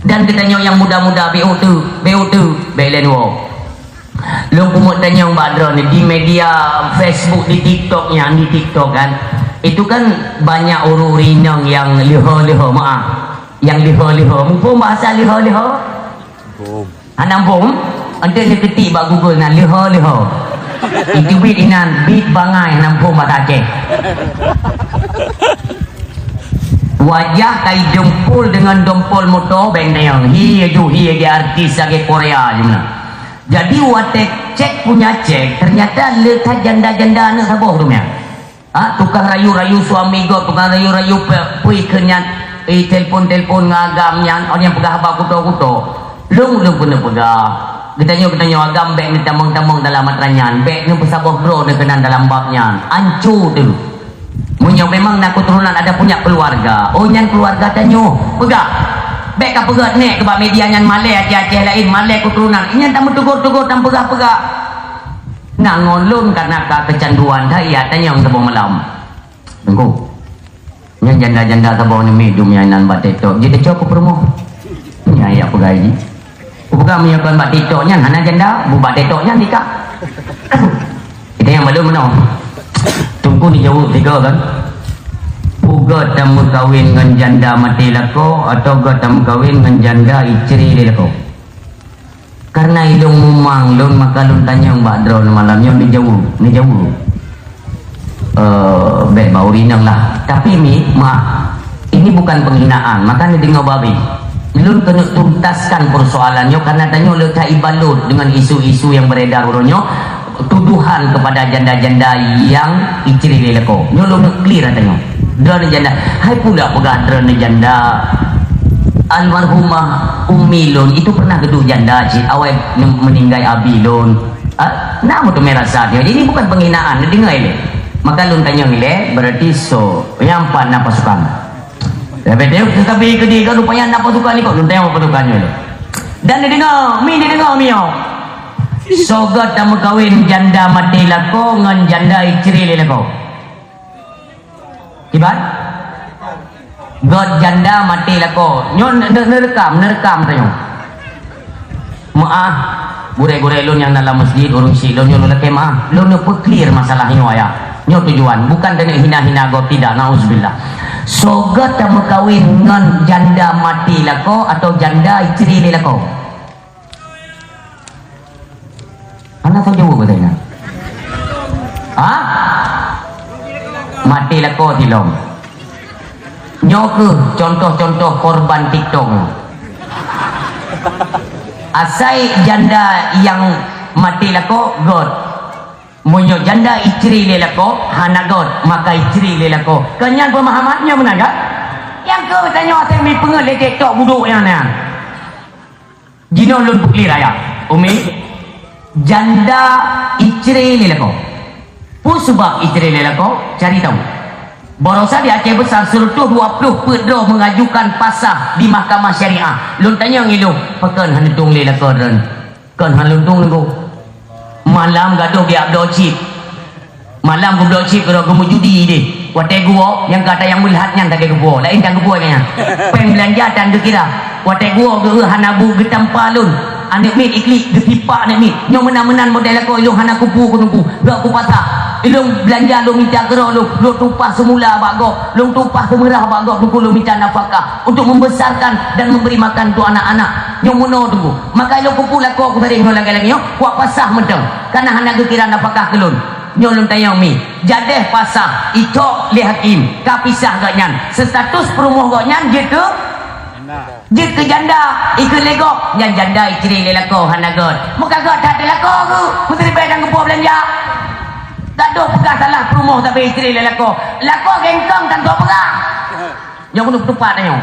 Dan geutanyoe nyang muda-muda, bèk uteuk, bèk uteuk, bèk lé neuwoe. Lôn peumeu'ah tanyong bak droeneuh di media Facebook, di TikTok nyan, di TikTok kan. Itu kan banyak ureueng-ureueng inong nyang leuho-leuho, meu'ah. Nyang leuho-leuho. Muphom bahasa leuho-leuho? Muphom. Hana muphom? Ente neuketik bak Google na leuho-leuho. Itu bit inan, bit bangai hana muphom bahasa Aceh. Wajah kai dempul deungon dempul moto beng tanyong. Hi aju hi di artis lagèe Korea jih meunan. Jadi, watèe cek punya cek, ternyata le that janda-janda aneuk saboh tu nyan. Ha, tukang rayu-rayu suami gob, tukang rayu-rayu pe-, pui keu nyan, eh, telpon-telpon ngon agam nyan, awak nyan peugah haba kuto-kuto. Lôn, lôn keuneuk peugah. Geutanyoe, geutanyoe agam bèk neutamong-tamong dalam atra nyan, bèk neupeusaboh droe neukeunan dalam bab nyan. Anco teuh. Meunyoe memang na keuturonan ada punya keluarga, oh, nyan keluarga tanyoe, peugah. Bèk kapeugah nèk keu bak media nyan malèe até Aceh laén, malèe keuturonan. Nyan tameuteugor-teugor, tameupeugah-peugah. Na ngon lôn ka na ka keucanduan that, ya, tanyong saboh malam. Teungku. Nyan janda-janda saboh nyoe mi dum nyan nan bak TikTok. Jiteucok keu peurumoh. Nyan ya peugah jih. Kupeugah meunyoe kon bak TikTok nyan hana janda, bu bak TikTok nyan nikah. Kita nyang balum meunoe. Teungku neujaweueb tiga kan? Peue göt tameukawen ngon janda maté lakoe atau göt tameukawen ngon janda icre lé lakoe? Karena ilôn mumang lôn, maka lôn tanyong bak droeneuh malam nyoe, neujaweueb, neujaweueb. Eh, bèk bak ureueng inong lah. Tapi mi, ma, ini bukan penghinaan, maka neudeungoe babi. Lôn keuneuk tuntaskan persoalan nyoe karena tanyoe le that ibalut dengan isu-isu yang beredar uroe nyoe, tuduhan kepada janda-janda yang icre lé lakoe. Nyoe lôn neuk clear ata nyoe. Droeneuh janda, hai pula peugah droeneuh janda. Almarhumah umi lôn itu pernah geuduek janda cit awai meninggai abi lôn. Ah, na meuteumé rasa nyoe. Jadi ini bukan penghinaan, neudeungoe ilèe. Maka lôn tanyong ilèe, berarti so, nyang pat na pasukan. Tapi teuh, tetapi keudeh ka rupanya na pasukan ikot, lôn tanyong pasukan nyoe. Dan neudeungoe, mi neudeungoe mi nyoe. Soe göt tameukawen janda maté lakoe ngon janda icre lé lakoe? Kiban? Göt janda maté lakoe. Nyoe ne-, ne-, neurekam, neurekam tanyoe. Meu'ah, gurèe-gurèe lôn nyang na lam masjid, ureueng syiek lôn nyoe lôn lakèe meu'ah. Lôn neupeuclear masalah nyoe, ayah. Nyoe tujuan, bukan keuneuk hina-hina gob, tidak, nauzubillah. Soe göt tameukawen ngon janda maté lakoe atau janda icre lé lakoe? Hana soe jaweueb kata nyan. Ha? Maté lakoe tilom. Nyoe keuh contoh-contoh korban TikTok. Asai janda nyang maté lakoe göt. Meunyoe janda icre lé lakoe hana göt, maka icre lé lakoe. Keu nyan peumahaman nyoe meunan kan? Nyang keuh tanyoe asai mipeungeut lé TikTok budok nyan na. Jinoe lôn peuklir ayah, Umi, janda icre lé lakoe. Peue sabab icre lé lakoe? Cari tahu. Baroesa di Aceh Besar, seratus dua puluh peuet droe mengajukan pasah di Mahkamah Syariah. Lôn tanyong ilôn, pakon hana tueng lé lakoe droeneuh? Kon hana lôn tueng lé gob. Malam gadôh geujak bloe chip. Malam geublok chip keudroe geumeujudi deh. Watèe geuwoe, nyang gata nyang meulhat nyan lagèe geuwoe, laén tan geuwoe nyan. Pèng beulanja tan geukira. Watèe geuwoe geu-, hana bu geutampa lôn. Aneuk miet iklik, geutipak aneuk miet. Nyoe meunan-meunan model lakoe, ilôn hana kupu keu teungku. Gok kupasah. Ilôn beulanja, lôn mita keudroe lôn, lôn tumpah seumula bak gok, lôn tumpah seumeurah bak gok teungku, lôn mita nafakah untuk membesarkan dan memberi makan untuk anak-anak. Nyoe meunoe teungku. Maka ilôn kupu lakoe kusadéh nyoe lagèe-lagèe nyoe, kuwak pasah mantong. Kana hana geukira nafakah keu lôn. Nyoe lôn tanyong mi, jadeh pasah, icok lé hakim, ka pisah gobnyan. Status peurumoh gobnyan jeuet keu Jeuet keu janda, ikheun lé gob, nyan janda icre lé lakoe hana gèt. Meuka gèt that lé lakoe geuh, meusiribèe dan geupuwoe beulanja. Gadôh peugah salah peurumoh tapi icre lé lakoe. Lakoe gengkong tan gèt peugah. Nyang keuneuk teupat tanyoe.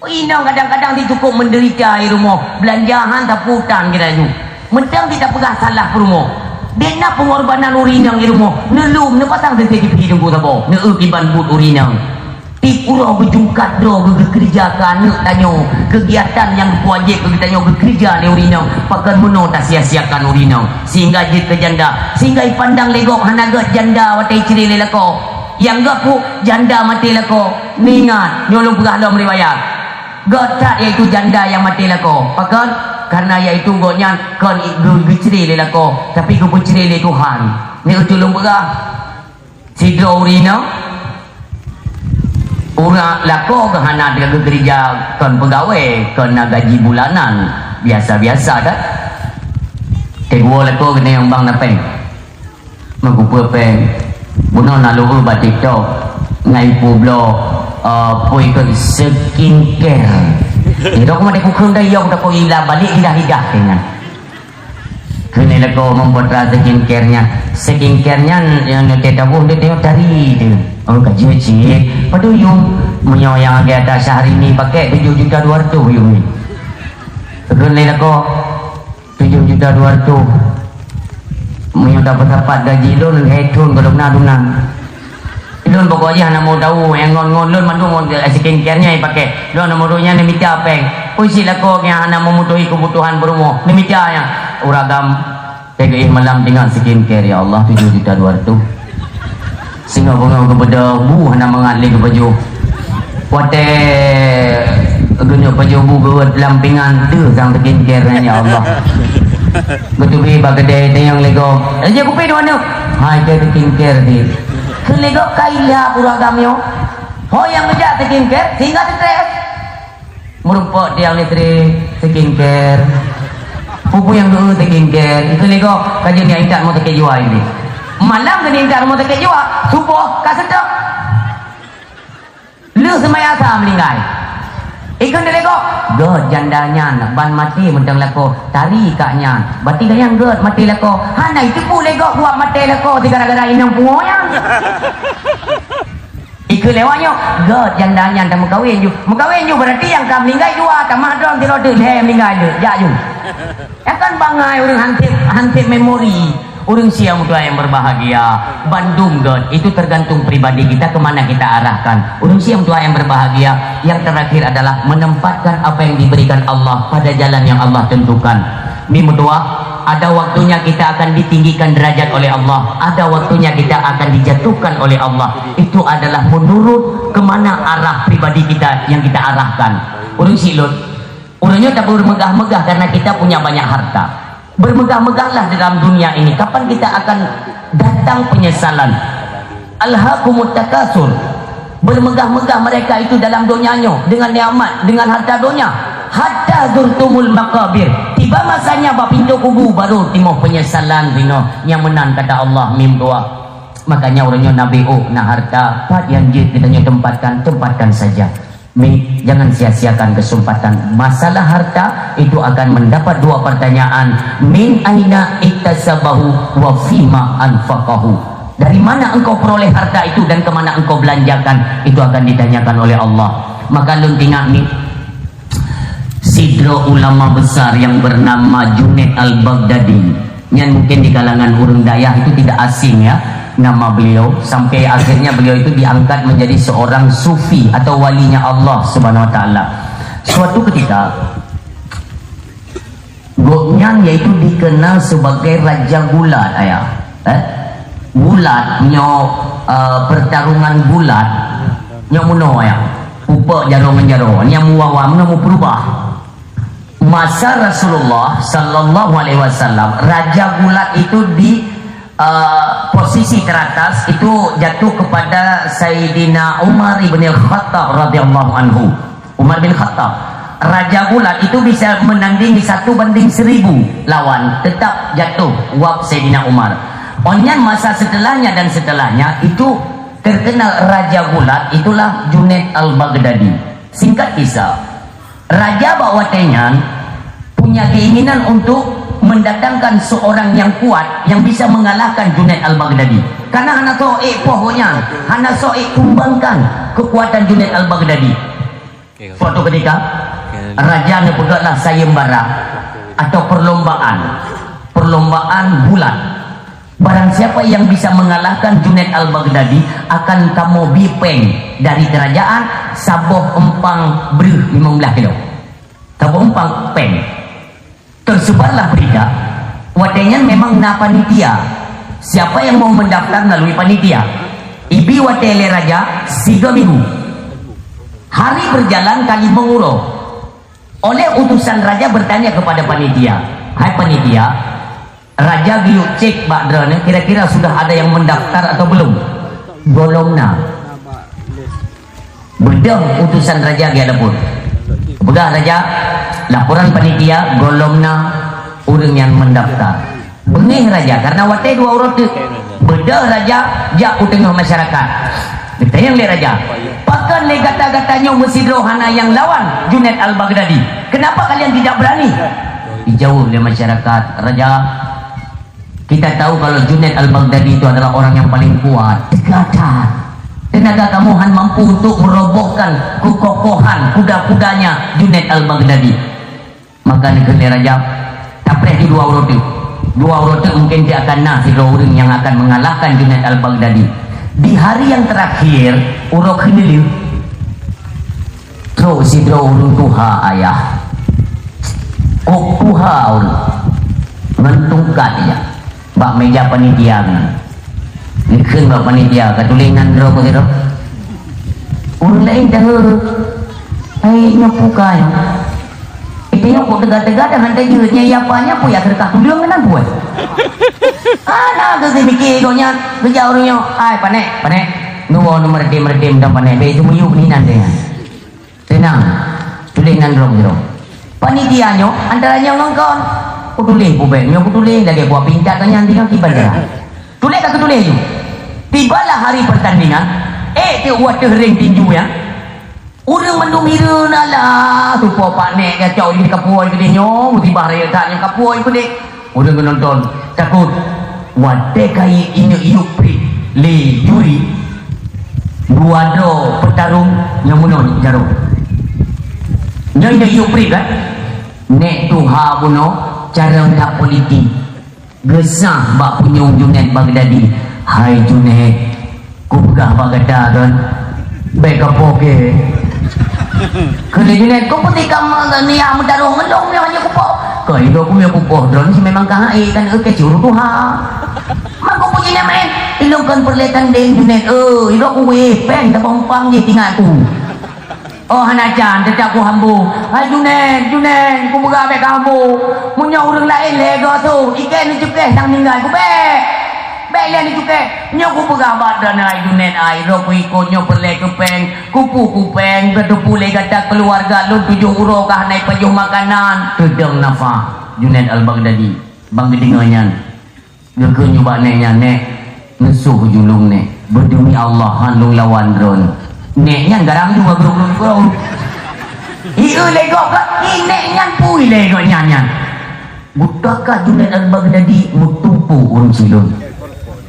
Inong kadang-kadang di cukup menderita di rumoh, beulanja han taputang kita nyoe. Mantong kita peugah salah peurumoh. Dek na pengorbanan ureueng inong di rumoh, neulom, neupasang C C T V di teungku saboh, neueu kiban buet ureueng inong. Tiep uroe beujungkat droe geukeureuja keu aneuk tanyoe, keugiatan nyang wajéb keu geutanyoe geukeureuja lé ureueng inong, pakon meunoe tasia-siakan ureueng inong, sehingga jeuet keu janda, sehingga ipandang lé gob hana gèt janda watèe icre lé lakoe. Nyang gèt peue janda maté lakoe, neuingat nyoe lôn peugah lom riwayat. Gèt that yaitu janda nyang maté lakoe. Pakon? Karena yaitu gobnyan kon geu-, geucre lé lakoe, tapi geupeucre lé Tuhan. Nyoe lôn peugah. Sidroe ureueng inong, ureueng lakoe geuh hana geukeureuja, kon peugawée, kon na gaji bulanan, biasa-biasa that. Teuk woe lakoe keuneuk nyang bang na péng. Meukupeue péng. Bunoe na lôn eu bak TikTok, ngai peubloe, eh, peue keu skincare. Sidroe keumadang kukheun dayong takot ila balik lidah-lidah keunan. Keuneuk lakoe membuat skincare nyan. Skincare nyan nyang teutabôh di tengok tari tu. Oh, ka jeuet cit. Padum yum. Meunyoe nyang agak ata Syahrini pakai tujuh juta dua ratus yum ni. Keuneuk lakoe tujuh juta dua ratus. Meunyoe dapat-dapat gaji lôn, lhèe thôn gohlom na duna. Lôn pokok jih hana mau tahu, nyang ngon-ngon lôn mandum ngon skincare nyan ipakai. Lôn hana mau tahu nyan neumita péng. Peue cit lakoe nyang hana memenuhi kebutuhan peurumoh, neumita nyan. Ureueng agam, teuka malam teuingat skincare, ya Allah, tujuh juta dua ratus. Singoh beungoh geubeudôh, bu hana mangat lé geupajoh. Watèe geuneuk pajoh bu geuwot lam pingan, deuh sang skincare nyan, ya Allah. Geuteubiet bak keudè tanyong lé gob. Eh, jeuet kupèe dua neuk. Hai, jeuet skincare di. Keu lé gob ka ilap ureueng agam nyoe. Ho nyang geujak skincare sehingga stres. Meurumpok tiang listrik skincare. Pupu nyang dua skincare. Ikheun lé gob, ka jeuet nyang intat mau sakét jiwa ini. Malam keuneuk intat mau sakét jiwa, suboh ka seutôt. Lheueh seumayang sa meuninggai. Ikheun lé gob, gèt janda nyan ban maté mantong lakoe, tari kak nyan. Berarti gobnyan gèt maté lakoe. Hana jiteupeue lé gob buet maté lakoe gara-gara inong pungo nyan. Ikheun lé awak nyoe, gèt janda nyan tameukawen ju. Meukawen ju berarti nyang ka meuninggai dua, tamah droe sidroe teuk lhèe meuninggai ju. Jak ju. Nyan kan bangai ureueng hansip, hansip memori. Ureueng siang tuha yang berbahagia, bandum gèt, itu tergantung pribadi kita ke mana kita arahkan. Ureueng siang tuha yang berbahagia, yang terakhir adalah menempatkan apa yang diberikan Allah pada jalan yang Allah tentukan. Mi meutuah, ada waktunya kita akan ditinggikan derajat oleh Allah, ada waktunya kita akan dijatuhkan oleh Allah. Itu adalah menurut ke mana arah pribadi kita yang kita arahkan. Ureueng syiek lôn, ureueng nyoe tabeurmeugah-meugah karena kita punya banyak harta. Bermegah-megahlah dalam dunia ini. Kapan kita akan datang penyesalan? Alhaakumut takasur. Bermegah-megah mereka itu dalam dunia nyoe dengan nikmat, dengan harta dunia. Hatta zurtumul maqabir. Tiba masanya bak pintoe kubu baru timoh penyesalan sinoe nyang meunan kata Allah mim doa. Makanya ureueng nyoe Nabi, oh, na harta, pat nyang jeuet geutanyoe tempatkan, tempatkan saja. Mi, jangan sia-siakan kesempatan. Masalah harta itu akan mendapat dua pertanyaan. Min aina iktasabahu wa fima anfaqahu. Dari mana engkau peroleh harta itu dan ke mana engkau belanjakan, itu akan ditanyakan oleh Allah. Maka lôn teuingat ni, sidroe ulama besar yang bernama Junaid Al-Baghdadi. Nyan mungkin di kalangan ureueng dayah itu tidak asing, ya, nama beliau. Sampai akhirnya beliau itu diangkat menjadi seorang sufi atau walinya Allah Subhanahu Wa Taala. Suatu ketika, gobnyan yaitu dikenal sebagai Raja Gulat, ayah. Eh? Gulat, nyoe, eh, pertarungan gulat, nyoe meunoe, ayah. Upek jaroe ngon jaroe, nyang muwa-wa, meunoe meupeurubah. Masa Rasulullah sallallahu alaihi wasallam, Raja Gulat itu di, eh, posisi teratas itu jatuh kepada Sayyidina Umar ibn Khattab radhiyallahu anhu. Umar bin Khattab. Raja Gulat itu bisa menandingi satu banding seribu lawan, tetap jatuh wab Sayyidina Umar. Onyan masa setelahnya dan setelahnya itu terkenal Raja Gulat itulah Junaid Al-Baghdadi. Singkat kisah, Raja bak watée nyan punya keinginan untuk mendatangkan seorang yang kuat yang bisa mengalahkan Junaid Al-Baghdadi. Karena hana soe poh nyan, hana soe kumbangkan kekuatan Junaid Al-Baghdadi. Suatu ketika, raja neupeugahlah sayembara atau perlombaan, perlombaan bulat. Barang siapa yang bisa mengalahkan Junaid Al-Baghdadi akan kamoe bi péng dari kerajaan saboh empang breuh lima belas kilo. Saboh empang péng. Tersebarlah berita. Watée nyan memang na panitia. Siapa yang mau mendaftar melalui panitia? Ibi watée lé raja siga minggu. Hari berjalan ka limong uroe. Oleh utusan raja bertanya kepada panitia, "Hai panitia, raja geuyue cek bak droeneuh kira-kira sudah ada yang mendaftar atau belum?" "Golom na." Beudôh utusan raja geujak lapor. Peugah raja, "Laporan panitia, golom na ureuëng nyang mendaftar." Beungéh raja karena watée dua uroe teuk. Beudôh raja jak u teungoh masyarakat. Geutanyong lé raja, "Pakon lé gata-gata nyoe meusidroe hana nyang lawan Junaid Al-Baghdadi? Kenapa kalian tidak berani?" Dijaweueb lé masyarakat, "Raja, kita tahu kalau Junaid Al-Baghdadi itu adalah orang yang paling kuat. Teuka that. Tenaga kamoe han mampu untuk merobohkan keukokohan kuda-kudanya Junaid Al-Baghdadi." Maka neukheun lé raja, "Tapreh ju dua uroe teuk. Dua uroe teuk mungken cit akan na sidroe ureuëng nyang akan mengalahkan Junaid Al-Baghdadi." Di hari yang terakhir, uroe keuneulheueh, trok sidroe ureuëng tuha ayah. Kok tuha ureuëng ngon tungkat ija bak meja panitia nyan. Neukheun bak panitia, "Ka tuléh nan droe keu sidroe." Ureuëng laén dahulu, "Hai nyoe pukai." Itu nyoe kok teuga-teuga dah hantai jeuet nyang apa nya pun ya terkah tuleueng nan buat. Ana geuseumiké gobnyan, geujak ureuëng nyoe, "Hai panéh, panéh. Nuwoe nu meurdem-meurdem dan panéh, bèk teumiyueb ni nan dengan." Teunang, tuléh nan droe-droe. Panitia nyoe antara nyoe ngon kon. Kutuléh pubèk, nyoe kutuléh lagèe buah pincat nyan tinggai kiban darah. Tuléh ka kutuléh ju. Tibalah hari pertandingan, eh, teuk watèe ring tinju nyan. Ureueng mandum hireuen, alah, supo pak nèk gacok jih kapuwoe keudéh nyoe, musibah rayeuk that nyang kapuwoe keudéh. Ureueng geunonton takot. Watèe ka ineuk iyup priet lé juri, dua droe peutarông nyang meunoe jaroe. Nyoe ineuk iyup priet kan? Nèk tuha bunoe cara that politik. Geusah bak punyueng Junaid Baghdadi. Hai Junaid, kupeugah bak gata kan, bèk kapoh kèe. Kheun lé Junaid, "Kau putih kamu niat meutarông ngon lôn nyoe hana kupoh." "Kau idok ku meukupoh droe si memang ka hai kan, eh, keucuru tuha." "Mak kau puji nama, eh, ilong kan perletan deng Junaid, eh, idok ku weh, pèng tapompang jih tinggai ku." "Oh, hana can, teutab kuhambo." "Hai Junaid, Junaid, kupeugah bèk kahambo. Meunyoe ureueng laén lhèe goe su, ikèe neucukéh sang ninggai, kubèk. Bèk lé neucukéh. Nyoe kupeugah bak droeneuh hai Junaid, ai, droe kuikot nyoe peureulèe keu pèng, kupu kupèng, beuteupu lé gata keuluwarga lôn tujoh uroe ka hana ipajoh makanan." Teudong nafah Junaid Al-Baghdadi ban geudeungoe nyan. Geukheun nyoe bak nèk nyan, "Nèk, neusoh julung nèk. Beudemi Allah han lôn lawan droen." Nèk nyan garang juga gurong-gurong. Hieu lé gob ka, hi nèk nyan pui lé gob nyan nyan. Geutakah Junaid Al-Baghdadi meutumpôk ureueng sidroe.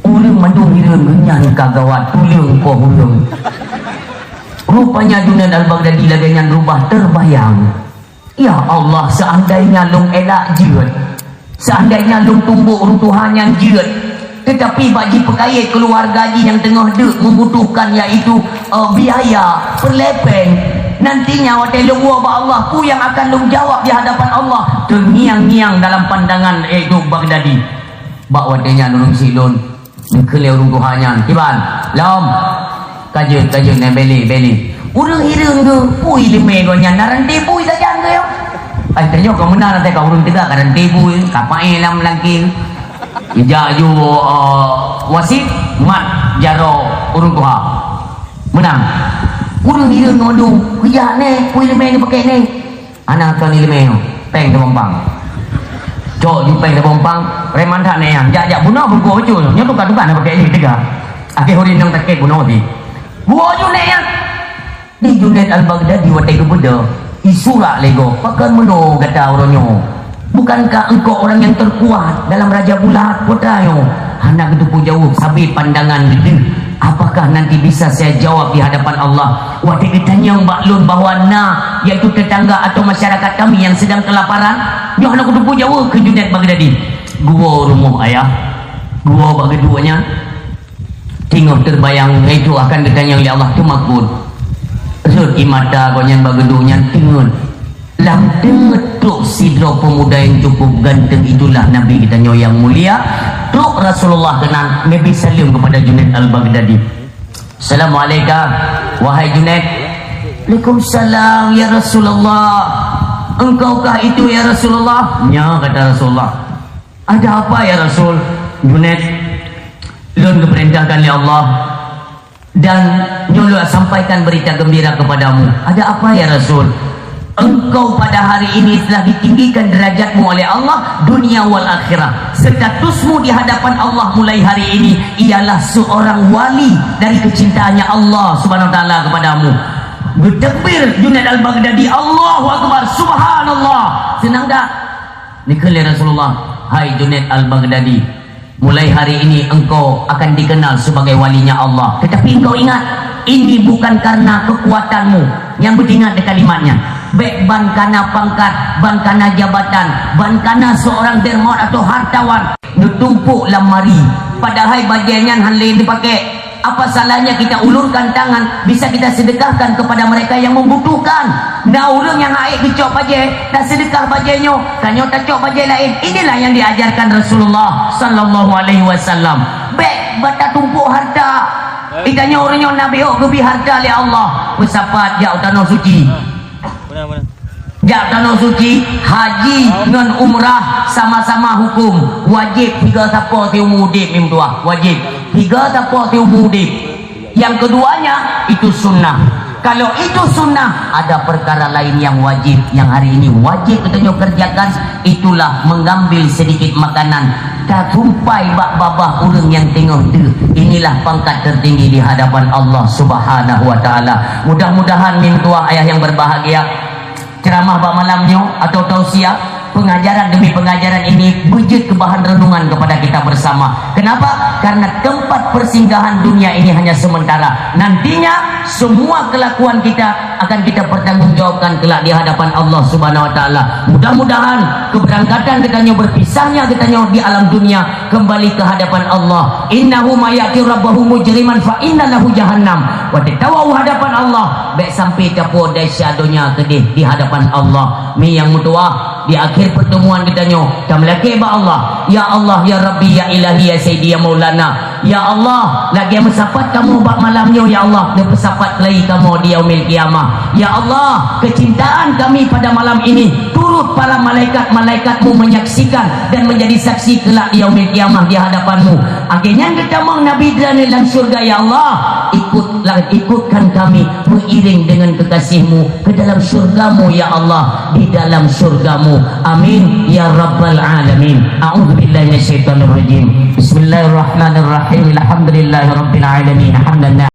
Ureueng mandum hireuen geuh nyan ka gawat tuleueng poh ureueng. Rupanya Junaid Al-Baghdadi lagèe nyan rubah teubayang. Ya Allah, seandainya lôn elak jeuet, seandainya lôn tumbok ureueng tuha nyan jeuet, tetapi bak jipeukayèe keuluwarga jih nyang teungoh deuk membutuhkan, yaitu, eh, biaya peureulèe pèng, nantinya watèe lôn woe bak Allah, peue nyang akan lôn jawab di hadapan Allah? Teungiang-ngiang dalam pandangan, eh, Baghdadi. Bak watèe nyan ureueng sidroe Geukheun lé ureueng tuha nyan, "Kiban, lom! Ka jeuet, ka jeuet, nyan bèlè, bèlè." Ureueng hireuen geuh, pui leumé gobnyan, na ranté pui sajan geuh nyoe. Tanyoe ka meunan, até ka ureueng teuga, ka ranté bui, ka paéh lam langking. Ijak ju, eh, wasit, mat jaroe ureueng tuha. Meunang. Ureueng hireuen ngon du, kujak nè, kui leumèe nyoe pakèk nè. Hana kon ileumèe nyoe, péng teubompang. Cok ju péng teubompang, preman that nè nyan. Jak, jak bunoe beureuguek bacut. Nyoe tuka-tuka na pakèk nyoe teuga. Akhé ureueng nyang sakét bunoe di. Bunoe ju nè nyan. Di Junaid Al-Baghdadi watèe geubeudôh, isurak lé gob, "Pakon meunoe gata uroe nyoe? Bukankah engkau orang yang terkuat dalam Raja Bulat kota nyoe?" Hana geuteupeue jaweueb, sabé pandangan geuh. "Apakah nanti bisa saya jawab di hadapan Allah?" Watèe geutanyong bak lôn bahwa na, yaitu tetangga atau masyarakat kami yang sedang kelaparan, nyoe hana geuteupeue jaweueb keu Junaid Baghdadi. Geuwoe rumoh ayah, geuwoe bak geuduek nyan. Teungoh teubayang, itu akan geutanyong lé Allah, teuma kheun. Rhot ie mata gobnyan bak geuduek nyan, teungeut. Lam teungeut trok sidroe pemuda yang cukup ganteng, itulah Nabi geutanyoe yang mulia. Trok Rasulullah keunan, Nabi saleuem kepada Junaid Al-Baghdadi. "Assalamualaikum." "Wahai Junaid." "Waalaikumsalam, ya Rasulullah." "Engkaukah itu, ya Rasulullah?" "Nyo," kata Rasulullah. "Ada apa, ya Rasul?" "Junaid, lôn geupeurintahkan lé Allah, dan nyoe lôn sampaikan berita gembira kepadamu." "Ada apa, ya Rasul?" "Engkau pada hari ini telah ditinggikan derajatmu oleh Allah, dunia wal akhirah. Statusmu di hadapan Allah mulai hari ini ialah seorang wali dari kecintaannya Allah Subhanahu wa Taala kepadamu." Geutakbir Junaid Al-Baghdadi, "Allahu Akbar, Subhanallah." "Seunang dak?" Neukheun lé Rasulullah, "Hai Junaid Al-Baghdadi, mulai hari ini engkau akan dikenal sebagai walinya Allah. Tetapi engkau ingat, ini bukan karena kekuatanmu." Nyang beuingat di kalimat nyan. "Bèk ban kana pangkat, ban kana jabatan, ban kana seorang dermawan atau hartawan neutumpôk lam mari. Padahai bajèe nyan han lé neupaké. Apa salahnya kita ulurkan tangan, bisa kita sedekahkan kepada mereka yang membutuhkan. Na ureueng nyang han ék geucok bajèe, taseudeukah bajèe nyoe, tanyoe tacok bajèe laén." Inilah yang diajarkan Rasulullah sallallahu alaihi wasallam. Bèk ban tatumpôk harta. Geutanyoe ureueng nyoe na beuh geubri harta lé Allah, peusapat jak u Tanoh Suci. Jak Tanoh Suci, haji ngon umrah sama-sama hukum. Wajéb tiga sapo siumu udép, meutuah. Wajéb tiga sapo siumu udép. Yang keduanya, itu sunnah. Kalau itu sunnah, ada perkara lain yang wajib, yang hari ini wajib geutanyoe kerjakan, itulah mengambil sedikit makanan. Tatumpai bak babah ureueng nyang teungoh deuh. Inilah pangkat tertinggi di hadapan Allah Subhanahu wa Taala. Mudah-mudahan, meutuah ayah yang berbahagia, ceramah bak malam nyoe atau tausiah, pengajaran demi pengajaran ini beujeuet keu bahan renungan kepada kita bersama. Kenapa? Karena tempat persinggahan dunia ini hanya sementara. Nantinya, semua kelakuan kita akan kita pertanggungjawabkan kelak di hadapan Allah Subhanahu wa Taala. Mudah-mudahan keberangkatan geutanyoe, berpisahnya geutanyoe di alam dunia, kembali ke hadapan Allah. "Innahu may ya'ti rabbahu mujriman fa inna lahu jahannam." Watèe tawoe u hadapan Allah, bèk sampai tapuwoe desya donya keudéh di hadapan Allah. Mi nyang meutuah, di akhir pertemuan geutanyoe, tameulakèe bak Allah, "Ya Allah, ya Rabbi, ya Ilahi, ya Sayyidi, ya Maulana." Ya Allah, lagèe meusapat kamoe bak malam nyoe, ya Allah, neupeusapat lagi kamoe di Yaumil Qiyamah. Ya Allah, kecintaan kami pada malam ini turut para malaikat-malaikat-Mu menyaksikan dan menjadi saksi kelak di Yaumil Qiyamah di hadapan-Mu. Akhé nyan geutamong Nabi droeneuh lam syeuruga, ya Allah, ikutlah, ikutkan kami meuiréng dengan kekasih-Mu ke dalam syeuruga-Mu, ya Allah, di dalam syeuruga-Mu. Amin ya rabbal alamin. A'udzubillahi minasyaitonirrajim. Bismillahirrahmanirrahim. Alhamdulillahirabbil alamin. Hamdan